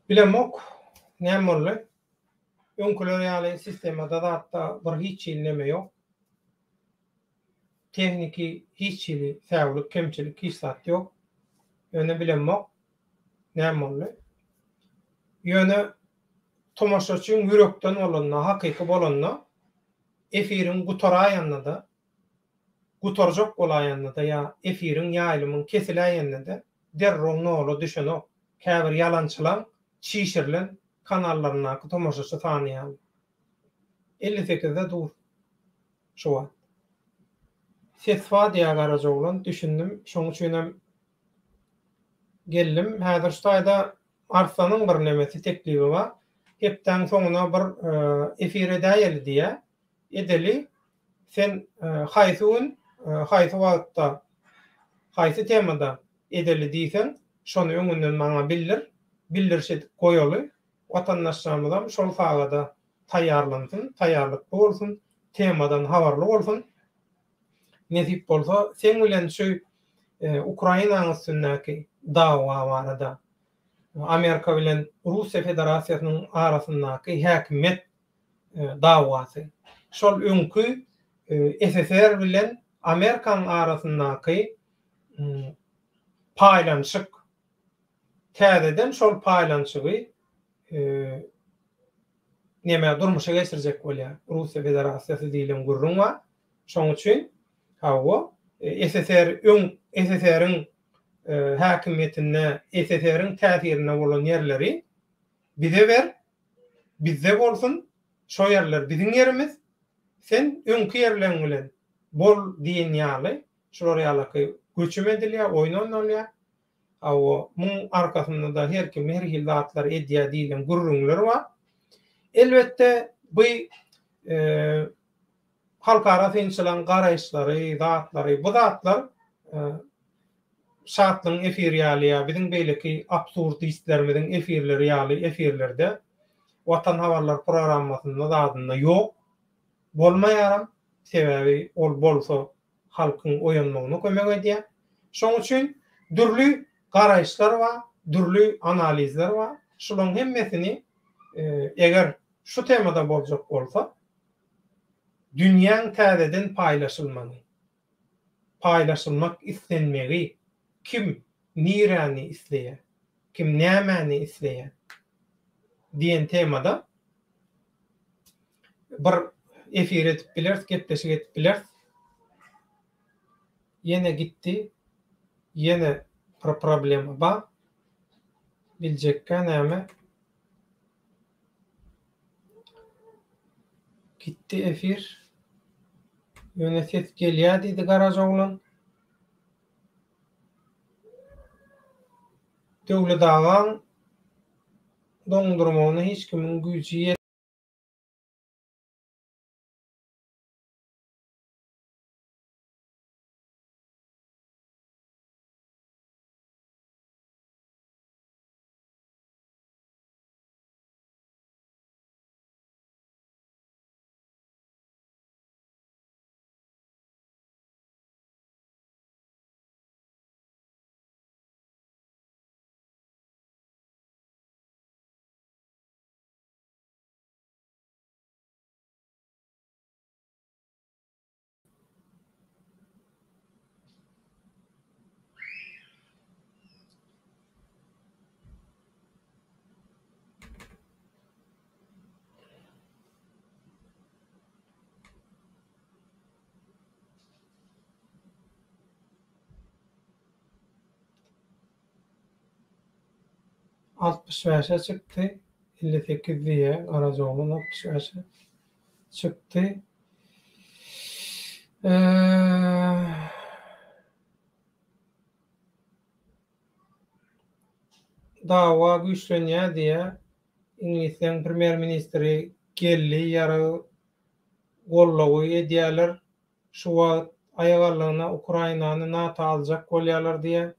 Bilemok, näme boldy? Öňküler ýaly sistemada zatda bir hiç hili neme ýok. Tehniki hiç hili säwlik, kemçilik hiç zat ýok. Ýöne bilemok, näme boldy? Ýöne tomaşaçyň ýürekden bolanda, hakyky bolanda, efiriň gutaraýanda-da, gutarjak bolaýanda-da ýa efiriň, ýaýlymyň kesiläýende-de derrew nola düşenok. Käbir ýalançylaň çişirilen kanallaryndaky tomaşaçy sany ýaly. 58-de dur şu wagt. Ses bar diýýär Garajaoglan, düşündim. Şoň üçinem geldim. Häzir şu taýda Arslanyň bir nemesi, teklibi bar. Hepdäň soňuna bir efir edäýeli diýýär. Edeli. Sen haýsy gün, haýsy wagtda, haýsy temada edeli diýseň, şony öňünden maňa bildir. Bildiriş edip goýaly. Watandaşlarymyzam şol sagada taýýarlansyn, taýýarlykly bolsun, temadan habarly bolsun. Nesip bolsa, seň bilen şu Ukrainanyň üstündäki dawa barada. Amerika bilen Russiýa Federasiýasynyň arasyndaky häkimiýet dawasy. Şol öňki SSR bilen Amerikanyň arasyndaky paýlanyşyk. Täzeden şol paýlanyşygy neme durmuşa geçirjek bolýar Russiýa Federasiýasy diýlen gürrüň bar. Şoň üçin hawa SSR öň SSR-iň häkimiýetinde SSR-iň täsirinde bolan ýerleri bize ber, bizde bolsun, şo ýerler biziň ýerimiz, sen öňki ýerleň bilen bol diýen ýaly şular ýalaky göçüm edilýär, oýun oýnalýar. Hawa, muň arkasynda-da her kim her hili zatlar edýär diýlen gürrüňler bar. Elbetde, bu halkara synçylaryň garaýyşlary, zatlary, bu zatlar Şatlygyň efiri ýaly ýa biziň beýleki absurdistlerimiziň efirleri ýaly efirlerde, Watan habarlar programmasynda zadynda ýok. Bolmaýaram, sebäbi ol bolsa halkyň oýanmagyna kömek edýär. Şoň üçin dürli garaýyşlar bar, dürli analizler bar. Şularyň hemmesini eger şu temada boljak bolsa, dünýäň täzeden paýlaşylmagy, paýlaşylmak islenmegi, kim niräni isleýär, kim nämäni isleýär diýen temada bir efir edip bileris, gepleşik edip bileris. Ýene gitdi. Ýene bir problema bar. Biljekkä näme? Gitdi efir. Ýöne ses gelýär diýdi Garajaoglan. Döwlet agaň doňdurmagyna hiç kimiň güýji 65-e çykdy. 58 diýýär. Garajaoglan 65-e çykdy. Dawa güýçlenýär diýýär. Iňlisleň premýer-ministri geldi, ýarag goldawy edýärler. Şu wagt aýagallygyna Ukrainany NATO aljak bolýarlar diýýär.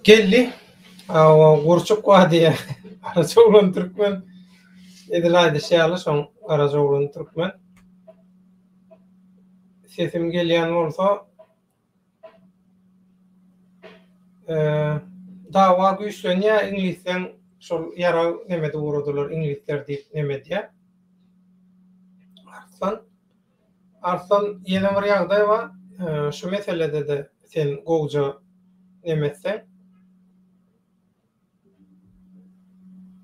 Geldi. Awa, gurçuk bar diýýär. Garajaoglan türkmen. Edil aýdyşy ýaly şoň Garajaoglan türkmen. Sesim gelýän bolsa Dawa güýçlenýär, iňlisleň şol ýarag nemede ugradylar iňlisler diýip neme edýär. Arslan Arslan ýene bir ýagdaý bar, şu meselede-de sen gowja neme etseň.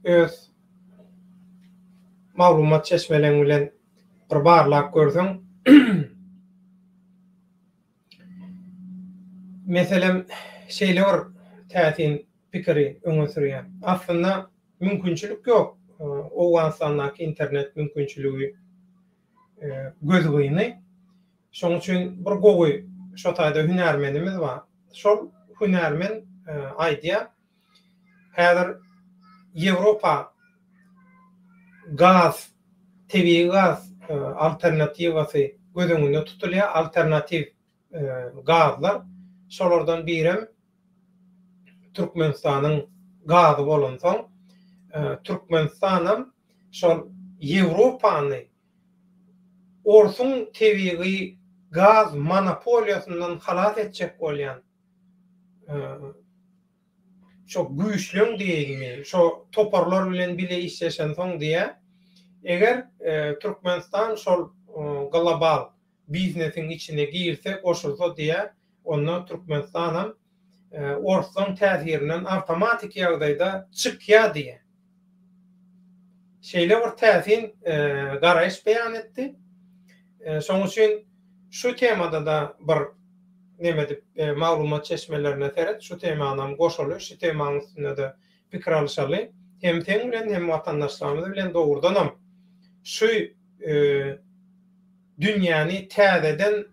Öz maglumat çeşmeleň bilen bir barlap görseň, meselem, şeýle bir täsin pikiri öňe sürýär. Aslynda mümkinçilik ýok. Owganystandaky internet mümkinçiligi gözgyny. Şonuň üçin bir gowy şo taýda hünärmenimiz bar. Şol hünärmen aýdýar, häzir Ýewropa gaz, tebigy gaz alternatiwasy göz öňünde tutulýar, alternatiw gazlar. Şolardan birem Türkmenistanyň gazy bolansoň, Türkmenistanam şol Ýewropany Orsuň tebigy gaz monopoliýasyndan halas etjek bolýan şo güýçleň diýeýinmi, şo toparlar bilen bile işleşensoň diýä, eger Türkmenistan şol global biznesiň içine girse, goşulsa diýä, onda Türkmenistanam orslaň täsirinden awtomatiki ýagdaýda çykýar diýýär. Şeýle bir täsin garaýyş beýan etdi. Şonuň üçin şu temada-da bir neme edip maglumat çeşmelerine seret, şu temanam goşaly, şu temanyň üstünde-de pikir alyşaly. Hem seň bilen, hem watandaşlarymyz bilen dogrudanam şu dünýäni täzeden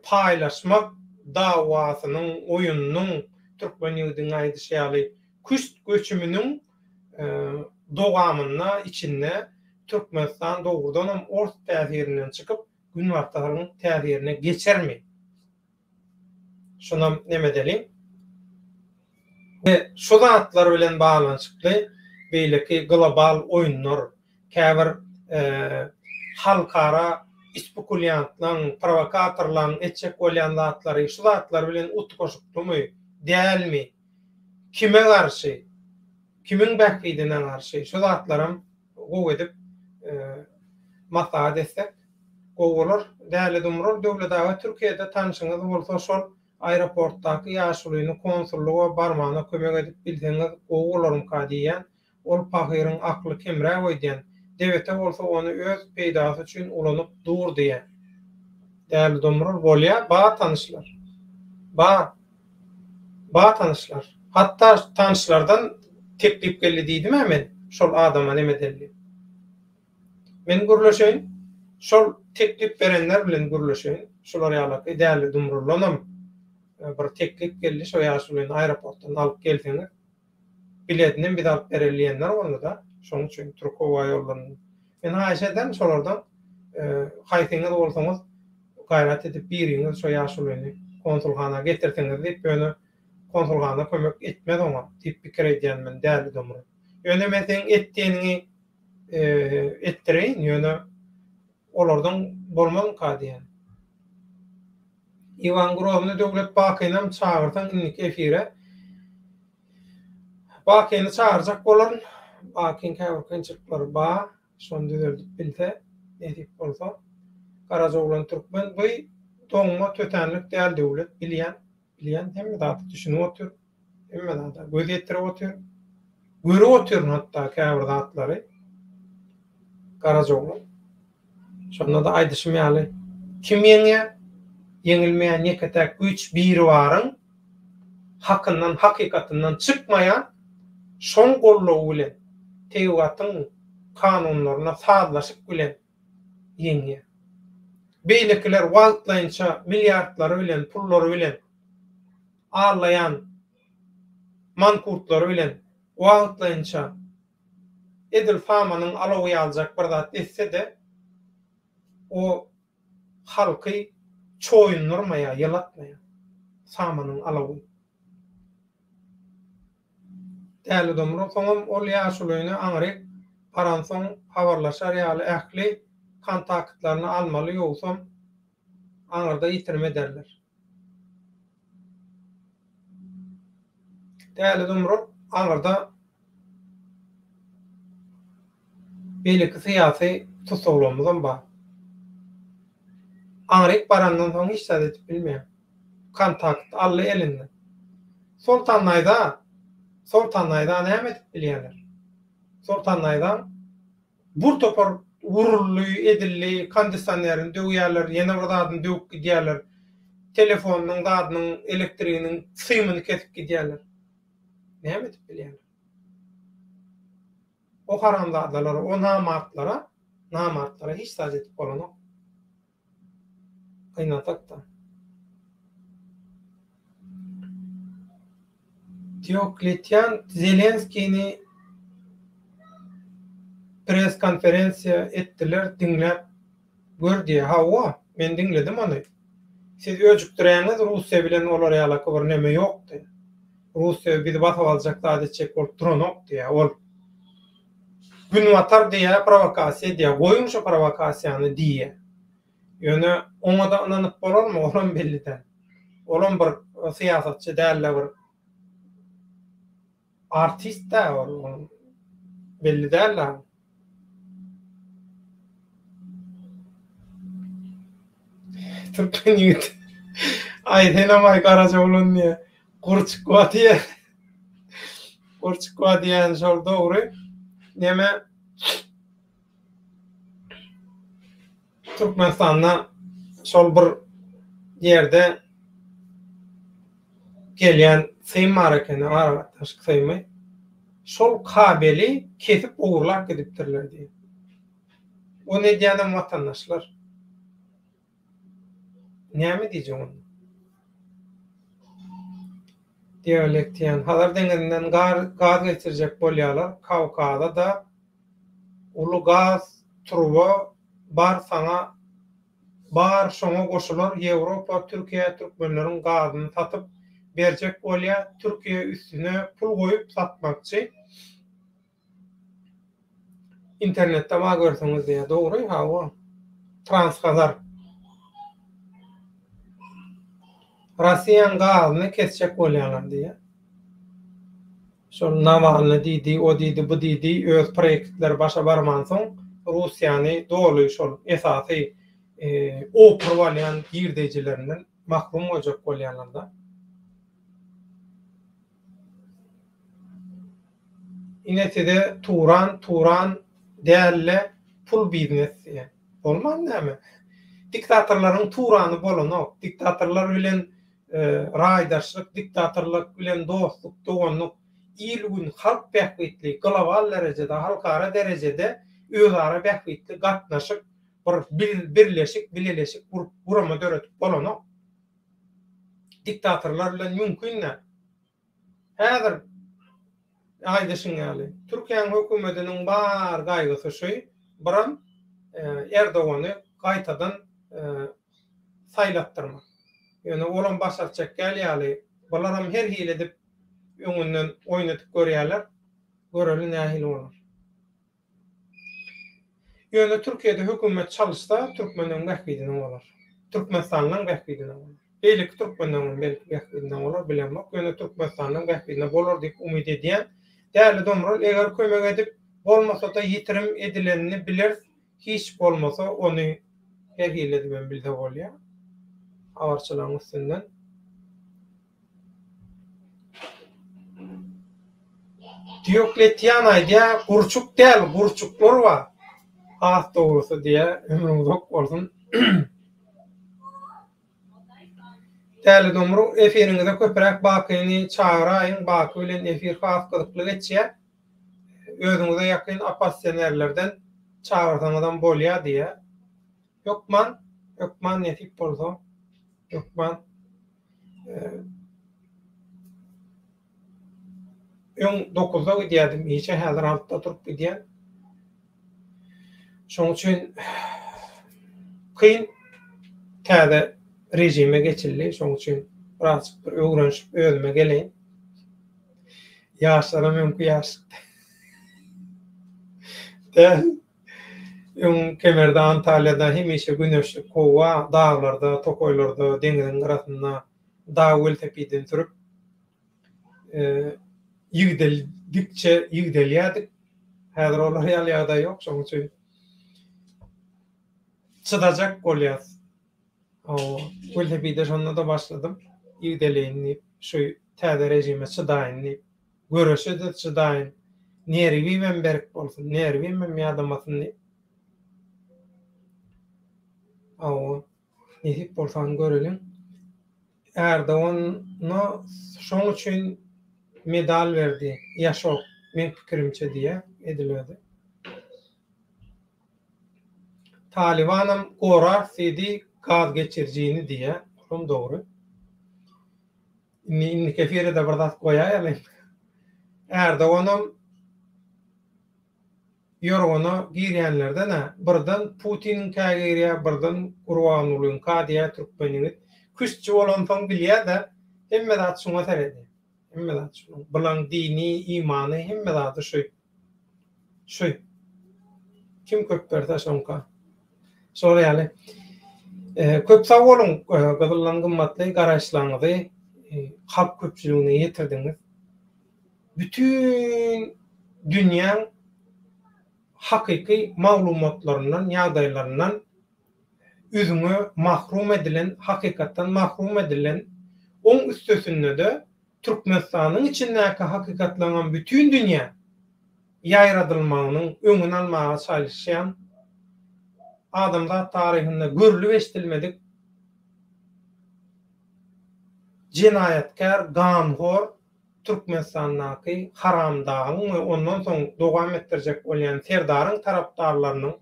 paýlaşmak dawasynyň, oýunynyň, türkmen ýigidiň aýdyşy ýaly, küşt göçüminiň dowamynda, içinde Türkmenistan dogrudanam ors täsirinden çykyp, Günbataryň täsirine geçermi? Şonam neme edeliň. We şu zatlar bilen baglanyşykly beýleki global oýunlar, käbir halkara spekulýantlaň, prowokatorlaň etjek bolýan zatlary şu zatlar bilen utgaşyklymy, dälmi, kime garşy, kimiň bähbidine garşy şu zatlaram gowy edip maslahat etsek gowy bolar. Däli Dumrul, Döwlet aga Türkiýede tanşyňyz bolsa şol aeroportdaky ýaşulyny konsullyga barmagyna kömek edip bilseňiz gowy bolarmyka diýýän. Ol pahyryň akly kemräk öýdýän. Debete bolsa ony öz peýdasy üçin ulanyp dur diýýän. Däli Domrul, Bolýa, bar tanyşlar. Bar. Bar tanyşlar. Hatda tanyşlardan teklip geldi diýdim-ä men şol adama neme edeli diýip. Men gürleşeýin. Şol teklip berenler bilen gürleşeýin. Şular ýalaky Däli Dumruldanam bir teklip geldi, şo ýaşulyny aeroportdan alyp gelseňiz. Biledinem biz alyp bereli diýenler boldy-da, şonuň üçin Türk howa ýollaryndan. Men haýyş ederin şolardan, haýsyňyz bolsaňyz gaýrat edip biriňiz şo ýaşulyny konsulhana getirseňiz diýip, ýöne konsulhana kömek etmez oňa diýip pikir edýän men Däli Domrul. Ýöne men seň et diýeniňi etdireýin, ýöne olardan bolmazmyka diýýän. Iwan Grozny Döwlet Bakynam çagyrsaň indiki efire. Bakyny çagyrjak bolaryn. Bakyň käbir kynçylyklary bar. Şony düzeldip bilse, nesip bolsa. Garajaoglan Türkmen bu doňma tötänlik däl Döwlet bilýän. Bilýän hemme zady düşünip otyr. Hemme zada göz ýetirip otyr. Görüp otyryn hatda käbir zatlary. Garajaoglan. Şonda-da aýdyşym ýaly, kim ýeňýär? Ýeňilmeýän ýeke-täk güýç Biribaryň hakyndan, hakykatyndan çykmaýan, şoň goldawy bilen, tebigatyň kanunlaryna sazlaşyk bilen ýeňýär. Beýlekiler wagtlaýynça milliardlary bilen, pullary bilen, allaýan mankurtlary bilen wagtlaýynça edil samanyň alawy ýalyjak bir zat etse-de, o halky. Çoýundyrmaýar, ýylatmaýar. Samanyň alawy. Däli Domrul soňam ol ýaşulyny aňryk baransoň habarlaşar ýaly ähli kontaktlaryny almaly ýogsam aňyrda ýitirim ederler. Däli Dumrul aňyrda beýleki syýasy tussaglarymyzam bar. Aňryk barandan soň hiç zat edip bilmeýär. Kontakt aldy elinden. Soltan Naýza, Soltan Naýza näme edip bilýärler? Soltan Naýzaň Bir topar uruldy, edildi, kondisionerini döwýärler, ýene bir zadyny döwüp gidýärler, telefonynyň zadynyň, elektriginiň symyny kesip gidýärler. Näme edip bilýärler? O haramzadalara, o namartlara, namartlara hiç zat edip bolanok. Gynansak-da. Diokletian Zelenskini press konferensiýa etdiler diňläp gör diýýär. Hawa, men diňledim ony. Siz öjükdiräňiz Russiýa bilen olar ýalaky bir neme ýokdy. Russiýa bizi basyp aljak zat etjek bolup duranok diýýär. Ol Günbatar diýýär prowokasiýa edýär, goýuň şu prowokasiýany diýýär. Ýöne oňa-da ynanyp bolarmy, olam belli däl. Olam bir syýasatçy däl-de bir artist-dä ol, belli däl-dä. Türkmen ýigit. Aý senem aý garaja oglan diýýär. Gurçuk bar diýýär. Gurçuk bar diýýän şol dogry. Neme Türkmenistanda şol bir ýerde gelýän sym bar ekeni, aragatnaşyk symy. Şol kabeli kesip ogurlap gidipdirler diýýär. Ony edýänem watandaşlar. Näme diýjek onda? Dialektiýan. Hazar deňizinden gaz geçirjek bolýalar. Kawkaza-da uly gaz turba bar saňa bar şoňa goşular Ýewropa Türkiýä türkmenleriň gazyny satyp berjek bolýa Türkiýe üstüne pul goýup satmakçy. Internetde bar görseňiz diýýär. Dogry, hawa. Transhazar. Rossiýaň gazyny kesjek bolýarlar diýýär. Şol Nawalny diýdi, o diýdi, bu diýdi, öz proýektleri başa barmansoň, Russiýany doly şol esasy opuryp alýan girdeýjilerinden mahrum goýjak bolýarlar-da. Ine size Turan, Turan dälle pul biznes diýen. Bolman näme? Diktatorlaryň Turany bolanok. Diktatorlar bilen raýdaşlyk, diktatorlyk bilen dostluk, doganlyk, il-gün, halk bähbitli, global derejede, halkara derejede özara bähbitli gatnaşyk, bir birleşik, bileleşik gurup, gurama döredip bolanok. Diktatorlar bilen mümkin däl. Häzir aýdyşyň ýaly, Türkiýäniň hökümetiniň bar gaýgysy şu, biram Erdogany gaýtadan saýlatdyrmak. Ýöne olam başartjak däl ýaly, bularam her hili edip öňünden oýun edip görýärler. Göreli nähili bolar. Ýöne Türkiýede hökümet çalyşsa türkmenleň bähbidine bolar. Türkmenistanlylaň bähbidine bolar. Beýleki türkmenleňem belki bähbidine bolar bilemok. Ýöne türkmenistanlyň bähbidine bolar diýip umyt edýän. Däli Domrul eger kömek edip bolmasada ýitirim edilenini bileris hiç bolmasa ony her hili edibem bilse bolýar. Habarçylaryň üstünden. Diokletian aýdýar, gurçuk däl, gurçuklar bar. Has dogrusy diýýär, ömrüň uzak bolsun. Däli Domrul, efiriňize köpräk Bakyny çagyraýyň, Baky bilen efir has gyzykly geçýär. Özüňize ýakyn oppozisionerlerden çagyrsaňyzam bolýar diýýär. Hökman, hökman nesip bolsa, hökman. Öň dokuzda gidýärdim işe, häzir altyda turup gidýän. Şonuň üçin kyn täze. režime geçildi. Şoň üçin birazjyk bir öwrenişip özüme geleýin. Ýaşlaram öňki ýaşlyk däl. Öň Kemerde Antalýada hemişe güneşlik howa, daglarda, tokaýlarda, deňiziň gyrasynda dag welosipedini sürüp ýigdeldikçe ýigdelýärdik. Häzir olar ýaly ýagdaý ýok, şonuň üçin çydajak bolýas. Hawa, welosipede şonda-da başladym, ýigdeleýin diýip, şu täze režime çydaýyn diýip, göreşe-de çydaýyn, nerwimem berk bolsun, nerwimem ýadamasyn diýip. Hawa, nesip bolsa hany göreliň. Erdogana şoň üçin medal berdi Ýaşok meň pikirimçe diýýä edil özi. Talybanam gorarys diýdi gaz geçirijini diýýä olam dogry. Indi indiki efire-de bir zat goýaýalyň. Erdoganam Ýorgana girýänlerden-ä birden Putiniňkä girýär, birden Gurbangulyňka diýýär türkmen ýigit. Küştçi bolansoň bilýär-de, hemme zat şuňa seredýär. Hemme zat şunuň. Bulaň dini, imany, hemme zady şu. Şu. Kim köp berse şoňka. Şolar ýaly. Köp sag boluň, gyzyldan gymmatly garaýyşlaryňyzy halk köpçüligine ýetirdiňiz. Bütin dünýäň hakyky maglumatlaryndan, ýagdaýlaryndan üzňe mahrum edilen, hakykatdan mahrum edilen, oň üstesinde-de Türkmenistanyň içindäki hakykatlaryňam bütin dünýä ýaýradylmagynyň öňüni almaga çalyşýan, adamzat taryhynda görlüp-eşidilmedik jenaýatkär, ganhor, Türkmenistandaky Haramdagyň we ondan soň dowam etdirjek bolýan Serdaryň tarapdarlarynyň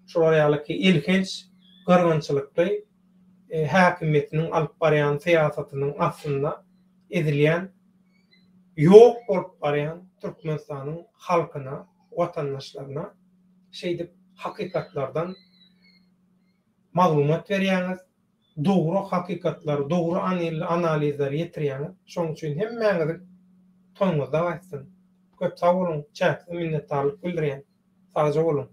şular ýalyky elhenç gyrgynçylykly häkimiýetiniň alyp barýan syýasatynyň astynda ezilýän, ýok bolup barýan Türkmenistanyň halkyna, watandaşlaryna şeýdip hakykatlardan maglumat berýäňiz. Dogry hakykatlary, dogry analizleri ýetirýäňiz. Şonuň üçin hemmäňiziň toýuňyzda gaýtsyn. Köp sag boluň, çäksiz minnetdarlyk bildirýän. Sagja boluň.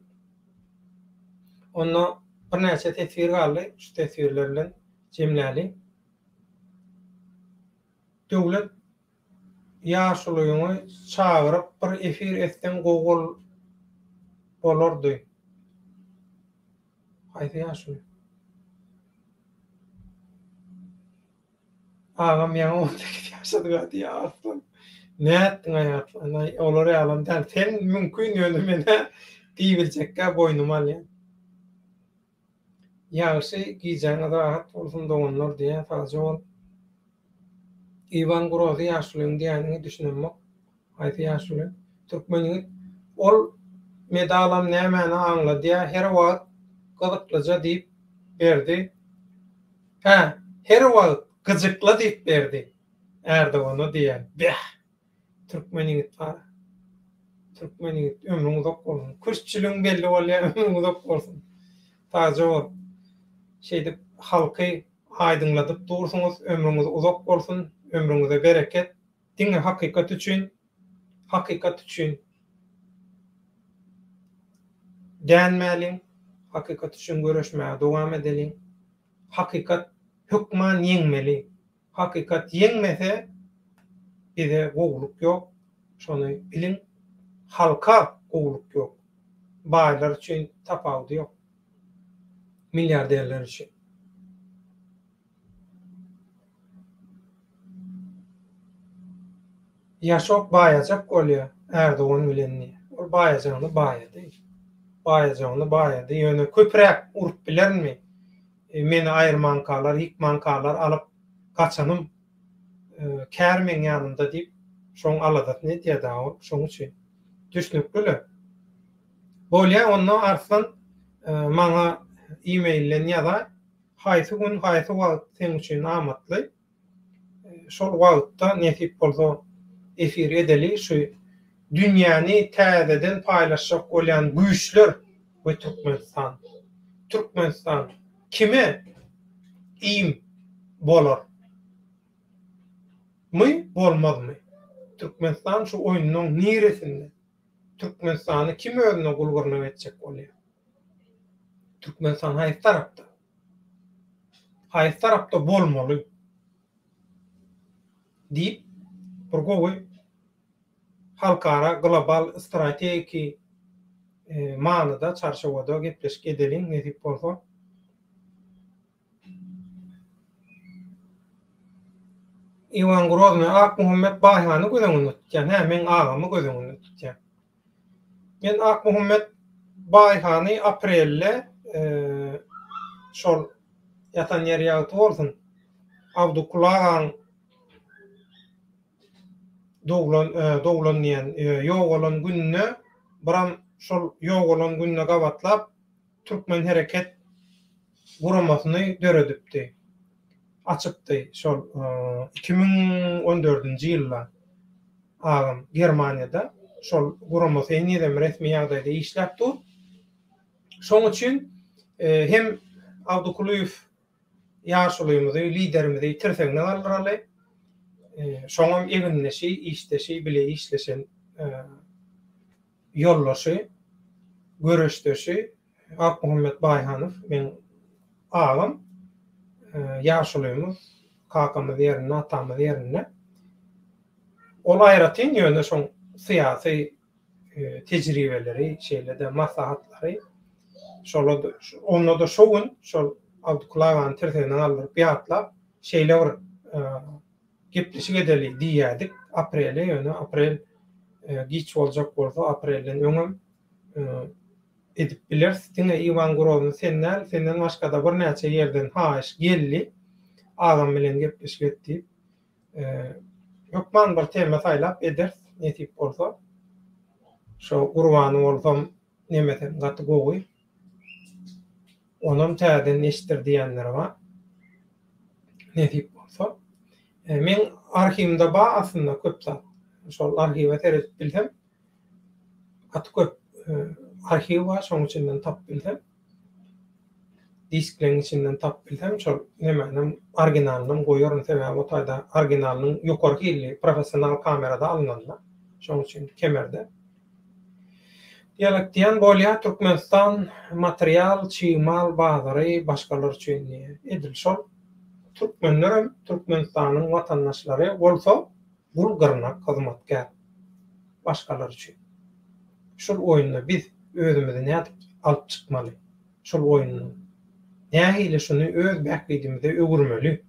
Onda birnäçe teswir galdy, şu teswirler bilen jemläli. Döwlet ýaşulyňy çagyryp bir efir etseň gowy bolardy. Haýsy ýaşuly? Agam ýaňy 18 ýaşadyga diýýär Arslan. Nätdiň-aý Arslan? Aý, olar ýalam däl. Sen mümkin ýöne men-ä diýibiljekkä boýnuma alýan. Ýagşy, gijäňiz rahat bolsun doganlar diýýär. Sagja bol. Iwan Grozy ýaşulyň diýýäniňe düşünemok. Haýsy ýaşuly? Türkmen ýigit. Ol medalam nämäni aňladýa, her wagt gyzyklyja diýip berdi. Hä, her wagt gyjykla diýip berdi. Ärdogana diýýän. Beh! Türkmen ýigit bar. Türkmen ýigit, ömrüň uzak bolsun. Küştçüligiň belli bolýa, ömrüň uzak bolsun. Sagja bol. Şeýdip halky aýdyňladyp dursuňyz, ömrüňiz uzak bolsun, ömrüňize bereket. Diňe hakykat üçin, hakykat üçin dänmäliň, hakykat üçin göreşmäge dowam edeliň. Hakykat hökman ýeňmeli. Hakykat ýeňmese bize gowulyk ýok. Şony biliň. Halka gowulyk ýok. Baýlar üçin tapawudy ýok. Milliarderler üçin. Ýaşok baýajak bolýa Ärdogan bilen diýýä. Ol baýajagyny baýady. Baýajagyny baýady. Ýöne köpräk urup bilerinmi? Meni aýyrmankalar, ýykmankalar alyp gaçanym kär meň ýanymda diýip, şoň aladasyny edýä dagy ol. Şoň üçin. Düşnükli-le. Bolýa onda Arslan maňa e-mailden ýazaý. Haýsy gün, haýsy wagt seň üçin amatly? Şol wagtda nesip bolsa efir edeli şu dünýäni täzeden paýlaşjak bolýan güýçler we Türkmenistan. Türkmenistan kime? Iým bolar. My, bolmazmy? Türkmenistan şu oýnuň niresinde? Türkmenistany kim özüne gul gyrnak etjek bolýar? Türkmenistan haýsy tarapda? Haýsy tarapda bolmaly? Diýip, bir gowy halkara global strategiki manyda, çarçuwada gepleşik edeliň, nesip bolsa. Iwan Groznyý Akmuhammet Baýhany göz öňünde tutýan. Hä, meň agamy göz öňünde tutýan. Men Akmuhammet Baýhany aprelde şol ýatan ýeri ýagty bolsun, Abdykul agaň doglan, doglan diýen, ýogalan gününe, biram şol ýogalan gününe gabatlap Türkmen hereket guramasyny döredipdi, açypdy şol 2014-nji ýylda agam Germaniýada şol guramasy henizem resmi ýagdaýda işläp dur. Şoň üçin hem Abdykulyýew ýaşulymyzy, liderimizi tirsegine galdyraly. Şoňam egindeşi, işdeşi, bile işleşen ýoldaşy, göreşdeşi Akmuhammet Baýhanow meň agam, ýaşulymyz, kakamyz ýerinde, atamyz ýerinde. Ol aýratyn ýöne şoň syýasy tejribeleri, şeýle-de maslahatlary şola onda-da şo gün şol Abdykul agany tirsegine galdyryp ýatlap, şeýle bir Gepleşik edeli diýýädik aprele ýöne aprel giç boljak bolsa aprelden öňem edip bileris diňe Iwan Grozny sen däl senden başgada birnäçe ýerden haýyş geldi agam bilen gepleşik et diýip hökman bir tema saýlap ederis nesip bolsa şo gurbany bolsam nemesem gaty gowy. Onam täzeden eşitdir diýenler bar. Nesip bolsa. Meň arhiwimde bar aslynda köp zat. Şol arhiwe seredip bilsem gaty köp arhiw bar, şoň içinden tapyp bilsem. Diskleň içinden tapyp bilsem şol nemänem originalynam goýaryn sebäbi o taýda originalynyň ýokary hilli professional kamerada alynanda şoň üçin kemerde. Diýalek diýen bolýa Türkmenistan material çig mal bazary başgalar üçin diýýä. Edil şol türkmenlerem Türkmenistanyň watandaşlary bolsa gul gyrnak hyzmatkär başgalar üçin. Şul oýunda biz özümizi nädip alyp çykmaly şul oýundan. Nähili şuny öz bähbidimize öwürmeli.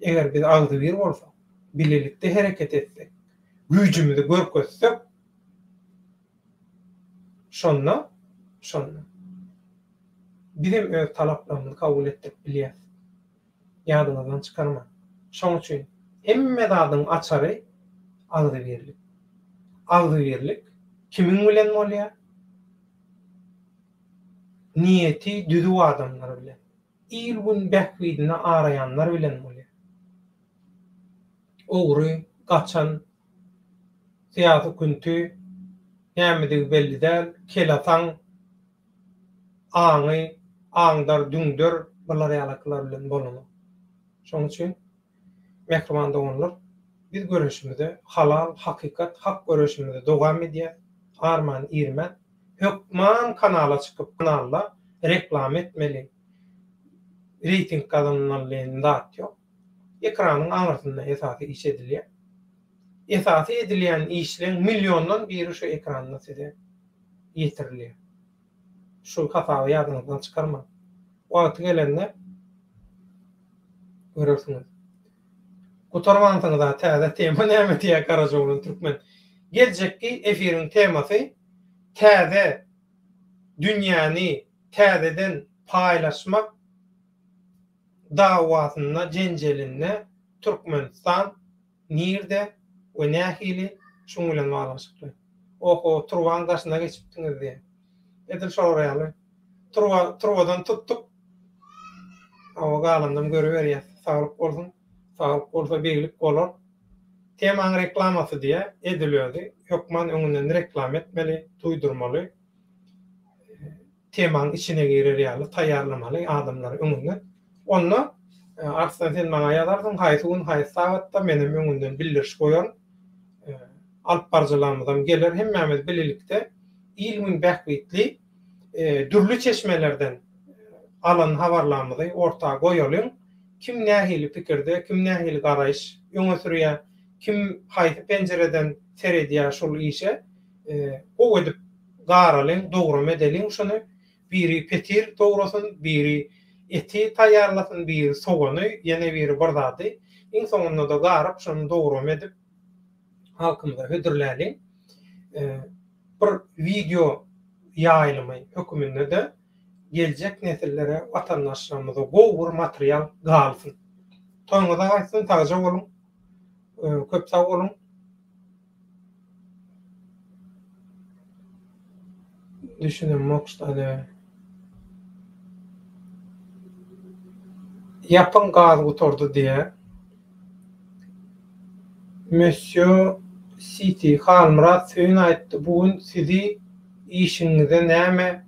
Eger biz agzybir bolsak, bilelikde hereket etsek, güýjümizi görkezsek, şonda, şonda bizem öz talaplarymyzy kabul etdirip bilýäris. Ýadyňyzdan çykarmaň. Şoň üçin hemme zadyň açary agzybirlik. Agzybirlik kimiň bilen bolýar? Niýeti düzüw adamlar bilen. Il-gün bähbidini araýanlar bilen bolýar. Ogry, gaçan, syýasy künti, nämedigi belli däl, kelesaň, aňy aňdar, düňder bular ýalakylar bilen bolanok. Şonuň üçin, mähriban doganlar, biz göreşimize halal, hakykat, hak göreşimizi dowam edýäs, arman-irmän. Hökman kanala çykyp kanalda reklama etmeli reýting gazanmaly diýen zat ýok. Ekranyň aňyrsynda esasy iş edilýär. Esasy edilýän işleň milliondan biri şu ekranda size ýetirilýär. Şu hasaby ýadyňyzdan çykarmaň. Wagty gelende görersiňiz. Gutarmansyňyza täze tema näme diýýär Garajaoglan Türkmen. Geljekki efiriň temasy täze dünýäni täzeden paýlaşmak dawasynda, jenjelinde Türkmenistan nirde we nähili şuň bilen baglanyşykly. Oho, turbaň daşyna geçipdiňiz diýýär. Edil şolar ýaly. Turba, turbadan tutduk. Hawa, galanynam görüberýäs. Saglyk bolsun. Saglyk bolsa beglik bolar. Temaň reklamasy diýýär, edil özi. Hökman öňünden reklama etmeli, duýdurmaly. Temaň içine girer ýaly taýýarlamaly adamlary öňünden. Onda Arslan sen maňa ýazarsyň haýsy gün haýsy sagatda menem öňünden bildiriş goýaryn. Alyp baryjylarymyzam geler hemmämiz bilelikde il-gün bähbitli dürli çeşmelerden alan habarlarymyzy orta goýalyň. Kim nähili pikirde, kim nähili garaýyş öňe sürýär, kim haýsy penjireden seredýär şul işe gowy edip garalyň, dograma edeliň şuny. Biri petir dograsyn, biri eti taýýarlasyn, biri sogany, ýene biri bir zady. Iň soňunda-da garyp şony dograma edip halkymyza hödürläliň. Bir wideo ýaýlymy höküminde-de geljek nesillere, watandaşlarymyza gowy bir material galsyn. Toýuňyza gaýtsyn, sagja boluň. Köp sag boluň. Düşünemok ştada. Ýapyň gaz gutardy diýä. Mössýo Siti Halmyrat Söýün aýtdy bu gün sizi işiňize näme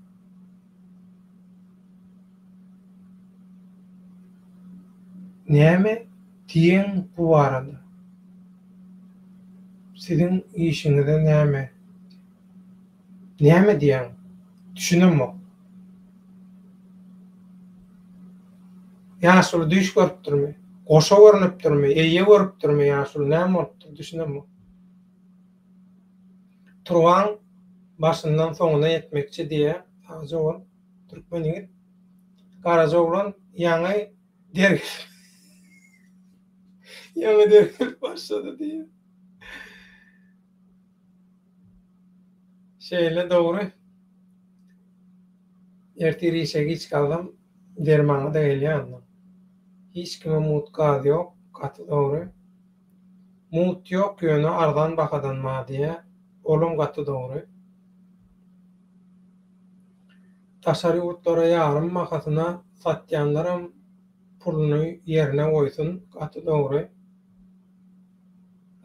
Näme diýeň bu barada? Siziň işiňize näme? Näme diýýäň? Düşünemok. Ýaşuly düýş görüpdirmi? Goşa görnüpdirmi? Eýe görüpdirmi ýaşuly? Näme bolupdyr? Düşünemok. Turbaň başyndan soňuna ýetmekçi diýýä. Sagja bol, türkmen ýigit. Garajaoglan ýaňy der Ýaňy der gelip başlady diýýä. Şeýle dogry. Ertir işe giç galsam der maňa-da gelýär onda. Hiç kime mugt gaz ýok, gaty dogry. Mugt ýok ýöne arzan bahadan bar diýýär. Olam gaty dogry. Daşary ýurtlara ýarym bahasyna satýanlaram puluny ýerine goýsun, gaty dogry.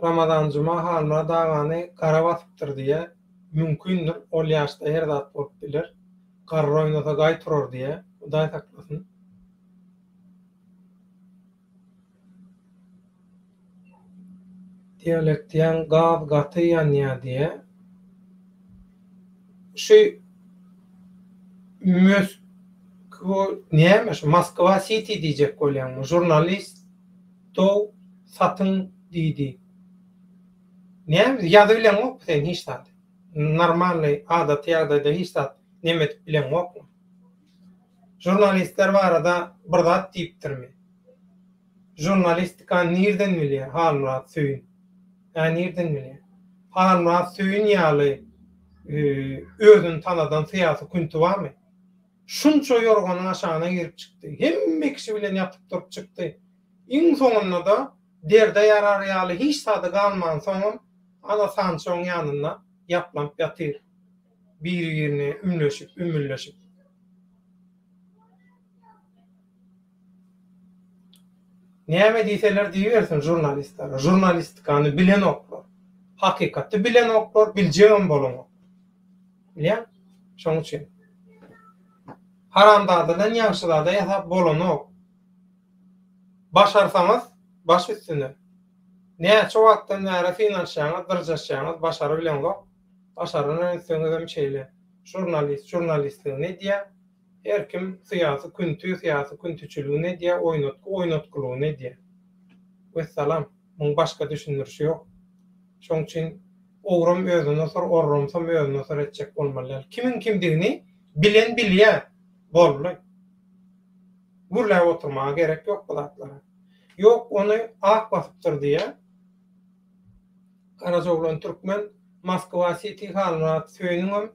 Ramazan Juma Halmyrat agany gara basypdyr diýýä. Mümkindir, ol ýaşda her zat bolup biler. Garry oýnasa gaý turar diýýä. Hudaý saklasyn. Dialektýan gaz gaty ýanýa diýýä. Şu Möskwo näme şu Moskwa siti diýjek bolýaňmy? Žurnalist Dow satyň diýdi. Näme ýazybileňokmy sen hiç zat? Normalnyý adaty ýagdaýda hiç zat neme edip bileňokmy? Žurnalistler barada bir zat diýipdirmi? Žurnalistikany nirden bilýär Halmyrat Söýün? Hä nirden bilýär? Halmyrat Söýün ýaly özüni tanadan syýasy künti barmy? Şunça ýorganyň aşagyna girip çykdy. Hemme kişi bilen ýatyp turup çykdy. Iň soňunda-da derde ýarar ýaly hiç zady galmansoňam ana Sançoň ýanynda ýaplanyp ýatyr. Biri-birine ümleşip, ümmülleşip. Näme diýseler diýibersin žurnalistlere. Žurnalistikany bilenoklar. Hakykaty bilenoklar, biljegem bolanok. Bilýäňmi? Şoň üçin. Haramzadadan ýagşyzada ýasap bolanok. Başarsaňyz, baş üstüne. Näçe wagtdan bäri synanyşýaňyz, dyrjaşýaňyz, başarybileňzok. Başaran öýtseňizem şeýle. Žurnalist žurnalistligini edýär. Her kim syýasy künti syýasy küntüçiligini edýär, oýnatgy oýnatgylygyny edýär. Wessalam. Muň başga düşündirişi ýok. Şoň üçin ogram özüne sor, orramsam özüne sor etjek bolmaly däl. Kimiň kimdigini bilen bilýär. Boldy. Gürläp oturmaga gerek ýok bu zatlara. Ýok ony ak basypdyr diýýär. Garajaoglan Türkmen Moskwa Siti Halmyrat Söýüniňem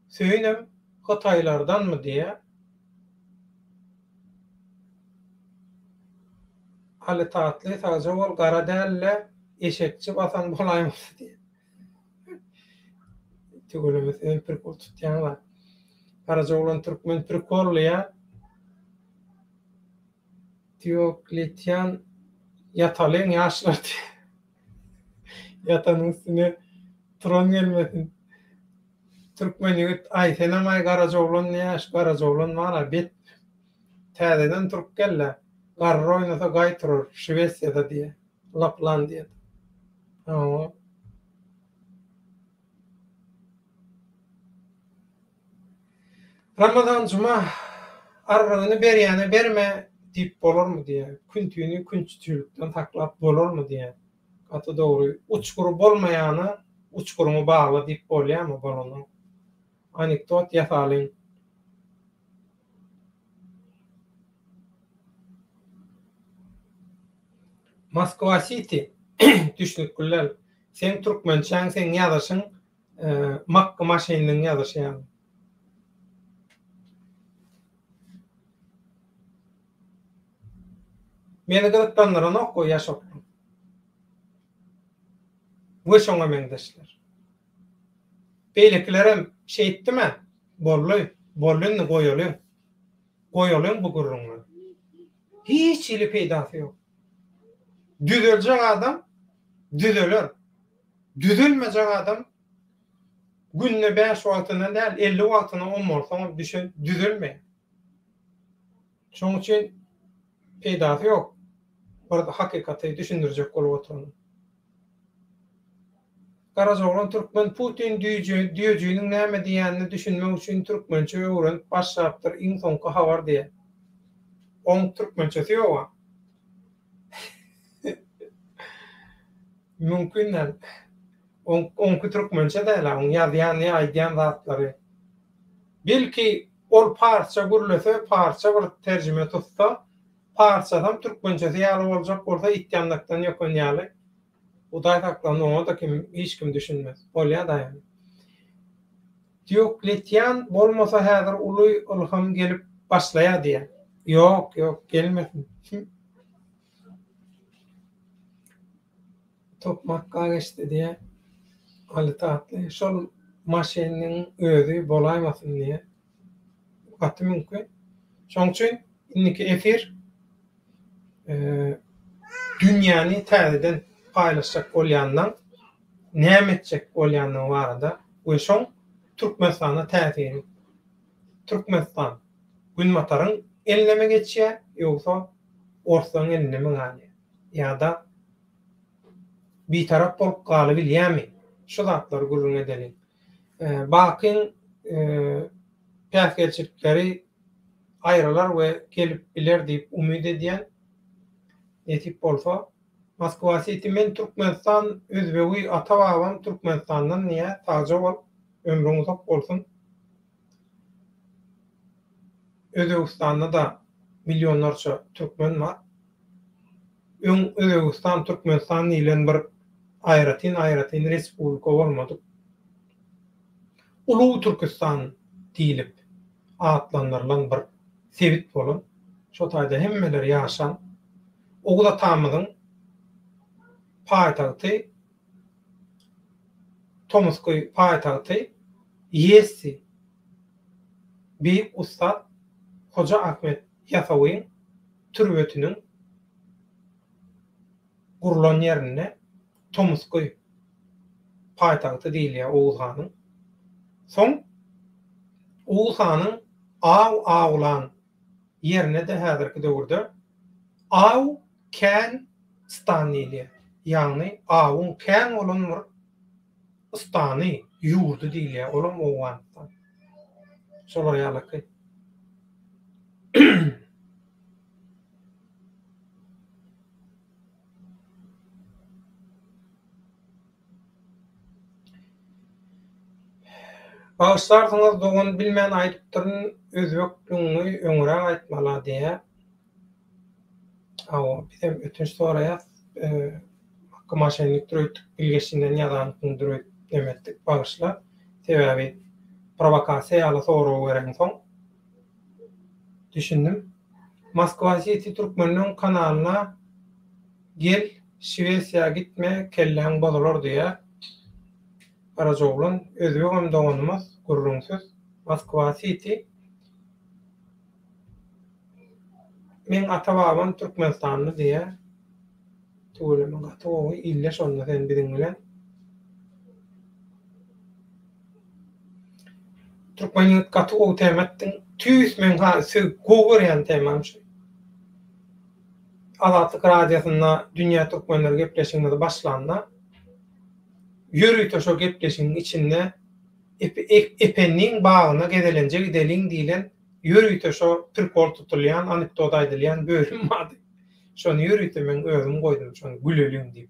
Söýünem Hytaýlardanmy diýýär. Aly Tatly sagja bol gara dälle eşekçi basan bolaýmasa diýýär. Tüweleme sizem prikol tutýaňyza. Garajaoglan Türkmen prikollyýa. Diokletian ýatalyň ýaşlar diýýär. Ýatanyň üstüne turan gelmesin. Türkmen ýigit aý senem aý garajaoglan diýýä şu garajaoglan bar-a bet täzeden turup gel-le garry oýnasa gaý turar Şwesiýada diýýä Laplandiýada. Hawa. Ramazan Juma arrygyny berýäne berme diýip bolarmy diýýär. Küntüni künçüçilikden saklap bolarmy diýýär. Gaty dogry. Uçgury bolmaýana uçguryňy bagla diýip bolýarmy? Bolanok. Anekdot ýasalyň. Moskwa Siti düşnükli däl. Seň türkmençäň seň ýazyşyň Makgy maşynynyň ýazyşy ýaly. Meni gyzyklandyranok bu ýaşoklar. We şoňa meňzeşler. Beýlekilerem şeýtdimä? Boldy, boldy indi goýalyň. Goýalyň bu gürrüňleri. Hiç hili peýdasy ýok. Düzeljek adam düzeler. Düzelmejek adam günde bäş wagtyna däl, 50 wagtyna ommarsaňam düşen düzelmeýär. Şonuň üçin peýdasy ýok bir hakykaty düşündirjek bolup oturanyň. Garajaoglan türkmen Putin düýejiniň näme diýýänine düşünmek üçin türkmençe öwrenip başlapdyr iň soňky habar diýýär. Oň türkmençesi ýoga. Mümkin däl. Oňky türkmençe däl-ä, oň ýazýan ýa aýdýan zatlary. Belki ol parsça gürlese, parsça bir terjime tutsa, parsçasam türkmençesi ýaly boljak bolsa it ýandakdan ýokan ýaly. Hudaý saklasyn oňa-da kim hiç kim düşünmez. Bolýa daýy. Diokletian bolmasa häzir uly ylham gelip başlaýar diýýär. Ýok, ýok, gelmesin. Top makka geçdi diýýär. Aly Tatly şol maşynyň özi bolaýmasyn diýýär. Gaty mümkin. Şoň üçin indiki efir dünýäni täzeden paýlaşjak bolýandan näme etjek bolýandygy barada we şoň Türkmenistana täsiri. Türkmenistan Günbataryň elinemi geçýär ýogsa orslaryň elinemi galýar ýa-da Bitarap bolup galybilýämi? Şu zatlary gürrüň edeliň. Bakyň päsgelçilikleri aýrylar we gelip biler diýip umyt edýän. Nesip bolsa. Moskwa Siti men Türkmenistan özbegi ata babam Türkmenistandan diýýä sagja bol ömrüň uzak bolsun. Özbegistanda-da millionlarça türkmen bar. Öň Özbegistan, Türkmenistan diýlen bir aýratyn-aýratyn respublika bolmadyk. Ulug Türküstan diýlip atlandyrylan bir sebit bolan, şo taýda hemmeler ýaşan Oguz atamyzyň paýtagty tomusky paýtagty Ýessi beýik ussat Hoja Ahmet Ýasawyň türbetiniň gurlan ýerinde tomusky paýtagty diýilýär Oguz hanyň. Soň Oguz hanyň aw awlan ýerine-de häzirki döwürde Aw kän stan diýilýär. Ýagny awuň kän bolan bir stany, ýurdy diýilýär. Olam Owganystan. Şolar ýalyky. Bagyşlarsyňyz dogan bilmän aýdypdyryn özbekligiňi öňräk aýtmala diýä. Hawa bizem ötünç soraýas Hakkı maşennikdir öýtdük bilgeşinden ýazansyňdyr öýdüp neme etdik bagyşla sebäbi prowokasiýa ýaly sorag bereňsoň düşündim. Moskwa Siti türkmenleň kanalyna gel Şwesiýa gitme kelläň bozular diýýär. Garajaoglan özbegem doganymyz gürrüňsiz Moskwa Siti Meň ata babam Türkmenistanly diýýär. Tüweleme gaty gowy illeş onda sen biziň bilen. Türkmen ýigit gaty gowy tema etdiň. Tüýs meň ha söýüp gowy görýän temam şu. Azatlyk radiosynda Dünýä türkmenleri gepleşigimizi başlanda ýörite şo gepleşigiň içinde Ependiň bagyna gezelenje gideliň diýlen ýörite şo prikol tutulýan, anekdot aýdylýan bölüm bardy. Şony ýörite men özüm goýdum şony güleliň diýip.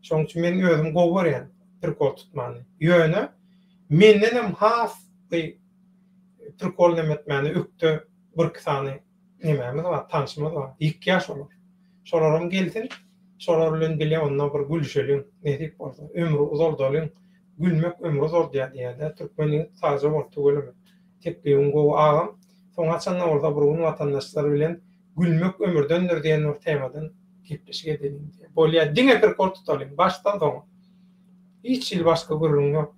Şoň üçin men özüm gowy görýän prikol tutmany. Ýöne mendenem has by prikol neme etmäne ökde birki sany nemämiz bar, tanşymyz bar. Ýykýar şolar. Şolaram gelsin, şolar bilen bile onda bir gülüşeliň, nesip bolsa. Ömri uzaldalyň. Gülmek ömri uzaldýar diýýär-dä. Türkmen ýigit sagja bol tüweleme. Teklibiň gowy agam. Soň haçanda bolsa bir gün watandaşlar bilen Gülmek ömürdendir diýen bir temadan gepleşik edeliň diýýär. Bolýar, diňe prikol tutalyň, başdan soňa. Hiç hili başga gürrüň ýok.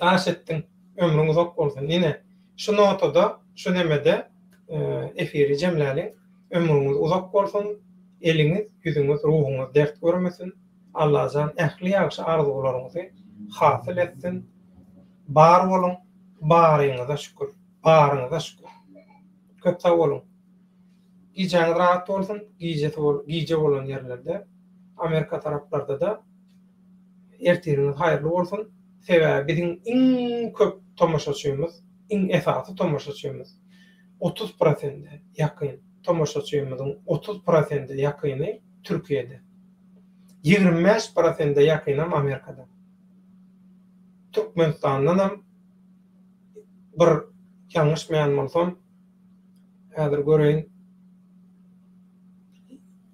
Daş etdiň, ömrüň uzak bolsun. Ine, şu notada, şu nemede efiri jemläliň. Ömrüňiz uzak bolsun, eliňiz, ýüzüňiz, ruhuňyz dert görmesin. Allajan ähli ýagşy arzuwlaryňyzy hasyl etsin. Bar boluň, baryňyza şükür, baryňyza şükür. Köp sag boluň. Gijäňiz rahat bolsun, gijesi bol, gije bolan ýerlerde, Amerika taraplarda-da ertiriňiz haýyrly bolsun. Sebäbi biziň iň köp tomaşaçymyz, iň esasy tomaşaçymyz 30 prosende ýakyn tomaşaçymyzyň 30 prosende ýakyny Türkiýede. 25 prosende ýakynam Amerikada. Türkmenistandanam bir ýalňyşmaýan bolsam, häzir göreýin,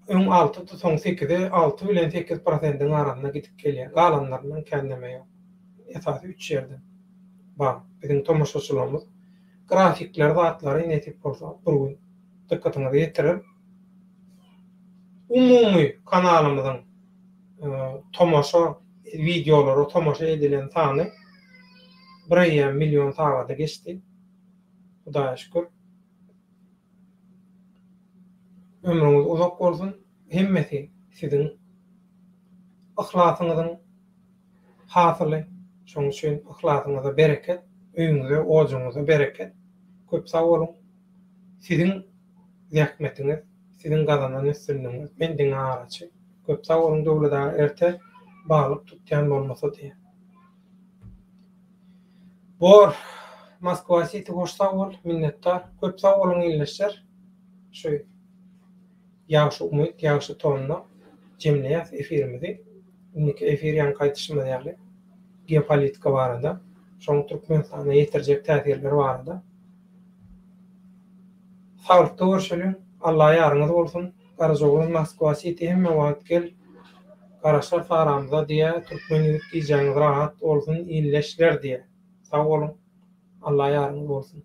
öň altydy, soň sekize, alty bilen sekiz prosendiň arasynda gidip gelýär. Galanlaryndan kän neme ýok. Esasy üç ýerden bar biziň tomaşaçylarymyz. Grafikleri zatlary nesip bolsa bir gün dykgatyňyza ýetirerin. Umumy kanalymyzyň tomaşa wideolara tomaşa edilen sany bireýýäm million sagada geçdi. Hudaýa şükür. Ömrüňiz uzak bolsun. Hemmesi siziň yhlasyňyzyň hasyly. Şonuň üçin yhlasyňyza bereket, öýüňize, ojagyňyza bereket. Köp sag boluň. Siziň zähmetiňiz, siziň gazanan üstünligiňiz. Men diňe araçy. Köp sag boluň Döwlet aga erte balyk tutýan bolmasa diýýär. Bor. Moskwa City hoş sag bol, minnetdar. Köp sag boluň ildeşler. Şu ýagşy umyt, ýagşy tonda jemleýäs efirimizi. Indiki efir ýaňky aýdyşymyz ýaly geopolitika barada, şoň Türkmenistana ýetirjek täsirleri barada. Saglykda görşeliň. Alla ýaryňyz bolsun. Garajaoglan Moskwa City hemme wagt gel garaşarys aramyza diýä türkmen ýigit gijäňiz rahat bolsun illeşler diýä sag boluň Alla ýaryňyz bolsun.